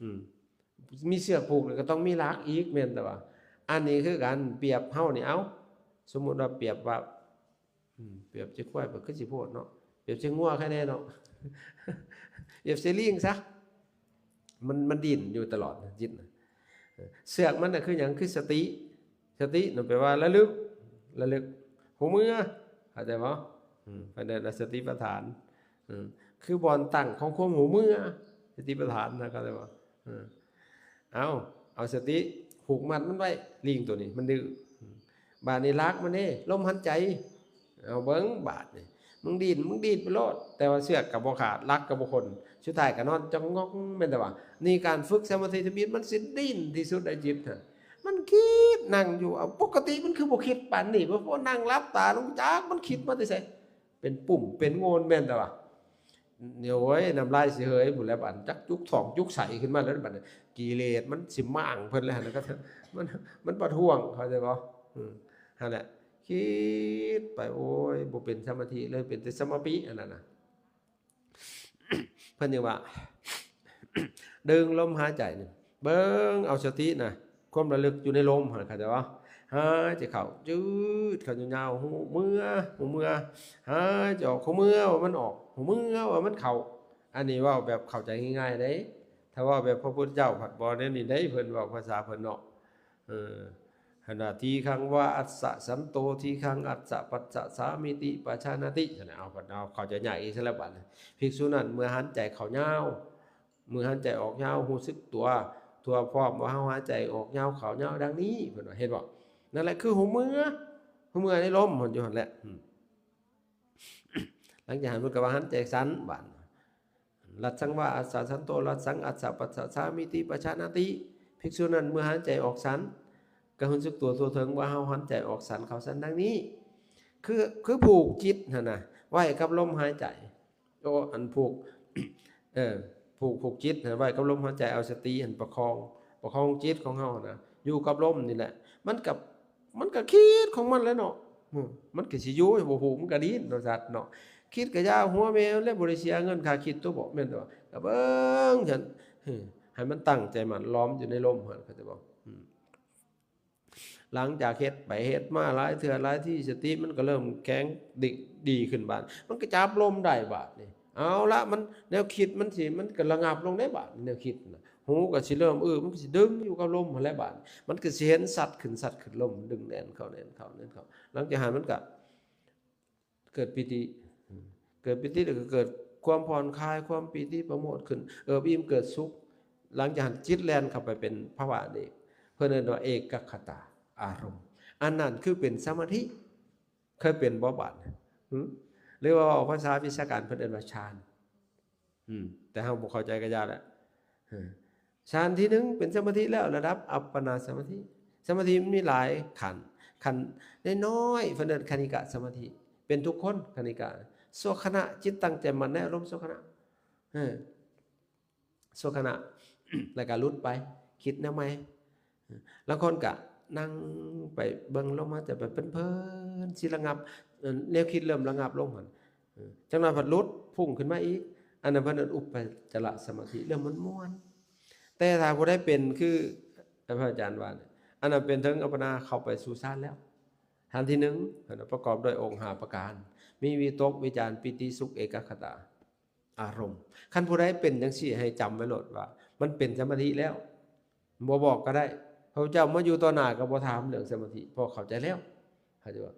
ອືມ ມີເຊືອກຜູກແລ້ວກໍຕ້ອງມີຫຼັກອີກແມ່ນບໍ່? ອັນນີ້ຄືກັນ ປຽບເຮົານີ້ ເອົາ ສົມມຸດວ່າປຽບວ່າ ອືມ ປຽບໃຈຄວາຍ ມັນຄືຊິໂພດເນາະ ປຽບໃຈງົວໃຄແນ່ເນາະ ປຽບໃຈລີງຊະ. ມັນ ມັນດີ້ນຢູ່ຕະຫຼອດນະ ຈິດນະ. ເຊືອກມັນນະຄືຫຍັງ? ຄືສະຕິ. ສະຕິນະແປວ່າລະລຶກ ລະລຶກ ຮູ້ເມື່ອ ເຂົ້າໃຈບໍ່? ອືມ ເພິ່ນເອີ້ນວ່າສະຕິປະທານ. ອືມ ຄືບ່ອນຕັ້ງຂອງຄວາມຮູ້ເມື່ອ ສະຕິປະທານນະ ເຂົ້າໃຈບໍ່? ເອີ ເອົາ ເອົາສະຕິຜູກມັດມັນໄວ້ ລີງໂຕນີ້ມັນດື້. ບາດນີ້ຫຼັກມັນເດ້ ລົມຫາຍໃຈ. ເອົາເບິ່ງບາດນີ້ ມຶງດີ້ນ ມຶງດີ້ນໄປໂລດ ແຕ່ວ່າເຊືອກກໍບໍ່ຂາດ ຫຼັກກໍບໍ່ຂົນ ສຸດທ້າຍກໍນອນຈອງງອງ ແມ່ນແຕ່ວ່າ ນີ້ການຝຶກສະມາທິທຳອິດ ມັນຊິດີ້ນທີ່ສຸດໃນຈິດຫັ້ນ. ມັນຄິດ ນັ່ງຢູ່ ເອົາ ປົກກະຕິມັນຄືບໍ່ຄິດປານນີ້ ເພາະນັ່ງຫຼັບຕາລົງ ຈັກມັນຄິດມາແຕ່ໃສ ເປັນປຸ່ມເປັນໂງ່ນ ແມ່ນແຕ່ວ່າ ໂອ້ຍ ນ້ຳລາຍຊິເຫີຍພຸ້ນແຫຼະ ບາດຈັກຈຸກທ້ອງຈຸກໄສ້ຂຶ້ນມາແລ້ວ ບາດນີ້ ກິເລດມັນຊິມ້າງເພິ່ນແລ້ວ ຫັ້ນນະ ມັນ ມັນປະທ້ວງ ເຂົ້າໃຈບໍ່? ອືມ ຫັ້ນແຫຼະ ຄິດໄປ ໂອ້ຍ ບໍ່ເປັນສະມາທິເລີຍ ເປັນແຕ່ສະມາປິ ອັນນັ້ນນະ. ເພິ່ນຍັງວ່າ ດຶງລົມຫາຍໃຈນີ້ ເບິ່ງເອົາສະຕິນະ ຄວາມລະລຶກຢູ່ໃນລົມຫັ້ນ ເຂົ້າໃຈບໍ່? ຫາຍໃຈເຂົ້າ ຈືດເຂົ້າຍາວໆ ຮູ້ເມື່ອ ຮູ້ເມື່ອ ຫາຍໃຈອອກ ຮູ້ເມື່ອວ່າມັນອອກ ຮູ້ເມື່ອວ່າມັນເຂົ້າ. ອັນນີ້ເວົ້າແບບເຂົ້າໃຈງ່າຍໆເດ້. ຖ້າເວົ້າແບບພະພຸດທະເຈົ້າພັດບໍ່ແນວນີ້ເດ້ ເພິ່ນເວົ້າພາສາເພິ່ນເນາະ. ເອີ ຫັ້ນວ່າ ທີຄັງວາອັດສະສັນໂຕ ທີຄັງອັດສະປັດສະສາມິຕິປະຊານະຕິ ຊັ້ນນະ. ເອົາ ເອົາ ເຂົ້າໃຈຍາກອີກຊັ້ນແລ້ວບາດນີ້. ພິກສຸນັ້ນ ເມື່ອຫາຍໃຈເຂົ້າຍາວ ເມື່ອຫາຍໃຈອອກຍາວ ຮູ້ສຶກຕົວທົ່ວພ້ອມວ່າເຮົາຫາຍໃຈອອກຍາວເຂົ້າຍາວດັ່ງນີ້ ເພິ່ນວ່າ ເຫັນບໍ່? ນັ້ນແຫຼະຄືຮູ້ເມື່ອ ຮູ້ເມື່ອໃນລົມຫັ້ນ ຢູ່ຫັ້ນແຫຼະ. ອືມ ຫຼັງຈາກຫັ້ນເພິ່ນກໍວ່າຫັນໃຈສັ່ນບາດ ລັດສັງວາອັດສະສັນໂຕ ລັດສັງອັດສະປັດສະສາມິຕິປະຊານະຕິ ພິກສຸນັ້ນເມື່ອຫັນໃຈອອກສັ່ນ ກໍຮູ້ສຶກຕົວທົ່ວເຖິງວ່າເຮົາຫັນໃຈອອກສັ່ນເຂົ້າສັ່ນດັ່ງນີ້ ຄື ຄືຜູກຈິດຫັ້ນນະ ໄວ້ກັບລົມຫາຍໃຈ. ໂອ້ ອັນຜູກ ເອີ ຜູກ ຜູກຈິດຫັ້ນໄວ້ກັບລົມຫາຍໃຈ ເອົາສະຕິຫັ້ນປະຄອງ ປະຄອງຈິດຂອງເຮົາຫັ້ນນະ ຢູ່ກັບລົມນີ້ແຫຼະ ມັນກໍ ມັນກໍຄິດຂອງມັນແຫຼະເນາະ ມັນກໍຊິຢູ່ ບໍ່ຮູ້ ມັນກໍດີ້ນເນາະ ສັດເນາະ ຄິດກະຢ່າຫົວແມ່ແລ້ວ ບໍ່ໄດ້ເສຍເງິນຄ່າຄິດຕົວະ ແມ່ນແຕ່ວ່າ ກໍເບິ່ງຊັ້ນ ໃຫ້ມັນຕັ້ງໃຈໝັ້ນ ລ້ອມຢູ່ໃນລົມຫັ້ນ ເຂົ້າໃຈບໍ່? ອືມ ຫຼັງຈາກເຮັດໄປເຮັດມາຫຼາຍເທື່ອຫຼາຍທີ ສະຕິມັນກໍເລີ່ມແຂງ ດີ ດີຂຶ້ນບາດ ມັນກໍຈັບລົມໄດ້ບາດນີ້ ເອົາລະ ມັນ ແນວຄິດມັນຊິ ມັນກໍລະງັບລົງໄດ້ບາດ ແນວຄິດນະ ຫູກໍຊິເລີ່ມ ເອີ ມັນກໍຊິດຶງຢູ່ກັບລົມຫັ້ນແຫຼະບາດ ມັນກໍຊິເຫັນຊັດຂຶ້ນ ຊັດຂຶ້ນ ລົມດຶງແໜ້ນເຂົ້າ ແໜ້ນເຂົ້າ ແໜ້ນເຂົ້າ ຫຼັງຈາກຫັ້ນມັນກໍເກີດປີຕິ ເກີດປີຕິແລ້ວກໍເກີດຄວາມຜ່ອນຄາຍ ຄວາມປີຕິປະໂມດຂຶ້ນ ເອີບອີ່ມ ເກີດສຸກ ຫຼັງຈາກນັ້ນຈິດແລ່ນເຂົ້າໄປເປັນພາວະເອກ ເພິ່ນເອີ້ນວ່າເອກັກຂະຕາອາລົມ ອັນນັ້ນຄືເປັນສະມາທິ ເຄີຍເປັນບໍ່ບາດນີ້ ຫື? ຫຼືວ່າເວົ້າພາສາວິຊາການເພິ່ນເອີ້ນວ່າຊານ ອືມ ແຕ່ເຮົາບໍ່ເຂົ້າໃຈກໍຢ່າແຫຼະ ເອີ ຊານທີໜຶ່ງເປັນສະມາທິແລ້ວ ລະດັບອັບປະນາສະມາທິ ສະມາທິມັນມີຫຼາຍຂັ້ນ ຂັ້ນນ້ອຍໆ ເພິ່ນເອີ້ນຄະນິກະສະມາທິ ເປັນທຸກຄົນ ຄະນິກະ ຊົ່ວຂະນະ ຈິດຕັ້ງໃຈໝັ້ນໃນອາລົມຊົ່ວຂະນະ ເອີ ຊົ່ວຂະນະ ແລ້ວກໍຫຼຸດໄປ ຄິດແນວໃໝ່. ລາງຄົນກະນັ່ງໄປເບິ່ງລົມຫາຍໃຈໄປເພີນໆ ຊິລະງັບ ເອີ ແນວຄິດເລີ່ມລະງັບລົງຫັ້ນ ເອີ ຈັກໜ້ອຍພັດຫຼຸດພຸ່ງຂຶ້ນມາອີກ ອັນນັ້ນເພິ່ນເອີ້ນອຸປະຈາລະສະມາທິ ເລີ່ມມ່ວນໆ. ແຕ່ຖ້າຜູ້ໃດເປັນຄືພະອາຈານວ່ານີ້ ອັນນັ້ນເປັນເຖິງອັບປະນາເຂົ້າໄປສູ່ຊານແລ້ວ ທານທີໜຶ່ງ ເພິ່ນປະກອບດ້ວຍອົງຫ້າປະການ ມີວິຕົກ ວິຈານ ປີຕິ ສຸກ ເອກະຄະຕາ ອາລົມ. ຄັນຜູ້ໃດເປັນຈັ່ງຊີ້ ໃຫ້ຈຳໄວ້ໂລດວ່າ ມັນເປັນສະມາທິແລ້ວ ບໍ່ບອກກໍໄດ້. ພະພຸດທະເຈົ້າມາຢູ່ຕໍ່ໜ້າກໍບໍ່ຖາມເລື່ອງສະມາທິ ເພາະເຂົ້າໃຈແລ້ວ. ເຂົ້າໃຈບໍ່?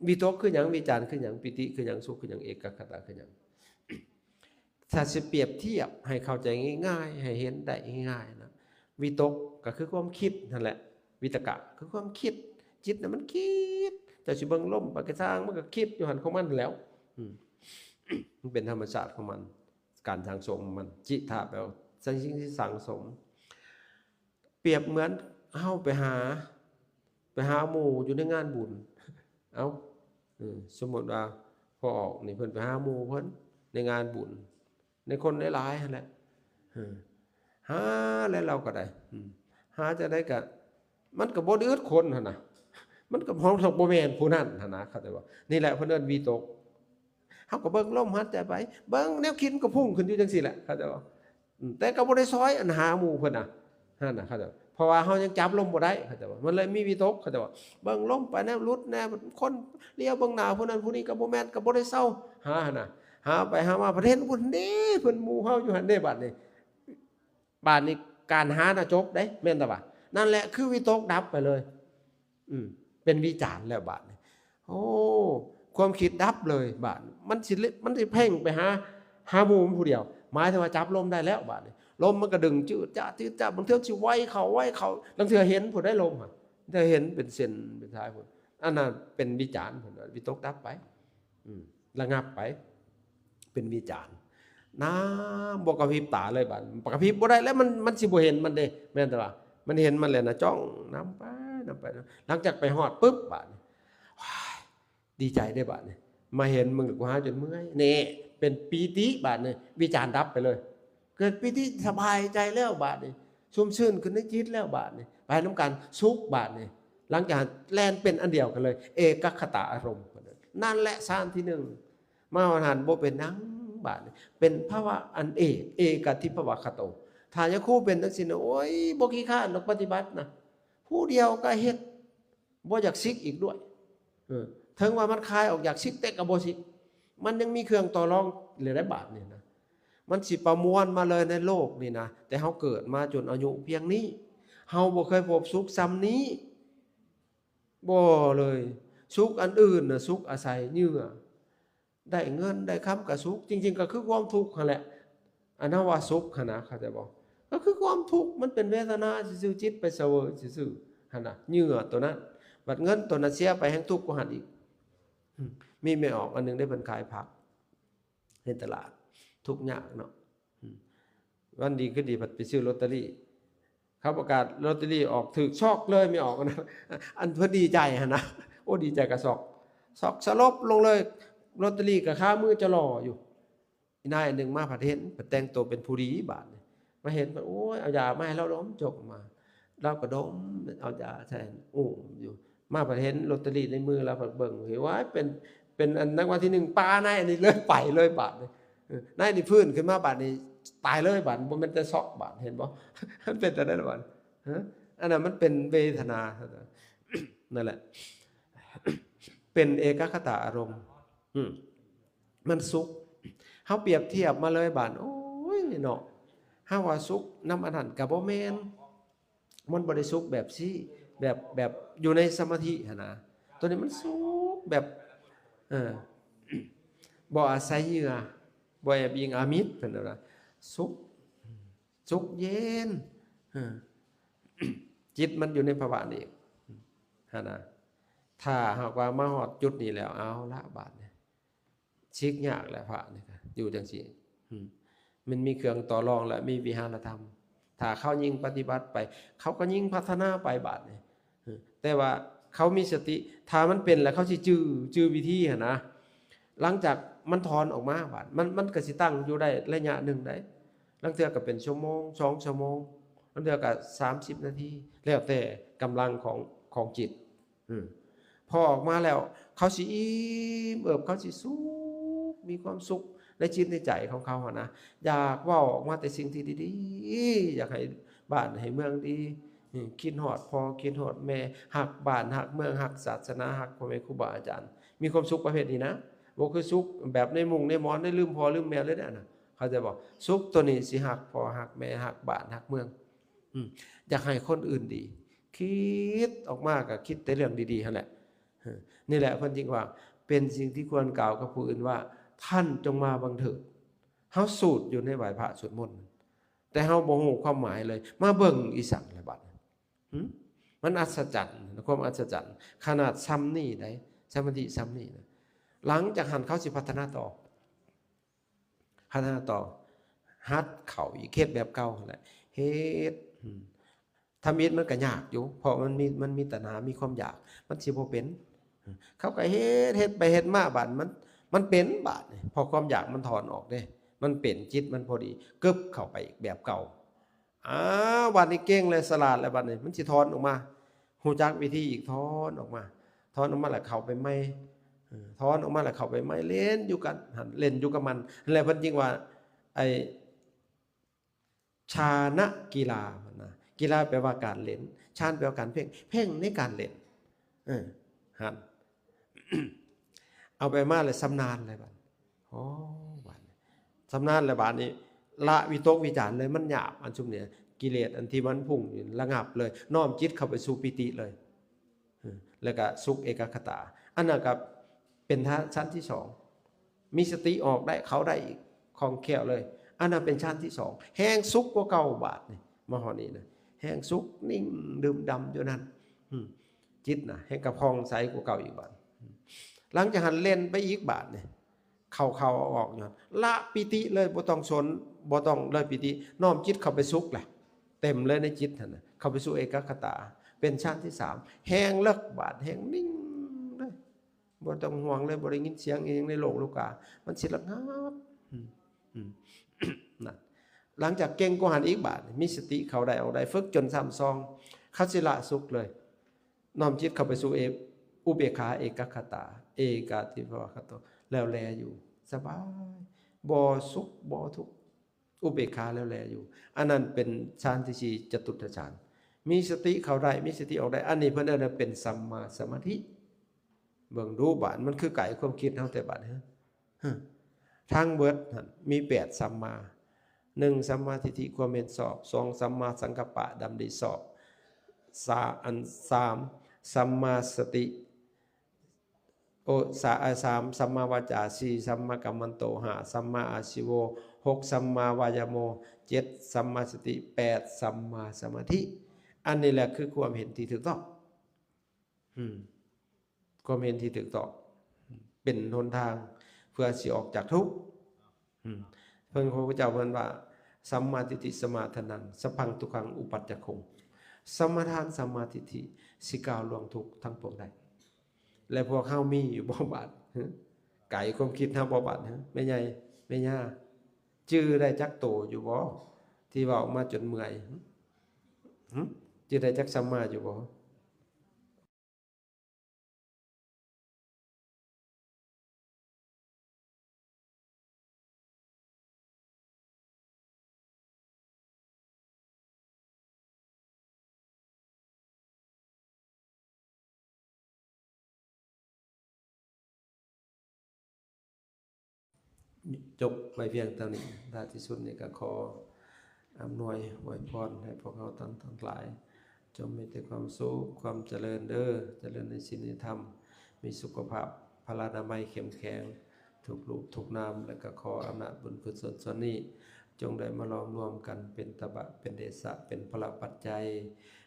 ວິຕົກຄືຫຍັງ? ວິຈານຄືຫຍັງ? ປີຕິຄືຫຍັງ? ສຸກຄືຫຍັງ? ເອກະຄະຕາຄືຫຍັງ? ຖ້າຊິປຽບທຽບໃຫ້ເຂົ້າໃຈງ່າຍໆ ໃຫ້ເຫັນໄດ້ງ່າຍໆນະ ວິຕົກກໍຄືຄວາມຄິດຫັ້ນແຫຼະ. ວິຕະກະຄືຄວາມຄິດ ຈິດນະມັນຄິດ ເຈົ້າຊິເບິ່ງລົມໄປກະຊ່າງ ມັນກໍຄິດຢູ່ຫັ້ນຂອງມັນແຫຼ້ວ. ອືມ ມັນເປັນທຳມະຊາດຂອງມັນ ການສັງສົມຂອງມັນ. ຈິຕະແປວ່າສິ່ງທີ່ສັງສົມ ປຽບເໝືອນເຮົາໄປຫາ ໄປຫາໝູ່ຢູ່ໃນງານບຸນ. ເອົ້າ ເອີ ສົມມຸດວ່າພໍ່ອອກນີ້ເພິ່ນໄປຫາໝູ່ເພິ່ນໃນງານບຸນ ໃນຄົນຫຼາຍໆຫັ້ນແຫຼະ ເອີ ຫາແລ້ວລາວກໍໄດ້ ອືມ ຫາຈັ່ງໃດກໍ ມັນກໍບໍ່ໄດ້ອຶດຄົນຫັ້ນນະ ມັນກໍຮອງທັງບໍ່ແມ່ນຜູ້ນັ້ນຫັ້ນນະ ເຂົ້າໃຈບໍ່? ນີ້ແຫຼະເພິ່ນເອີ້ນວິຕົກ. ເຮົາກໍເບິ່ງລົມຫາຍໃຈໄປ ເບິ່ງແນວຄິດມັນກໍພຸ່ງຂຶ້ນຢູ່ຈັ່ງຊີ້ແຫຼະ ເຂົ້າໃຈບໍ່? ອືມ ແຕ່ກໍບໍ່ໄດ້ຊອຍອັນຫາໝູ່ເພິ່ນນະ ຫັ້ນນະ ເຂົ້າໃຈ ເພາະວ່າເຮົາຍັງຈັບລົມບໍ່ໄດ້ ເຂົ້າໃຈບໍ່? ມັນເລີຍມີວິຕົກ ເຂົ້າໃຈບໍ່? ເບິ່ງລົມໄປແນວຫຼຸດແນວ ຄົນລຽວເບິ່ງໜ້າຜູ້ນັ້ນຜູ້ນີ້ກໍບໍ່ແມ່ນ ກໍບໍ່ໄດ້ເຊົາຫາຫັ້ນນະ ຫາໄປຫາມາ ປະເທດພຸ້ນເດ້ ເພິ່ນໝູ່ເຮົາຢູ່ຫັ້ນເດ້ ບາດນີ້ ບາດນີ້ການຫານະຈົບເດ້ ແມ່ນຕະຫວາ? ນັ້ນແຫຼະ ຄືວິຕົກດັບໄປເລີຍ ອືມ ເປັນວິຈານແລ້ວບາດນີ້. ໂອ້ ຄວາມຄິດດັບເລີຍບາດນີ້ ມັນຊິ ມັນຊິເພງໄປຫາ ຫາໝູ່ມັນຜູ້ດຽວ ໝາຍເຖິງວ່າຈັບລົມໄດ້ແລ້ວບາດນີ້ ລົມມັນກໍດຶງຈືດຈາດ ຈືດຈາດ ບາງເທື່ອຊິໄວເຂົ້າ ໄວເຂົ້າ ລາງເທື່ອເຫັນພຸ້ນໄດ໋ລົມຫັ້ນ ເທື່ອເຫັນເປັນເສັ້ນເປັນສາຍພຸ້ນ ອັນນັ້ນເປັນວິຈານ ເພິ່ນວ່າວິຕົກດັບໄປ ອືມ ລະງັບໄປ ເປັນວິຈານ ນຳ ບໍ່ກະພິບຕາເລີຍບາດ ກະພິບບໍ່ໄດ້ແລ້ວ ມັນ ມັນຊິບໍ່ເຫັນມັນເດ້ ແມ່ນແຕ່ວ່າມັນເຫັນມັນແລ້ວນະ ຈ້ອງນຳໄປ ນຳໄປ ນຳ ຫຼັງຈາກໄປຮອດປຶບບາດນີ້ ວ້າຍ ດີໃຈເດ້ບາດນີ້ ມາເຫັນເບິ່ງ ກູຫາຈົນເມື່ອຍ ນີ້ເປັນປີຕິບາດນີ້ ວິຈານດັບໄປເລີຍ ເກີດປີຕິ ສະບາຍໃຈແລ້ວບາດນີ້ ຊຸ່ມຊື່ນຂຶ້ນໃນຈິດແລ້ວບາດນີ້ ໄປນຳກັນ ສຸກບາດນີ້ ຫຼັງຈາກນັ້ນແລ່ນເປັນອັນດຽວກັນເລີຍ ເອກະຄະຕາອາລົມ ນັ້ນແຫຼະຊານທີໜຶ່ງ ມາຮອດຫັ້ນບໍ່ເປັນຫຍັງບາດນີ້ ເປັນພາວະອັນເອກ ເອກາທິພະວະຄະໂຕ ຖ້າຍາຄູເປັນຈັ່ງຊີ້ນະ ໂອ້ຍ ບໍ່ຂີ້ຄ້ານດອກປະຕິບັດນະ ຜູ້ດຽວກໍເຮັດ ບໍ່ຢາກສິກອີກດ້ວຍ ເອີ ເຖິງວ່າມັນຄາຍອອກຢາກສິກ ແຕ່ກໍບໍ່ສິກ ມັນຍັງມີເຄື່ອງຕໍ່ລອງເລີຍໄດ໋ບາດນີ້ນະ ມັນຊິປະມວນມາເລີຍໃນໂລກນີ້ນະ ແຕ່ເຮົາເກີດມາຈົນອາຍຸພຽງນີ້ ເຮົາບໍ່ເຄີຍພົບສຸກຊ່ຳນີ້ ບໍ່ເລີຍ ສຸກອັນອື່ນນະ ສຸກອາໄສເຫຍື່ອ ໄດ້ເງິນໄດ້ຄຳກໍສຸກ ຈິງໆກໍຄືຄວາມທຸກຫັ້ນແຫຼະ ອັນເຮົາວ່າສຸກຫັ້ນນະ ເຂົ້າໃຈບໍ່? ກໍຄືຄວາມທຸກ ມັນເປັນເວທະນາຊື່ໆ ຈິດໄປສະເຫວີຍຊື່ໆຫັ້ນນະ ເຫຍື່ອໂຕນັ້ນ ບັດເງິນໂຕນັ້ນເສຍໄປແຮ່ງທຸກກວ່າຫັ້ນອີກ. ອືມ ມີແມ່ອອກອັນໜຶ່ງເດ້ ເພິ່ນຂາຍຜັກໃນຕະຫຼາດ ທຸກຍາກເນາະ ອືມ ວັນດີຄືດີພັດໄປຊື້ລອດເຕີຣີ ເຂົາປະກາດລອດເຕີຣີອອກ ຖືກຊອກເລີຍ ແມ່ອອກອັນນັ້ນ ອັນເພິ່ນດີໃຈຫັ້ນນະ ໂອ້ ດີໃຈກະຊອກ ຊອກສະຫຼົບລົງເລີຍ ລອດເຕີຣີກະຄາມືຈະຫຼໍ່ຢູ່. ອີນາຍອັນໜຶ່ງມາພັດເຫັນ ພັດແຕ່ງໂຕເປັນຜູ້ດີບາດນີ້ ມາເຫັນ ໂອ້ຍ ເອົາຢາມາໃຫ້ລາວດົມ ຈົກມາ ລາວກະດົມ ເອົາຢາໃສ່ ອູ້ມຢູ່ ມາພັດເຫັນລອດເຕີຣີໃນມືລາວ ພັດເບິ່ງ ເຮີ້ຍ ວ້າຍ ເປັນ ເປັນອັນ ລາງວັນທີໜຶ່ງ ປານາຍອັນນີ້ເລີຍ ໄປເລີຍບາດນີ້ ເອີ ນາຍນີ້ຟື້ນຂຶ້ນມາບາດນີ້ ຕາຍເລີຍບາດ ບໍ່ແມ່ນແຕ່ຊອກບາດ ເຫັນບໍ່? ມັນເປັນຈັ່ງໃດລະບາດ? ຮະ? ອັນນັ້ນມັນເປັນເວທະນາ ນັ້ນແຫຼະ ເປັນເອກະຄະຕາອາລົມ ອືມ ມັນສຸກ ເຮົາປຽບທຽບມາເລີຍບາດ ໂອ້ຍເນາະ ເຮົາວ່າສຸກນຳອັນນັ້ນກະບໍ່ແມ່ນ ມັນບໍ່ໄດ້ສຸກແບບຊີ້ ແບບ ແບບຢູ່ໃນສະມາທິຫັ້ນນະ ໂຕນີ້ມັນສຸກແບບ ເອີ ບໍ່ອາໄສເຫຍື່ອ ບໍ່ແອບອີງອາມິດ ເພິ່ນວ່າ ສຸກ ສຸກເຢັນ ເອີ ຈິດມັນຢູ່ໃນພາວະນີ້ຫັ້ນນະ ຖ້າຫາກວ່າມາຮອດຈຸດນີ້ແລ້ວ ເອົາລະບາດນີ້ ສິກຍາກແຫຼະ ພະນີ້ກະຢູ່ຈັ່ງຊີ້ ອືມ ມັນມີເຄື່ອງຕໍ່ລອງ ແລະ ມີວິຫານະທຳ ຖ້າເຂົາຍິ່ງປະຕິບັດໄປ ເຂົາກໍຍິ່ງພັດທະນາໄປບາດນີ້ ແຕ່ວ່າເຂົາມີສະຕິ ຖ້າມັນເປັນແລ້ວເຂົາຊິຈື່ ຈື່ວິທີຫັ້ນນະ ຫຼັງຈາກມັນຖອນອອກມາບາດ ມັນ ມັນກໍຊິຕັ້ງຢູ່ໄດ້ໄລຍະໜຶ່ງໄດ໋ ລາງເທື່ອກໍເປັນຊົ່ວໂມງ ສອງຊົ່ວໂມງ ບາງເທື່ອກໍສາມສິບນາທີ ແລ້ວແຕ່ກຳລັງຂອງ ຂອງຈິດ. ອືມ ພໍອອກມາແລ້ວ ເຂົາຊິອີ່ມເອີບ ເຂົາຊິສຸກ ມີຄວາມສຸກໃນຈິດໃນໃຈຂອງເຂົາຫັ້ນນະ. ຢາກເວົ້າອອກມາແຕ່ສິ່ງທີ່ດີໆ ຢາກໃຫ້ບ້ານໃຫ້ເມືອງດີ ອືມ ຄິດຮອດພໍ່ ຄິດຮອດແມ່ ຮັກບ້ານ ຮັກເມືອງ ຮັກສາສະໜາ ຮັກພໍ່ແມ່ຄູບາອາຈານ ມີຄວາມສຸກປະເພດນີ້ນະ. ບໍ່ຄືສຸກແບບໃນມຸ້ງໃນໝອນ ໃນລືມພໍ່ລືມແມ່ເລີຍເດ້ອະນະ. ເຂົ້າໃຈບໍ່? ສຸກໂຕນີ້ຊິຮັກພໍ່ ຮັກແມ່ ຮັກບ້ານ ຮັກເມືອງ. ອືມ ຢາກໃຫ້ຄົນອື່ນດີ ຄິດອອກມາກໍຄິດແຕ່ເລື່ອງດີໆຫັ້ນແຫຼະ. ເອີ ນີ້ແຫຼະເພິ່ນຈຶ່ງວ່າ ເປັນສິ່ງທີ່ຄວນກ່າວກັບຜູ້ອື່ນວ່າ ທ່ານຈົ່ງມາເບິ່ງເຖີດ. ເຮົາສູດຢູ່ໃນໄຫວ້ພະສວດມົນ ແຕ່ເຮົາບໍ່ຮູ້ຄວາມໝາຍເລີຍ ມາເບິ່ງອີ່ສັງລະບັດ? ຫຶ? ມັນອັດສະຈັນ ຄວາມອັດສະຈັນ ຂະໜາດຊ່ຳນີ້ໃດ ສະມາທິຊ່ຳນີ້ນະ. ຫຼັງຈາກຫັ້ນເຂົາຊິພັດທະນາຕໍ່ ພັດທະນາຕໍ່ ຫັດເຂົ້າອີກ ເຮັດແບບເກົ່າຫັ້ນແຫຼະ ເຮັດ ອືມ ທຳອິດມັນກໍຍາກຢູ່ ເພາະມັນມີ ມັນມີຕັນຫາ ມີຄວາມຢາກ ມັນຊິບໍ່ເປັນ. ເຂົາກໍເຮັດ ເຮັດໄປເຮັດມາ ບາດມັນ ມັນເປັນບາດນີ້ ເພາະຄວາມຢາກມັນຖອນອອກເດ້ ມັນເປັນ ຈິດມັນພໍດີ ກຶບເຂົ້າໄປອີກແບບເກົ່າ. ອ້າວ ບາດນີ້ເກັ່ງແລ້ວ ສະຫຼາດແລ້ວ ບາດນີ້ມັນຊິຖອນອອກມາ ຮູ້ຈັກວິທີອີກ ຖອນອອກມາ ຖອນອອກມາແລ້ວເຂົ້າໄປໃໝ່ ເອີ ຖອນອອກມາແລ້ວເຂົ້າໄປໃໝ່ ຫຼິ້ນຢູ່ກັນຫັ້ນ ຫຼິ້ນຢູ່ກັບມັນ. ແລ້ວເພິ່ນຈຶ່ງວ່າ ໄອ້ ຊານະກິລາ ນະ ກິລາແປວ່າການຫຼິ້ນ ຊານແປວ່າການເພັ່ງ ເພັ່ງໃນການຫຼິ້ນ. ເອີ ຫັ້ນ ເອົາໄປມາແລ້ວຊຳນານແລ້ວບາດ ໂອ້ ບາດນີ້ຊຳນານແລ້ວ ບາດນີ້ລະວິຕົກວິຈານເລີຍ ມັນຫຍາບ ອັນຊຸມນີ້ ກິເລດອັນທີ່ມັນພຸ່ງນີ້ລະງັບເລີຍ ນ້ອມຈິດເຂົ້າໄປສູ່ປີຕິເລີຍ ເອີ ແລ້ວກະສຸກເອກະຄະຕາ ອັນນັ້ນກະເປັນທະ ຊັ້ນທີສອງ ມີສະຕິອອກໄດ້ເຂົ້າໄດ້ອີກ ຄ່ອງແຄ້ວເລີຍ ອັນນັ້ນເປັນຊັ້ນທີສອງ ແຮງສຸກກວ່າເກົ່າ ບາດນີ້ມາຮອດນີ້ນະ ແຮງສຸກນິ່ງດື່ມດຳຢູ່ນັ້ນ ອືມ ຈິດນະ ແຮງກະຜ່ອງໃສກວ່າເກົ່າອີກບາດ. ຫຼັງຈາກຫັ້ນເຫຼັ້ນໄປອີກບາດນີ້ ເຂົ້າໆ ອອກໆ ຢູ່ຫັ້ນ ລະປີຕິເລີຍ ບໍ່ຕ້ອງສົນ ບໍ່ຕ້ອງເລີຍປີຕິ ນ້ອມຈິດເຂົ້າໄປສຸກລະ ເຕັມເລີຍໃນຈິດຫັ້ນນະ ເຂົ້າໄປສູ່ເອກະຄະຕາ ເປັນຊັ້ນທີສາມ ແຮງເລິກບາດ ແຮງນິ່ງເລີຍ ບໍ່ຕ້ອງຫ່ວງເລີຍ ບໍ່ໄດ້ຍິນສຽງອີ່ຫຍັງໃນໂລກໂລກາ ມັນຊິລະງັບ ອືມ ອືມ ນັ້ນ ຫຼັງຈາກເກັ່ງກວ່າຫັ້ນອີກບາດ ມີສະຕິເຂົ້າໄດ້ອອກໄດ້ ຝຶກຈົນຊ່ຳຊອງ ເຂົາຊິລະສຸກເລີຍ ນ້ອມຈິດເຂົ້າໄປສູ່ເອ ອຸເບກຂາເອກະຄະຕາ ເອກາທິພະວະຄະໂຕ ແລ້ວແລຢູ່ ສະບາຍ ບໍ່ສຸກບໍ່ທຸກ ອຸເບກຂາແລ້ວແລຢູ່ ອັນນັ້ນເປັນຊານທີສີ່ ຈະຕຸດຕະຊານ ມີສະຕິເຂົ້າໄດ້ ມີສະຕິອອກໄດ້ ອັນນີ້ເພິ່ນເອີ້ນວ່າເປັນສຳມາສະມາທິ. ເບິ່ງດູບາດ ມັນຄືໄກຄວາມຄິດເຮົາແຕ່ບາດ ຮະ ຮະ ທັງເບິດຫັ້ນມີແປດສຳມາ ໜຶ່ງ ສຳມາທິດຖິ ຄວາມເຫັນຊອບ ສອງ ສຳມາສັງກັບປະ ດຳລິຊອບ ສາ ອັນ ສາມ ສຳມາສະຕິ ໂອ ສາ ອາ ສາມ ສຳມາວາຈາ ສີ່ ສຳມາກັມມັນໂຕ ຫ້າ ສຳມາອາຊີໂວ ຫົກ ສຳມາວາຍາໂມ ເຈັດ ສຳມາສະຕິ ແປດ ສຳມາສະມາທິ ອັນນີ້ແຫຼະຄືຄວາມເຫັນທີ່ຖືກຕ້ອງ ອືມ ຄວາມເຫັນທີ່ຖືກຕ້ອງ ເປັນຫົນທາງເພື່ອຊິອອກຈາກທຸກ ອືມ ເພິ່ນ ພະພຸດທະເຈົ້າເພິ່ນວ່າ ສຳມາທິດຖິ ສະມາທານັງ ສັບພັງທຸກຂັງ ອຸປັດຈັກຂຸງ ສະມາທານ ສຳມາທິດຖິ ຊິກ້າວລ່ວງທຸກທັງປວງໄດ້ ແລະ ພວກເຮົາມີຢູ່ບໍ່ບາດ ຮະ ໄກຄວາມຄິດເຮົາບໍ່ບາດ ຮະ ແມ່ໃຫຍ່ ແມ່ຍ່າ ຈື່ໄດ້ຈັກໂຕຢູ່ບໍ່ ທີ່ເວົ້າມາຈົນເມື່ອຍ ຫຶ ຫຶ ຈື່ໄດ້ຈັກສຳມາຢູ່ບໍ່? ຈົບໄວ້ພຽງເທົ່ານີ້. ທ້າຍທີ່ສຸດນີ້ກໍຂໍອຳນວຍອວຍພອນໃຫ້ພວກເຮົາທ່ານທັງຫຼາຍ ຈົ່ງມີແຕ່ຄວາມສຸກ ຄວາມຈະເລີນເດີ້ ຈະເລີນໃນສິນໃນທຳ ມີສຸຂະພາບພະລານາໄມເຂັ້ມແຂງ ທຸກຮູບທຸກນາມ ແລະ ກໍຂໍອຳນາດບຸນກຸສົນສ່ວນນີ້ ຈົ່ງໄດ້ມາຫຼອມລວມກັນເປັນຕະບະ ເປັນເດຊະ ເປັນພະລະປັດໄຈ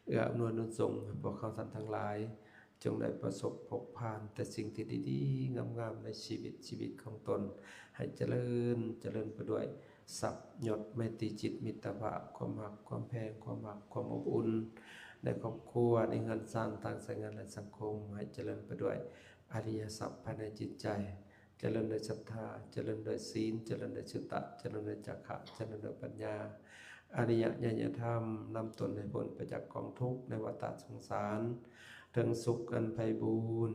ເອື້ອອຳນວຍໜູນສົ່ງໃຫ້ພວກເຮົາທ່ານທັງຫຼາຍ ຈົ່ງໄດ້ປະສົບພົບຜ່ານແຕ່ສິ່ງທີ່ດີໆ ງາມໆ ໃນຊີວິດ ຊີວິດຂອງຕົນ ໃຫ້ຈະເລີນ ຈະເລີນໄປດ້ວຍຊັບຍົດ ໄມຕີຈິດ ມິດຕະພາບ ຄວາມຮັກ ຄວາມແພງ ຄວາມຮັກ ຄວາມອົບອຸ່ນ ໃນຄອບຄົວ ໃນເຮືອນຊານ ທາງສາຍງານ ແລະ ສັງຄົມ ໃຫ້ຈະເລີນໄປດ້ວຍອະລິຍະຊັບພາຍໃນຈິດໃຈ ຈະເລີນດ້ວຍສັດທາ ຈະເລີນດ້ວຍສີນ ຈະເລີນດ້ວຍສຸຕະ ຈະເລີນດ້ວຍຈາຄະ ຈະເລີນດ້ວຍປັນຍາ ອະລິຍະຍະຍະທຳ ນຳຕົນໃຫ້ພົ້ນໄປຈາກກອງທຸກໃນວັດຕະສົງສານ ເຖິງສຸກອັນໄພບູນ